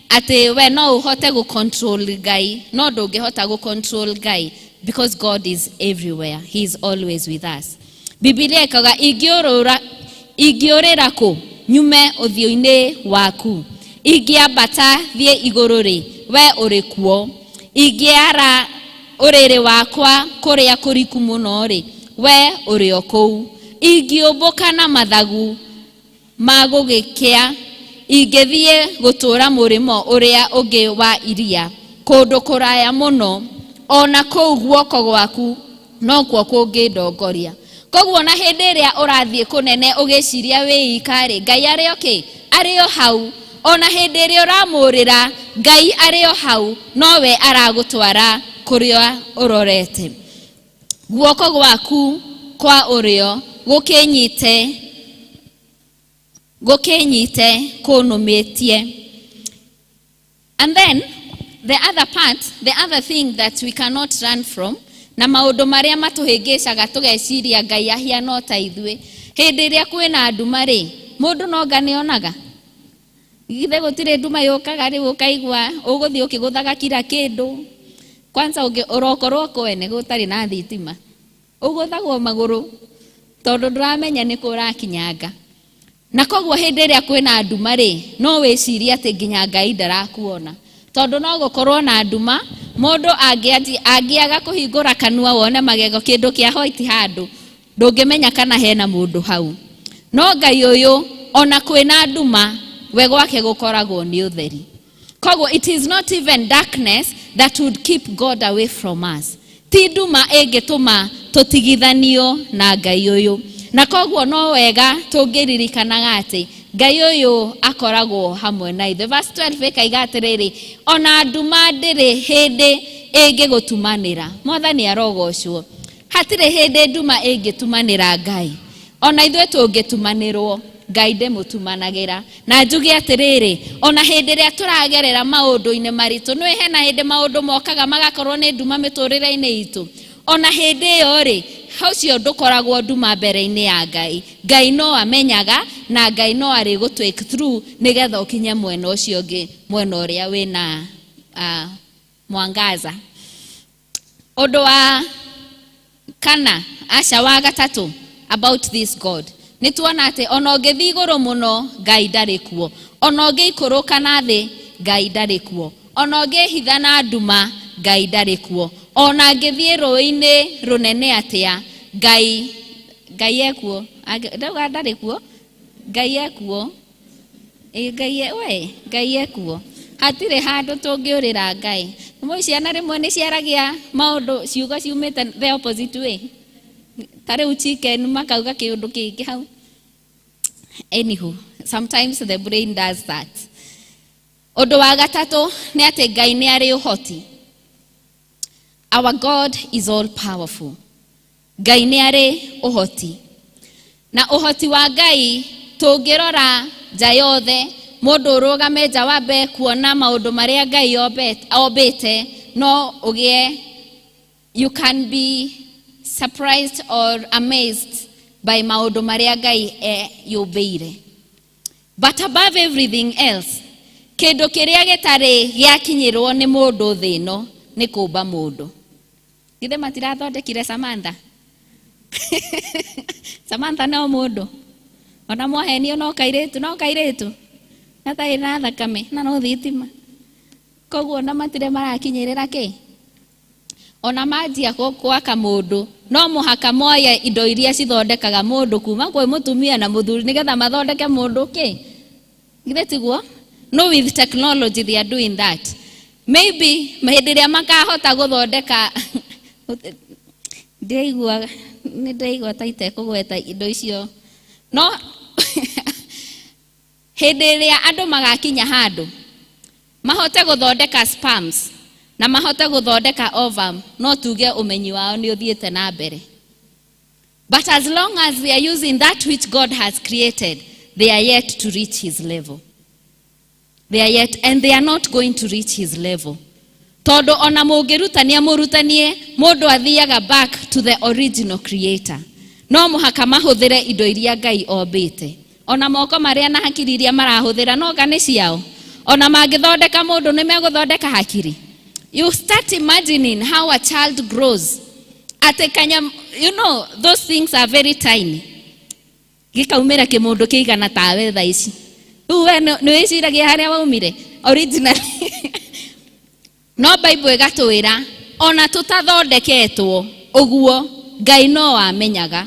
atĩ we no ũhote gũ control Ngai. No ndũngĩhota gũ control Ngai, because God is everywhere, he is always with us. Bibilia ĩkauga, ingĩũrũra, ingĩũrĩra kũ nyume ũthiũ-inĩ waku? Ingĩambata thiĩ igũrũ rĩ, we ũrĩ kuo. Ingĩara ũrĩrĩ wakwa kũrĩa kũriku mũno rĩ, we ũrĩ o kũu. Ingĩũmbũka na mathagu ma gũgĩkĩa, ingĩthiĩ gũtũũra mũrĩmo ũrĩa ũngĩ wa iria, kũndũ kũraya mũno, ona kũu guoko gwaku nokuo kũngĩndongoria. Koguo na hĩndĩ ĩrĩa ũrathiĩ kũnene ũgĩciria wĩ ika rĩ, Ngai arĩ o kĩ? Arĩ o hau. Ona hĩndĩ ĩrĩa ũramũrĩra, Ngai arĩ o hau, nowe aragũtwara kũrĩa ũrorete. Guoko gwaku kwa ũrĩo gũkĩnyite, gũkĩnyite kũnũmĩtie. And then the other part, the other thing that we cannot run from, na maũndũ marĩa matũhĩngĩcaga tũgeciria Ngai ahiana o ta ithuĩ. Hĩndĩ ĩrĩa kwĩna nduma rĩ, mũndũ no nga nĩonaga. Githĩ gũtirĩ nduma yũkaga rĩu ũkaigua ũgũthiĩ ũkĩgũthaga kila kĩndũ. Kwanza ũrokorwo kwene gũtarĩ na thitima, ũgũthagwo magũrũ tondũ ndũramenya nĩkũ ũrakinyanga. Na koguo hĩndĩ ĩrĩa kwĩna nduma rĩ, no wĩcirie atĩ nginya Ngai ndarakuona, tondũ no gũkorwo na nduma, mũndũ angĩaga kũhingũra kanua wone magego kĩndũ kĩa white handũ, ndũngĩmenya kana hena mũndũ hau. No Ngai ũyũ, ona kwĩna nduma, we gwake gũkoragwo nĩ ũtheri. Koguo it is not even darkness that would keep God away from us. Ti nduma ĩngĩtũma tũtigithanio na Ngai ũyũ. Na koguo no wega tũngĩririkanaga atĩ Ngai ũyũ akoragwo hamwe na ithuĩ. Verse 12 ĩkaiga atĩrĩrĩ, ona nduma ndĩrĩ hĩndĩ ĩngĩgũtumanĩra. Mwathani arogocwo. Hatirĩ hĩndĩ nduma ĩngĩtumanĩra Ngai. Ona ithuĩ tũngĩtumanĩrwo, Ngai ndĩmũtumanagĩra. Na njuge atĩrĩrĩ, ona hĩndĩ ĩrĩa tũragerera maũndũ-inĩ maritũ, nĩ hena hĩndĩ maũndũ mokaga magakorwo nĩ nduma mĩtũrĩre-inĩ itũ. Ona hĩndĩ ĩyo rĩ, ũcio ndũkoragwo nduma mbere-inĩ ya Ngai. Ngai no amenyaga, na Ngai no arĩgũ take through nĩgetha ũkinye mwena ũcio ũngĩ, mwena ũrĩa wĩna mwangaza. Ũndũ wa kana, aca, wa gatatũ about this God, nĩ tuona atĩ ona ũngĩthiĩ igũrũ mũno, Ngai ndarĩ kuo. Ona ũngĩikũrũka na thĩ, Ngai ndarĩ kuo. Ona ũngĩhitha na nduma, Ngai ndarĩ kuo. Ona angĩthiĩ rũĩ-inĩ rũnene atĩa, Ngai ekuo. Ndauga ndarĩ kuo, Ngai ekuo. Ĩ Ngai we Ngai ekuo. Hatirĩ handũ tũngĩũrĩra Ngai. Mũĩ ciana rĩmwe nĩ ciaragia maũndũ, ciugo ciumĩte the opposite way. Ta rĩu chicken makauga kĩũndũ kĩngĩ hau. Anywho, sometimes the brain does that. Ũndũ wa gatatũ nĩ atĩ Ngai nĩ arĩ ũhoti. Our God is all powerful. Ngai nĩ arĩ ũhoti. Na ũhoti wa Ngai tũngĩrora nja yothe, mũndũ ũrũgame nja wambe kuona maũndũ marĩa Ngai ombĩte, no ũgĩe, you can be surprised or amazed by maũndũ marĩa Ngai eyũmbĩire. But above everything else, kĩndũ kĩrĩa gĩtarĩ gĩakinyĩrwo nĩ mũndũ thĩ ĩno nĩ kũmba mũndũ. Githĩ matirathondekire Samantha? Samantha no mũndũ. Ona mwahenio no kairĩtu, no kairĩtu. Gatarĩ na thakame na no thitima. Koguo ona matirĩ marakinyĩrĩra kĩ? Ona manjia gwaka mũndũ, no mũhaka moye indo iria cithondekaga mũndũ kuma kwĩ mũtumia na mũthuri nĩgetha mathondeke mũndũ kĩ? Githĩ tiguo? No, with technology they are doing that. Maybe hĩndĩ ĩrĩa makahota gũthondeka, ndĩraigua nĩ ndĩraigua ta itekũgweta indo icio, no hĩndĩ ĩrĩa andũ magakinya handũ mahote gũthondeka sperms na mahote gũthondeka ovum, no tuge ũmenyi wao nĩ ũthiĩte na mbere. But as long as they are using that which God has created, they are yet to reach his level. They are yet, and they are not going to reach his level, tondũ ona mũngĩrutania mũrutanie mũndũ athiaga back to the original creator. No mũhaka mahũthĩre indo iria Ngai ombĩte. Ona moko marĩa na hakiri iria marahũthĩra no nga nĩ ciao. Ona mangĩthondeka mũndũ, nĩ megũthondeka hakiri? You start imagining how a child grows, atĩ kanya, those things are very tiny, gĩkaumĩra kĩmũndũ kĩigana tawe thaa ici. Rĩu we nĩ wĩciragia harĩa waumire originally. No Bible ĩgatwĩra ona tũtathondeketwo ũguo, Ngai no amenyaga,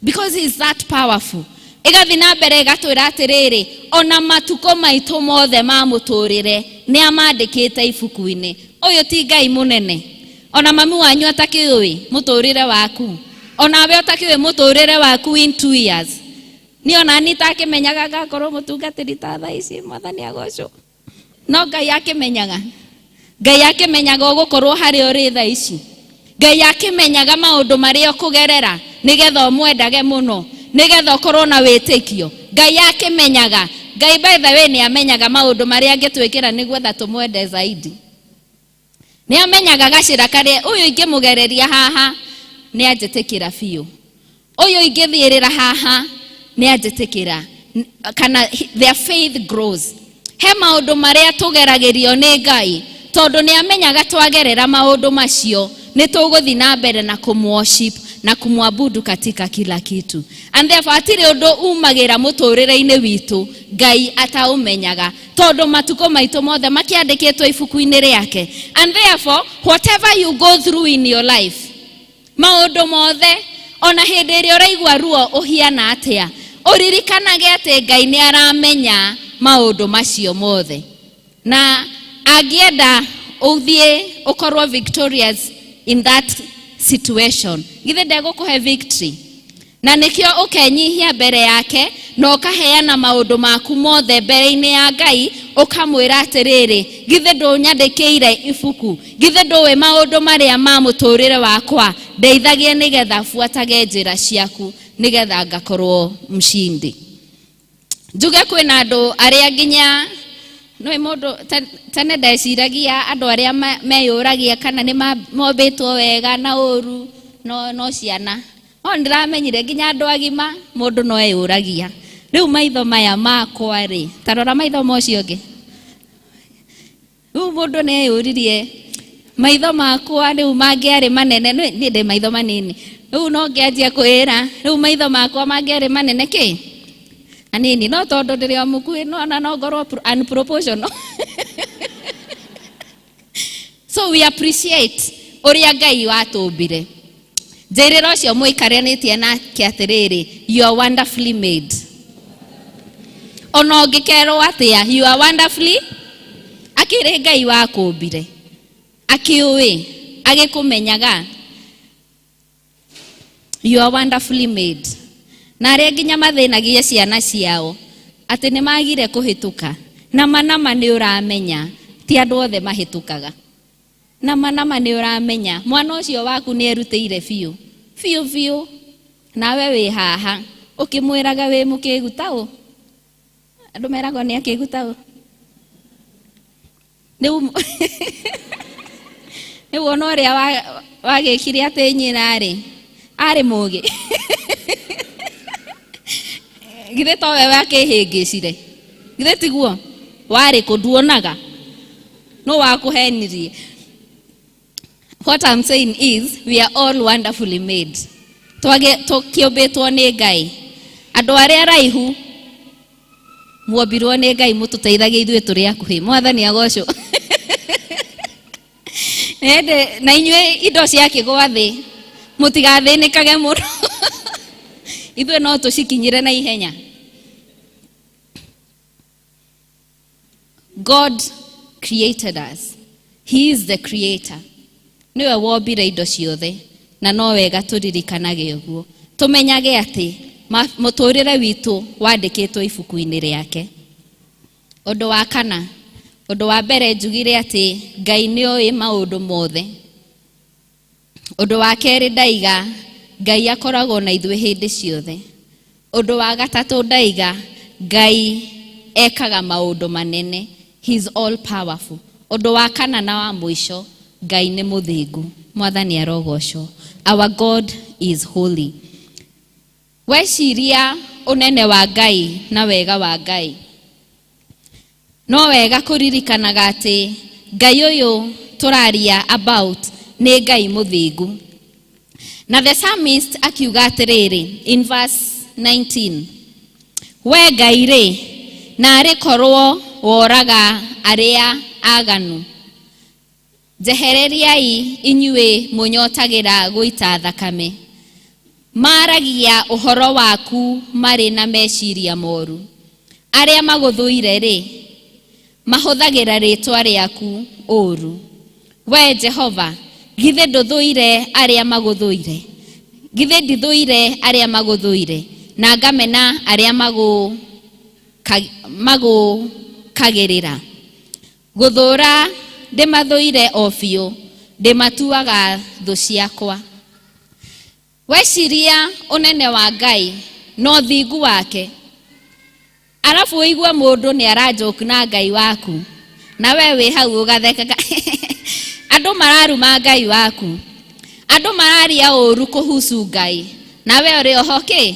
because he is that powerful. Ĩgathiĩ na mbere ĩgatwĩra atĩrĩrĩ, ona matukũ maitũ mothe ma mũtũrĩre nĩ amandĩkĩte ibuku-inĩ. Ũyũ ti Ngai mũnene? Ona mami wanyu atakĩũĩ mũtũrĩre waku, onawe ũtakĩũĩ mũtũrĩre waku in 2 years, niĩ ona ni takĩmenyaga ngakorwo mũtungatĩri ta thaa ici. Mwathani agocwo. No Ngai akĩmenyaga. Ngai akĩmenyaga ũgũkorwo harĩa ũrĩ thaa ici. Ngai akĩmenyaga maũndũ marĩa ũkũgerera nĩgetha ũmwendage mũno, nĩgetha ũkorwo na wĩtĩkio. Ngai akĩmenyaga. Ngai, by the way, nĩ amenyaga maũndũ marĩa angĩtwĩkĩra nĩguetha tũmwende zaidi. Nĩ amenyaga gacĩra karĩa ũyũ ingĩmũgereria haha nĩ anjĩtĩkĩra biũ, ũyũ ingĩthiĩrĩra haha nĩ anjĩtĩkĩra, kana their faith grows. He maũndũ marĩa tũgeragĩrio nĩ Ngai tondũ nĩ amenyaga twagerera maũndũ macio nĩ tũgũthiĩ na mbere na kũmworship na kumwabudu katika kila kitu. And therefore hatirĩ ũndũ umagĩra mũtũrĩre-inĩ witũ Ngai ataũmenyaga, tondũ matukũ maitũ mothe makĩandĩkĩtwo ibuku-inĩ rĩake. And therefore whatever you go through in your life, maũndũ mothe, ona hĩndĩ ĩrĩa ũraigua ruo ũhiana atĩa, ũririkanage atĩ Ngai nĩ aramenya maũndũ macio mothe, na angĩenda ũthiĩ ũkorwo victorious in that situation, githĩ ndegũkũhe victory? Na nĩkĩo ũkenyihia mbere yake na ũkaheana maũndũ maku mothe mbere-inĩ ya Ngai, ũkamwĩra atĩrĩrĩ, githĩ ndũnyandĩkĩire ibuku? Githĩ ndũĩ maũndũ marĩa ma mũtũrĩre wakwa? Ndeithagie nĩgetha buatage njĩra ciaku, nĩgetha ngakorwo mshindi. Njuge kwĩna andũ arĩa nginya nĩ mũndũ tene ndeciragia andũ arĩa meyũragia kana nĩ mombĩtwo wega na ũru no ciana. No ndĩramenyire nginya andũ agima mũndũ no eyũragia. Rĩu maitho maya makwa rĩ, ta rora maitho ma ũcio ũngĩ. Rĩu mũndũ nĩ eyũririe, maitho makwa rĩu mangĩarĩ manene, niĩ ndĩ maitho manini, rĩu no ngĩanjia kwĩra rĩu maitho makwa mangĩarĩ manene kĩ anini, no tondũ ndĩrĩ o mũkuhĩ no ona no ngorwo unproportional. So we appreciate ũrĩa Ngai watũmbire. Njĩrĩra ũcio mũikaranĩtie nake atĩrĩrĩ, "You are wonderfully made." Ona ũngĩkerwo atĩa, you are wonderfully. Akĩrĩ Ngai wakũmbire, akĩũĩ, agĩkũmenyaga. You are wonderfully made. Na arĩa nginya mathĩnagie ciana ciao atĩ nĩ magire kũhĩtũka, nama nama nĩ ũramenya ti andũ othe mahĩtũkaga. Nama nama nĩ ũramenya mwana ũcio waku nĩ erutĩire biũ biũ biũ, nawe wĩ haha ũkĩmwĩraga wĩ mũkĩgu taũ. Andũ meragwo nĩ akĩgu taũ. Rĩu ona ũrĩa wagĩkire atĩ nyina rĩ Arĩ mũgĩ. Githĩ to we wakĩhĩngĩcire? Githĩ tiguo? Warĩ kũ nduonaga? Nũ wakũhenirie? What I'm saying is we are all wonderfully made. Tũkĩũmbĩtwo nĩ Ngai. Andũ arĩa araihu muombirwo nĩ Ngai mũtũteithagie ithuĩ tũrĩ akuhĩ. Mwathani agocwo. Ende na inyuĩ indo ciakĩgwa thĩ mũtigathĩnĩkage mũno. Ithuĩ no tũcikinyĩre na ihenya. God created us. He is the creator. Nĩwe wombire indo ciothe na no wega tũririkanage ũguo. Tũmenyage atĩ mũtũrĩre witũ wandĩkĩtwo ibuku-inĩ rĩake. Ũndũ wa kana, ũndũ wa mbere njugire atĩ Ngai nĩoĩ maũndũ mothe. Ũndũ wa kerĩ ndaiga Ngai akoragwo na ithuĩ hĩndĩ ciothe. Ũndũ wa gatatũ ndaiga Ngai ekaga maũndũ manene. He is all powerful. Ũndũ wa kana na wa mũico, Ngai nĩ mũthingu. Mwathani arogocwo. Our God is holy. Weciria ũnene wa Ngai na wega wa Ngai, no wega kũririkanaga atĩ Ngai ũyũ tũraria about nĩ Ngai mũthingu. Na the psalmist akiuga atĩrĩrĩ in verse 19, we Ngai rĩ, narĩ korwo woraga arĩa aganu, njehereriai inyuĩ mũnyotagĩra gũita thakame. Maragia ũhoro waku marĩ na meciria moru. Arĩa magũthũire rĩ, mahũthagĩra rĩtwa rĩaku ũru. We Jehova, githĩ ndũthũire arĩa magũthũire? Githĩ ndithũire arĩa magũthũire, na ngamena arĩa magũkagĩrĩra? Gũthũra ndĩmathũire o biũ, ndĩmatuaga thũ ciakwa. Weciria ũnene wa Ngai na ũthingu wake, arabu ũigue mũndũ nĩ arajoke na Ngai waku, na we wĩ hau ũgathekaga. Andũ mararuma Ngai waku, andũ mararia ũru kũhusu Ngai, na we ũrĩ oho kĩ?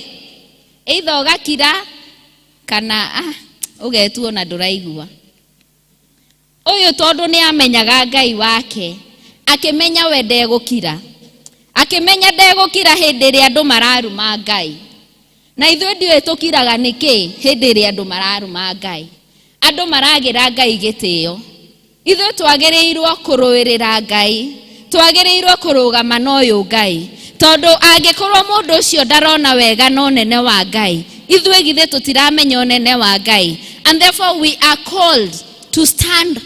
Either ũgakira kana ũgetuo na ndũraigua. Ũyũ tondũ nĩ amenyaga Ngai wake, akĩmenya we ndegũkira. Akĩmenya ndegũkira hĩndĩ ĩrĩa andũ mararuma Ngai. Na ithuĩ ndiũĩ tũkiraga nĩkĩ hĩndĩ ĩrĩa andũ mararuma Ngai. Andũ maragĩra Ngai gĩtĩo. Ithuĩ twagĩrĩirwo kũrũĩrĩra Ngai, twagĩrĩirwo kũrũgama na ũyũ Ngai. Tondũ angĩkorwo mũndũ ũcio ndarona wega na ũnene wa Ngai, ithuĩ githĩ tũtiramenya ũnene wa Ngai. And therefore we are called to stand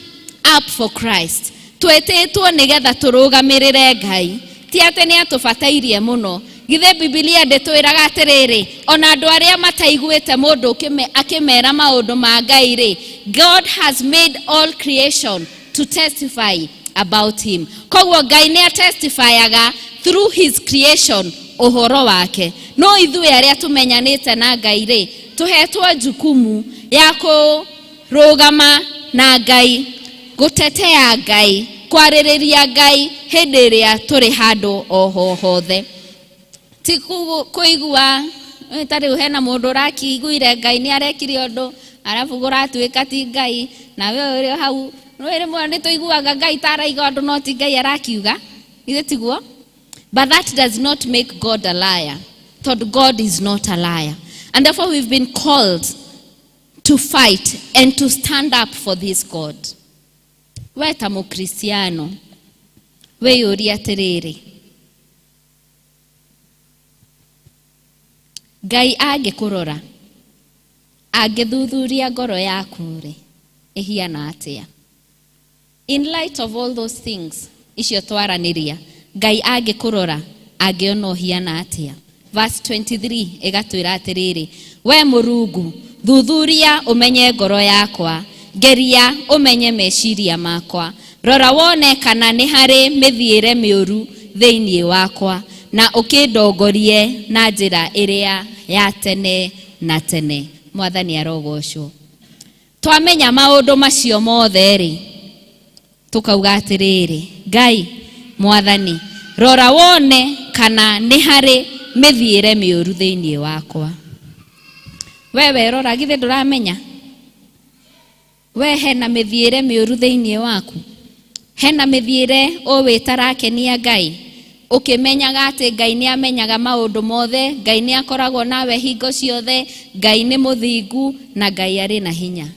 up for Christ. Twĩtĩtwo nĩgetha tũrũgamĩrĩre Ngai. Ti atĩ nĩ atũbatairie mũno. Githĩ Bibilia ndĩtwĩraga atĩrĩrĩ, ona andũ arĩa mataiguĩte mũndũ akĩmera maũndũ ma Ngai rĩ, God has made all creation to testify about him. Koguo Ngai nĩ atestifyaga through his creation ũhoro wake. No ithuĩ arĩa tũmenyanĩte na Ngai rĩ, tũhetwo jukumu ya kũrũgama na Ngai, gũtetea Ngai, kwarĩrĩria Ngai hĩndĩ ĩrĩa tũrĩ handũ o hothe. Ti kũigua ta rĩu hena mũndũ ũrakĩiguire Ngai nĩ arekire ũndũ, arabu kũratuĩka ti Ngai, nawe ũrĩ o hau. Nĩ rĩmwe nĩ tũiguaga Ngai ta araiga ũndũ no ti Ngai arakiuga. Githĩ tiguo? But that does not make God a liar. Tondũ God is not a liar. And therefore we've been called to fight and to stand up for this God. We ta mũkristiano, wĩyũrie atĩrĩrĩ, Ngai angĩkũrora, angĩthuthuria ngoro yaku rĩ, ĩhiana atĩa? In light of all those things, icio twaranĩria, Ngai angĩkũrora, angĩona ũhiana atĩa? Verse 23 ĩgatwĩra atĩrĩrĩ, we Mũrungu, thuthuria ũmenye ngoro yakwa, ngeria ũmenye meciria makwa, rora wone kana nĩ harĩ mĩthiĩre mĩũru thĩinĩ wakwa, na ũkĩndongorie na njĩra ĩrĩa ya tene na tene. Mwathani arogocwo. Twamenya maũndũ macio mothe rĩ, tũkauga atĩrĩrĩ, Ngai Mwathani, rora wone Kana nĩ harĩ mĩthiĩre mĩũru thĩinĩ wakwa. We werora githĩ ndũramenya? We hena mĩthiĩre mĩũru thĩinĩ waku? Hena mĩthiĩre ũĩ ĩtarakenia Ngai? Ũkĩmenyaga atĩ Ngai nĩ amenyaga maũndũ mothe, Ngai nĩ akoragwo nawe hingo ciothe, Ngai nĩ mũthingu na Ngai arĩ na hinya.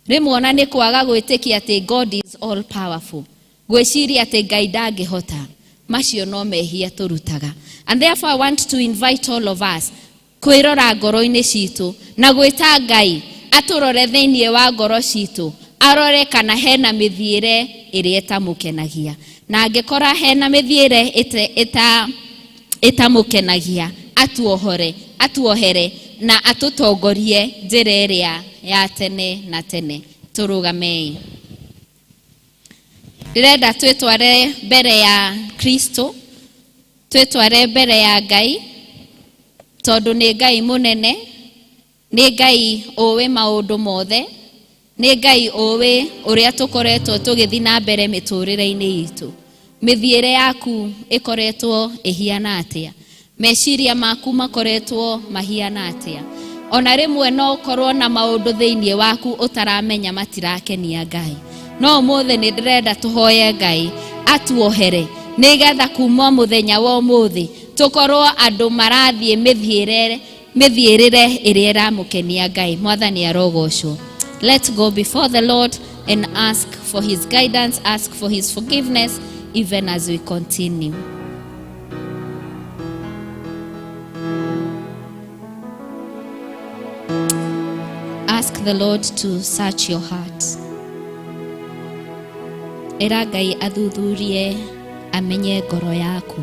Rĩmwe ona nĩ kwaga gwĩtĩkia atĩ God is all powerful. Gwĩciria atĩ Ngai ndangĩhota. Macio no mehia tũrutaga. And therefore I want to invite all of us kwĩrora ngoro-inĩ citũ na gwĩta Ngai atũrore thĩinĩ wa ngoro citũ, arore kana hena mĩthiĩre ĩrĩa ĩtamũkenagia, na angĩkora hena mĩthiĩre ĩtamũkenagia, atuohore, atuohere na atũtongorie njĩra ĩrĩa ya tene na tene. Tũrũgamei. Ndĩrenda twĩtware mbere ya Kristo, twĩtware mbere ya Ngai, tondũ nĩ Ngai mũnene, nĩ Ngai ũĩ maũndũ mothe, nĩ Ngai ũĩ ũrĩa tũkoretwo tũgĩthiĩ na mbere mĩtũrĩre-inĩ itũ. Mĩthiĩre yaku ĩkoretwo ĩhiana atĩa? Meciria maku makoretwo mahiana atĩa? Ona rĩmwe no ũkorwo na maũndũ thĩinĩ waku ũtaramenya matirakenia Ngai. No ũmũthĩ nĩ ndĩrenda tũhoye Ngai atuohere, nĩgetha kuma mũthenya wa ũmũthĩ tũkorwo andũ marathiĩ mĩthiĩrĩre ĩrĩa ĩramũkenia Ngai. Mwathani arogocwo. Let's go before the Lord and ask for his guidance, ask for his forgiveness even as we continue. Ask the Lord to search your heart. Ĩra Ngai athuthurie, amenye ngoro yaku,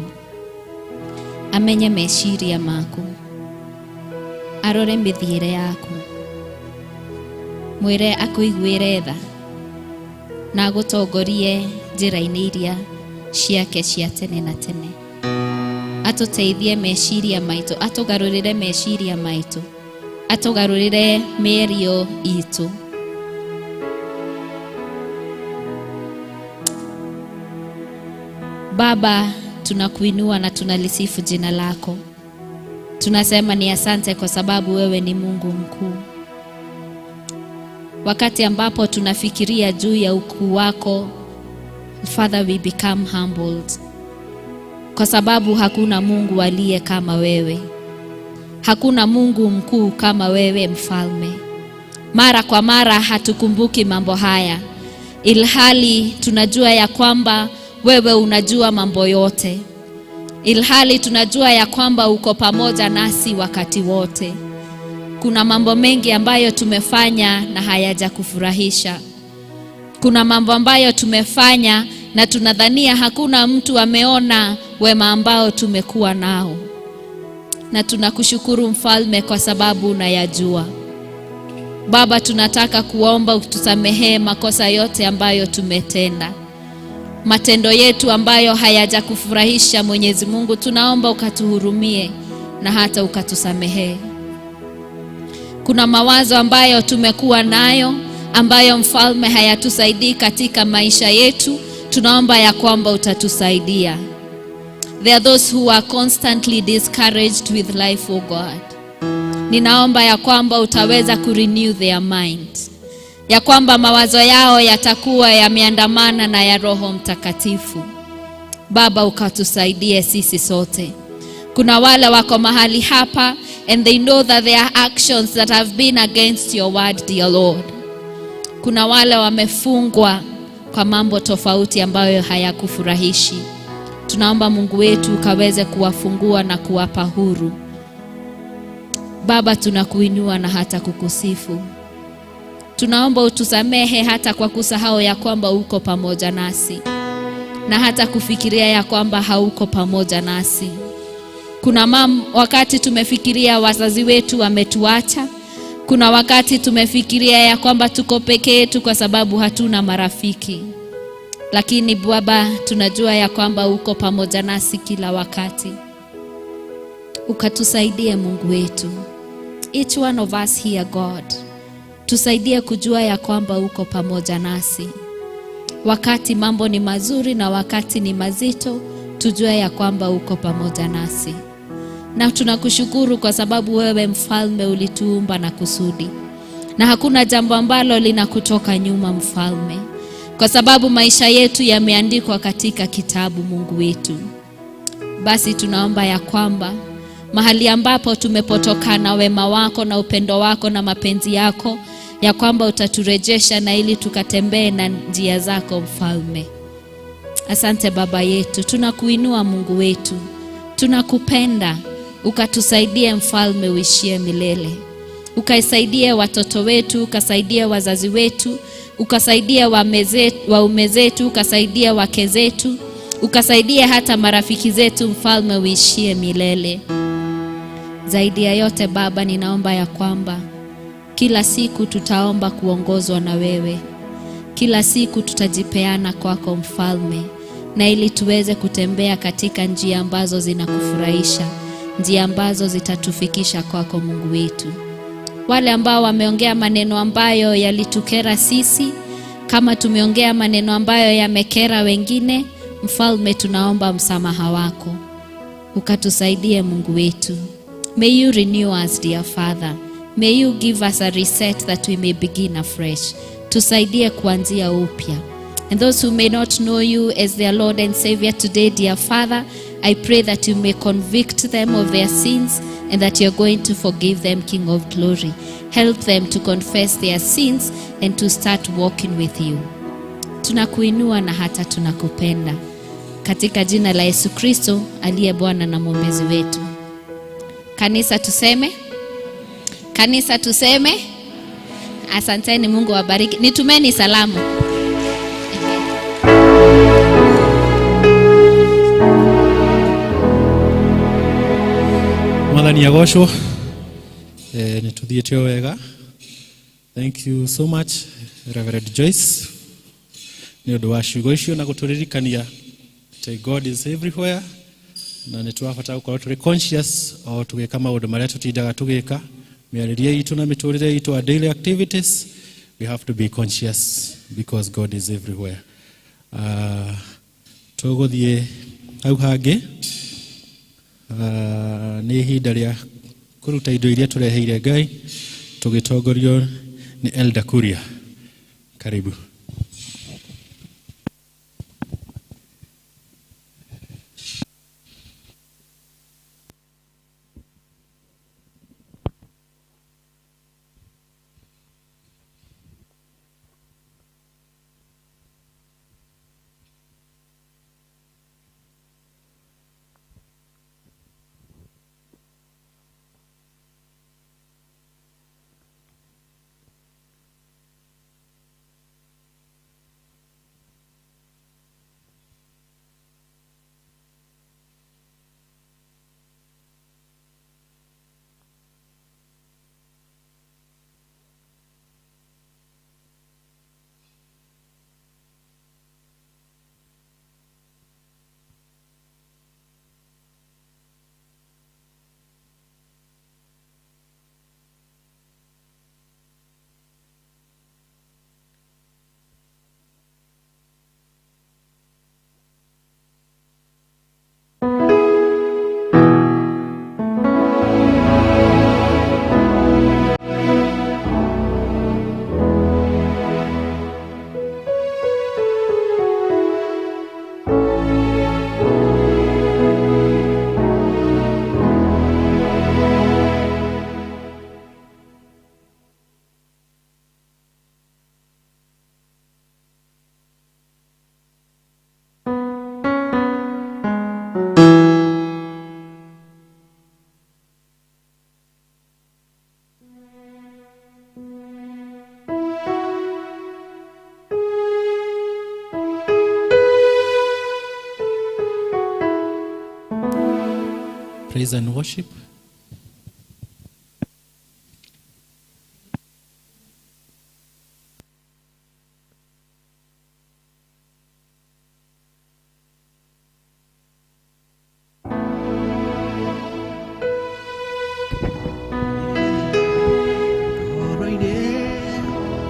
amenye meciria maku, arore mĩthiĩre yaku, mwĩre akũiguĩre tha na agũtongorie njĩra-inĩ iria ciake cia tene na tene. Atũteithie meciria maitũ, atũgarũrĩre meciria maitũ, atũgarũrĩre mĩario itũ. Baba, tunakuinua na tunalisifu jina lako. Tunasema ni asante kwa sababu wewe ni Mungu mkuu. Wakati ambapo tunafikiria juu ya ukuu wako, Father, we become humbled. Kwa sababu hakuna Mungu aliye kama wewe. Hakuna Mungu mkuu kama wewe, mfalme. Mara kwa mara hatukumbuki mambo haya, ilhali tunajua ya kwamba wewe unajua mambo yote. Ilhali tunajua ya kwamba uko pamoja nasi wakati wote. Kuna mambo mengi ambayo tumefanya na hayajakufurahisha. Kuna mambo ambayo tumefanya na tunadhania hakuna mtu ameona wema ambao tumekuwa nao. Na tunakushukuru mfalme kwa sababu unayajua. Baba, tunataka kuomba utusamehee makosa yote ambayo tumetenda. Matendo yetu ambayo hayajakufurahisha Mwenyezi Mungu, tunaomba ukatuhurumie na hata ukatusamehee. Kuna mawazo ambayo tumekuwa nayo ambayo mfalme hayatusaidii katika maisha yetu, tunaomba ya kwamba utatusaidia. There are those who are constantly discouraged with life, oh God. Ninaomba ya kwamba utaweza kurenew their mind, ya kwamba mawazo yao yatakuwa yameandamana na ya Roho Mtakatifu. Baba, ukatusaidie sisi sote. Kuna wale wako mahali hapa and they know that there are actions that have been against your word, dear Lord. Kuna wale wamefungwa kwa mambo tofauti ambayo hayakufurahishi. Tunaomba Mungu wetu ukaweze kuwafungua na kuwapa huru. Baba, tunakuinua na hata kukusifu. Tunaomba utusamehe hata kwa kusahau ya kwamba uko pamoja nasi, na hata kufikiria ya kwamba hauko pamoja nasi. Kuna wakati tumefikiria wazazi wetu wametuacha. Kuna wakati tumefikiria ya kwamba tuko peke yetu kwa sababu hatuna marafiki. Lakini Baba, tunajua ya kwamba uko pamoja nasi kila wakati. Ukatusaidie Mungu wetu. Each one of us here, God, tusaidie kujua ya kwamba uko pamoja nasi. Wakati mambo ni mazuri na wakati ni mazito, tujue ya kwamba uko pamoja nasi. Na tunakushukuru kwa sababu wewe mfalme ulituumba na kusudi, na hakuna jambo ambalo linakutoka nyuma mfalme, kwa sababu maisha yetu yameandikwa katika kitabu, Mungu wetu. Basi tunaomba ya kwamba mahali ambapo tumepotoka na wema wako na upendo wako na mapenzi yako, ya kwamba utaturejesha na ili tukatembee na njia zako mfalme. Asante Baba yetu, tunakuinua Mungu wetu, tunakupenda, ukatusaidie mfalme uishie milele. Ukaisaidie watoto wetu, ukasaidie wazazi wetu, ukasaidie waume zetu, ukasaidie wake zetu, ukasaidie hata marafiki zetu mfalme uishie milele. Zaidi ya yote Baba, ninaomba ya kwamba kila siku tutaomba kuongozwa na wewe. Kila siku tutajipeana kwako mfalme, na ili tuweze kutembea katika njia ambazo zinakufurahisha, njia ambazo zitatufikisha kwako Mungu wetu. Wale ambao wameongea maneno ambayo yalitukera sisi, kama tumeongea maneno ambayo yamekera wengine, mfalme tunaomba msamaha wako. Ukatusaidie Mungu wetu. May you renew us, dear Father. May you give us a reset that we may begin afresh. Tusaidie kuanzia upya. And those who may not know you as their Lord and Savior today, dear Father, I pray that you may convict them of their sins and that you're going to forgive them, King of Glory. Help them to confess their sins and to start walking with you. Tunakuinua na hata tunakupenda. Katika jina la Yesu Kristo aliye Bwana na Mwombezi wetu. Kanisa tuseme? Kanisa tuseme? Asanteni, Mungu awabariki. Nitumeni salamu. Mwathani agocwo. Nĩ tũthiĩte o wega. Thank you so much, Reverend Joyce, nĩ ũndũ wa ciugo icio na gũtũririkania atĩ God is everywhere, na nĩ tũrabatara gũkorwo tũrĩ conscious o tũgĩka maũndũ marĩa tũtindaga tũgĩka, mĩarĩrie itũ na mĩtũrĩre itũ, our daily activities. We have to be conscious because God is everywhere. Tũgũthiĩ hau hangĩ. Nĩ ihinda rĩa kũruta indo iria tũreheire Ngai tũgĩtongorio nĩ Elder Kuria. Karibu. Praise and worship.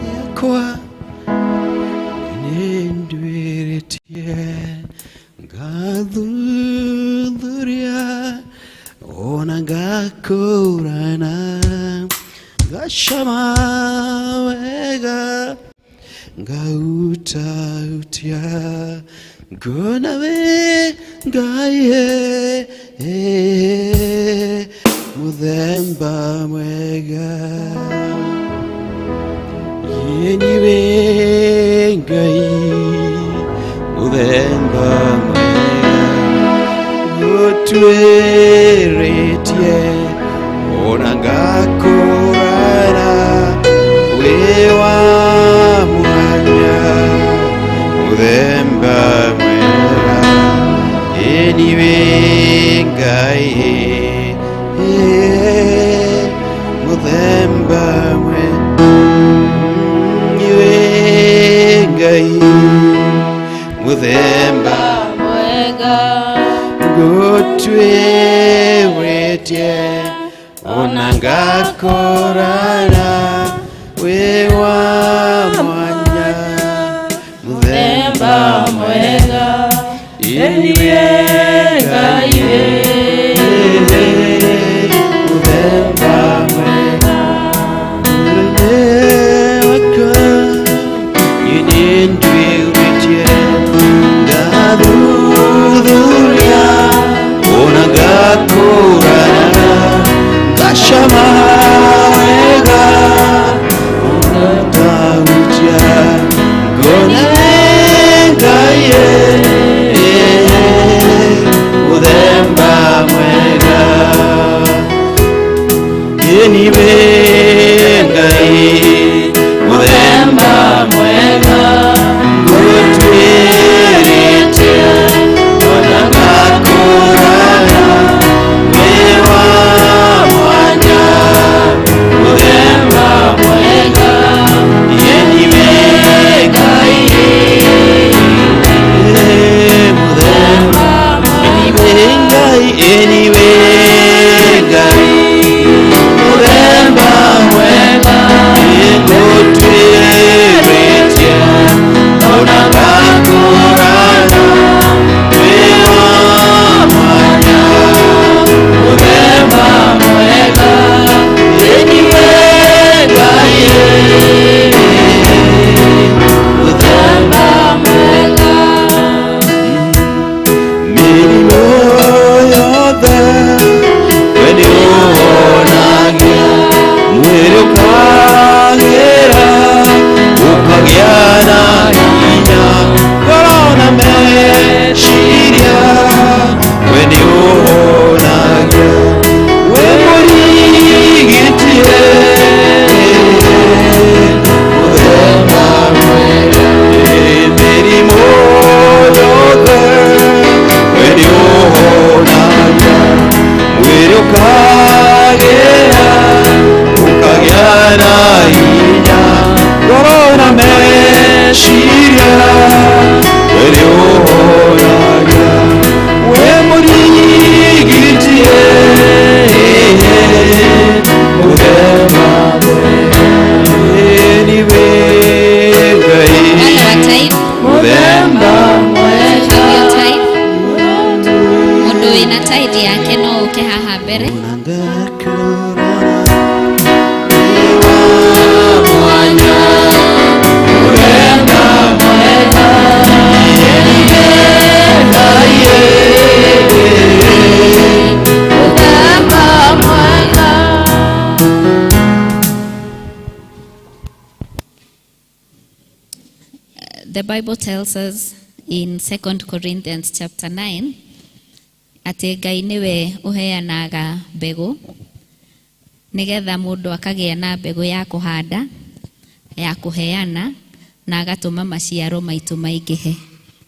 Yakwa nĩnduĩrĩtie ngathurĩtie. Ngautahutia ngona we Ngai muthemba mwega Yeniwe Ngai muthemba mwega Gutwiritie ona ngakurana wi wa mwanya muthemba mwega Yeniwe Ngai muthemba mwega Ngai muthemba mwega gutwiritie ona ngakorana wi wa mwanya muthemba mwega Eniwe Ngai muthemba mwega Yinindwiritie ngathuthuria ona ngakurana ngacama wega ona ndahutia ngona Ngai muthemba mwega Eniwe Ngai muthemba mwega Gutwiritie ona ngakurana wi wa mwanya muthemba mwega Eniwe Ngai muthemba Eniwe Ngai Eniwe Ngai muthemba mwega Gutwiritie ona ngakurana wi wa mwanya muthemba mwega Eniwe Ngai muthemba mwega Mĩrimũ yothe we nĩũhonagia mwĩrĩ ũkagĩra ũkagĩa na hinya ngoro na meciria we nĩũhonagia wĩ mũrigiti mũthemba mwega mĩrimũ yothe we nĩũhonagia mwĩrĩ ũkagĩra ũkagĩa na hinya ngoro na meciria we nĩũhonagia wĩ mũrigiti mũthemba mwega Eniwe Ngai Wale wa tithe, mũthemba have your tithe. Mũndũ wĩna tithe yake no ũke haha mbere. Muthemba mwega The Bible tells us in 2 Corinthians chapter 9 atĩ Ngai nĩwe ũheanaga mbegũ nĩgetha mũndũ akagĩa na mbegũ ya kũhanda, ya kũheana na agatũma maciaro maitũ maingĩhe.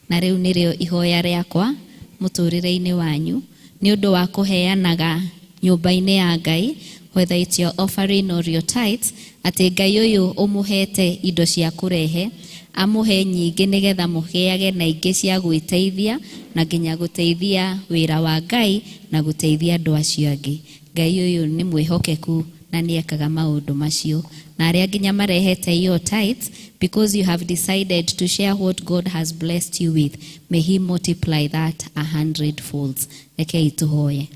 Na rĩu nĩrĩo ihoya rĩakwa mũtũrĩre-inĩ wanyu nĩ ũndũ wa kũheanaga nyũmba-inĩ ya Ngai, whether it's your offering or your tithes, atĩ Ngai ũyũ ũmũhete indo cia kũrehe amũhe nyingĩ nĩgetha mũgĩage na ingĩ cia gwĩteithia na nginya gũteithia wĩra wa Ngai na gũteithia andũ acio angĩ. Ngai ũyũ nĩ mwĩhokeku na nĩ ekaga maũndũ macio. Na arĩa nginya marehete your tithes, because you have decided to share what God has blessed you with, may he multiply that 100 folds. Rekei tuhoye.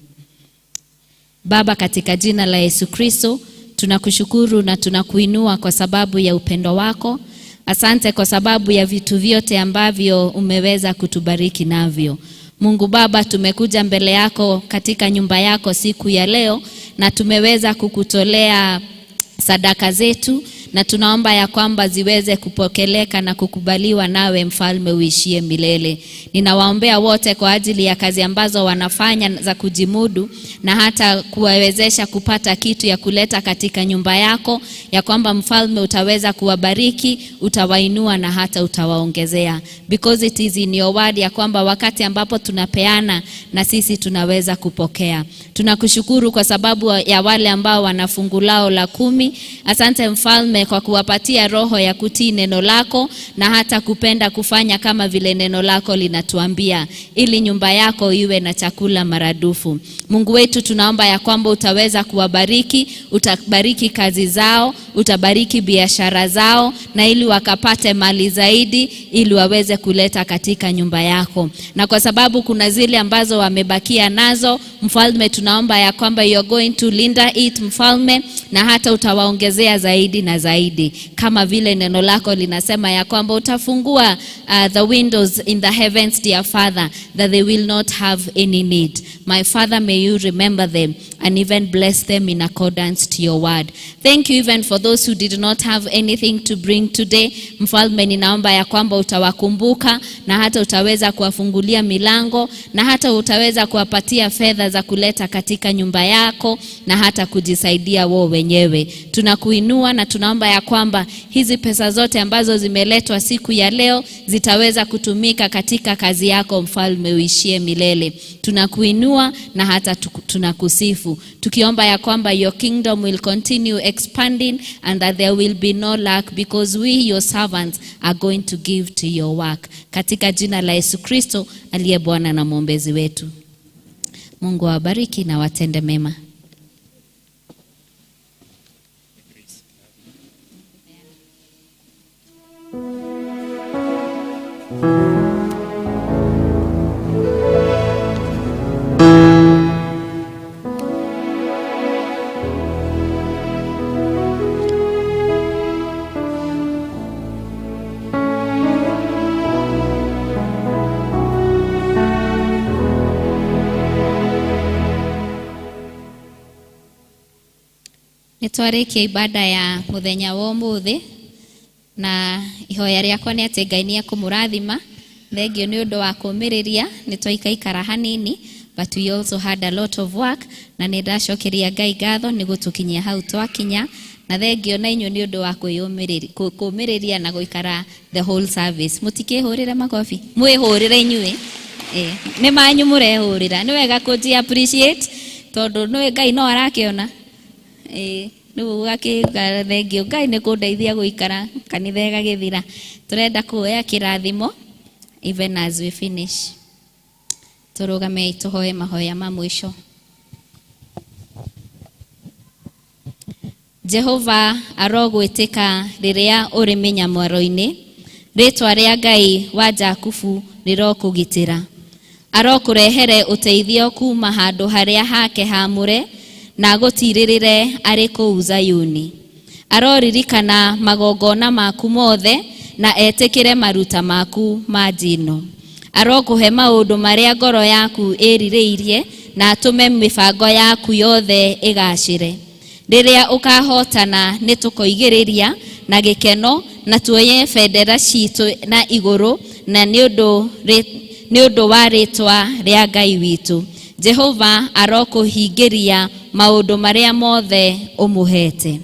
Baba, katika jina la Yesu Kristo, tunakushukuru na tunakuinua kwa sababu ya upendo wako. Asante kwa sababu ya vitu vyote ambavyo umeweza kutubariki navyo. Mungu Baba, tumekuja mbele yako katika nyumba yako siku ya leo na tumeweza kukutolea sadaka zetu na tunaomba ya kwamba ziweze kupokeleka na kukubaliwa nawe, mfalme uishie milele. Ninawaombea wote kwa ajili ya kazi ambazo wanafanya za kujimudu na hata kuwawezesha kupata kitu ya kuleta katika nyumba yako, ya kwamba mfalme utaweza kuwabariki, utawainua na hata utawaongezea, because it is in your word ya kwamba wakati ambapo tunapeana na sisi tunaweza kupokea. Tunakushukuru kwa sababu ya wale ambao wana fungu lao la 10. Asante mfalme kwa kuwapatia roho ya kutii neno lako na hata kupenda kufanya kama vile neno lako linatuambia, ili nyumba yako iwe na chakula maradufu. Mungu wetu, tunaomba ya kwamba utaweza kuwabariki, utabariki kazi zao, utabariki biashara zao, na ili wakapate mali zaidi, ili waweze kuleta katika nyumba yako. Na kwa sababu kuna zile ambazo wamebakia nazo, mfalme, tunaomba ya kwamba you are going to linda it, mfalme, na hata utawaongezea zaidi na zaidi, kama vile neno lako linasema ya kwamba utafungua the windows in the heavens, dear Father, that they will not have any need. My Father, may you remember them and even bless them in accordance to your word. Thank you even for those who did not have anything to bring today. Mfalme, ninaomba ya kwamba utawakumbuka na hata utaweza kuwafungulia milango na hata utaweza kuwapatia fedha za kuleta katika nyumba yako na hata kujisaidia wao wenyewe. Tunakuinua na tunaomba ya kwamba hizi pesa zote ambazo zimeletwa siku ya leo zitaweza kutumika katika kazi yako, mfalme uishie milele. Tunakuinua na hata tunakusifu, tukiomba ya kwamba your kingdom will continue expanding and that there will be no lack, because we your servants are going to give to your work. Katika jina la Yesu Kristo aliye Bwana na mwombezi wetu. Mungu awabariki na watende mema. Nĩtwarĩkia ibada ya mũthenya wa ũmũthĩ na ihoya rĩakwa nĩ atĩ Ngai nĩ ekũmũrathima. Thengio nĩ ũndũ wa kũũmĩrĩria, nĩ twaikaikara hanini, but we also had a lot of work, na nĩ ndacokeria Ngai ngatho nĩ gũtũkinyia hau twakinya, na thengio na inyuĩ nĩ ũndũ wa kũũmĩrĩria na gũikara the whole service. Mũtikĩhũrĩre makobi, mwĩhũrĩre inyuĩ, nĩ manyu mũrehũrĩra, nĩ wega kũnji appreciate tondũ nĩ Ngai no arakĩona. Rĩu ũgakĩuga thengio Ngai nĩ kũndeithia gũikara kanitha ĩgagĩthira. Tũrenda kuoya kĩrathimo even as we finish. Tũrũgame tũhoe mahoya ma mũico. Jehova arogwĩtĩka rĩrĩa ũrĩ mĩnyamaro-inĩ, rĩtwa rĩa Ngai wa Jakubu rĩrokũgitĩra. Arokũrehere ũteithio kuma handũ harĩa hake haamũre, na agũtirĩrĩre arĩ kũu Zayuni. Aroririkana magongona maku mothe na etĩkĩre maruta maku ma njino. Arokũhe maũndũ marĩa ngoro yaku ĩrirĩirie na atũme mĩbango yaku yothe ĩgacĩre. Rĩrĩa ũkahotana nĩ tũkoigĩrĩria na gĩkeno na tuoye bendera citũ na igũrũ, na nĩ ũndũ wa rĩtwa rĩa Ngai witũ. Jehova arokũhingĩria maũndũ marĩa mothe ũmũhete.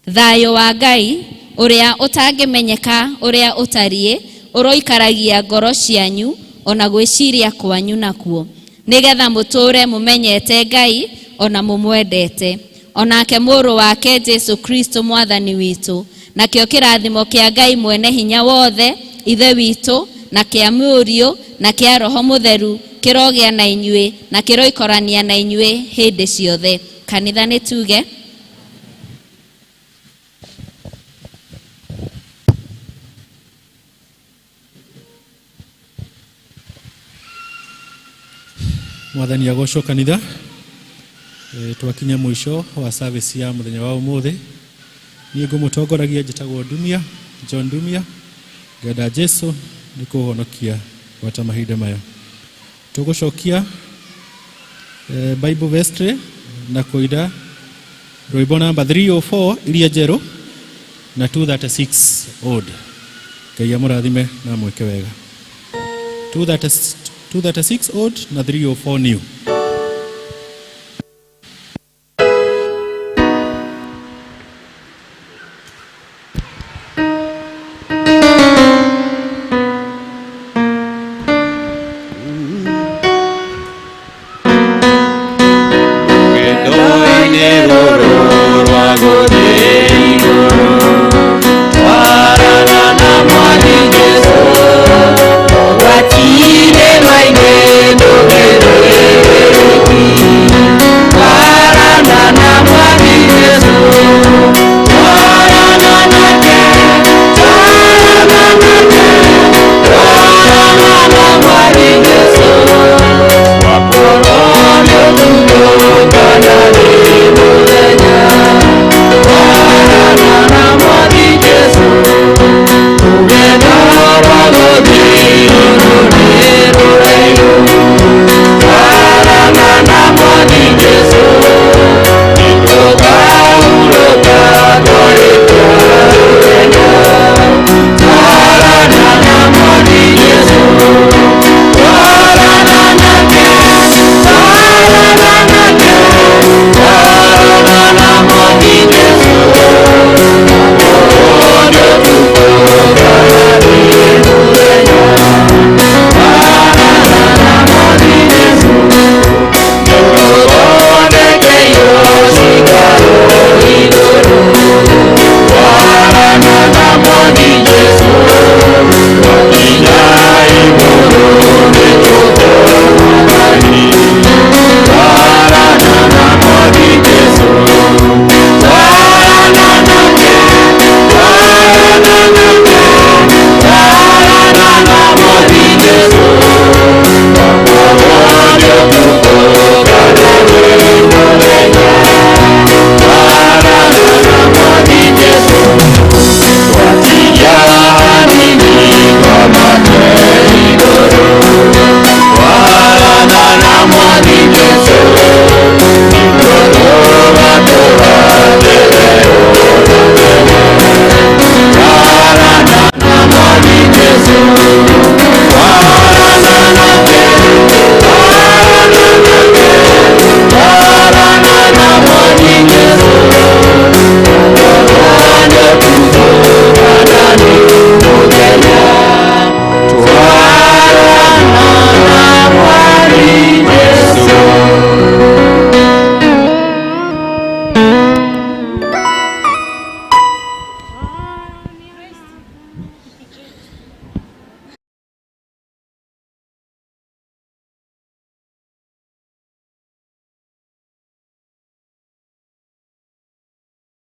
Thayũ wa Ngai ũrĩa ũtangĩmenyeka ũrĩa ũtariĩ ũroikaragia ngoro cianyu ona gwĩciria kwanyu nakuo, nĩgetha mũtũũre mũmenyete Ngai ona mũmwendete, onake mũrũ wake Jesu Kristo mwathani witũ. Nakĩo kĩrathimo kĩa Ngai mwene hinya wothe, Ithe witũ, na kĩa Mũriũ, na kĩa Roho Mũtheru kĩrogĩa na inyuĩ na kĩroikorania na inyuĩ hĩndĩ ciothe. Kanitha nĩ tuge Mwathani agocwo kanitha. Twakinya mũico wa service ya mũthenya wa ũmũthĩ. Niĩ ngũmũtongoragia njĩtagwo Ndumia. John Dumia ngenda Jesu nĩ kũhonokia gwata mahinda maya. Tũgũcokia Bible vestry na kũida rwĩmbo namba 304 iria njerũ na 236 old. Ngai amũrathime na amwĩke wega. 236 old na 304 new. Wow.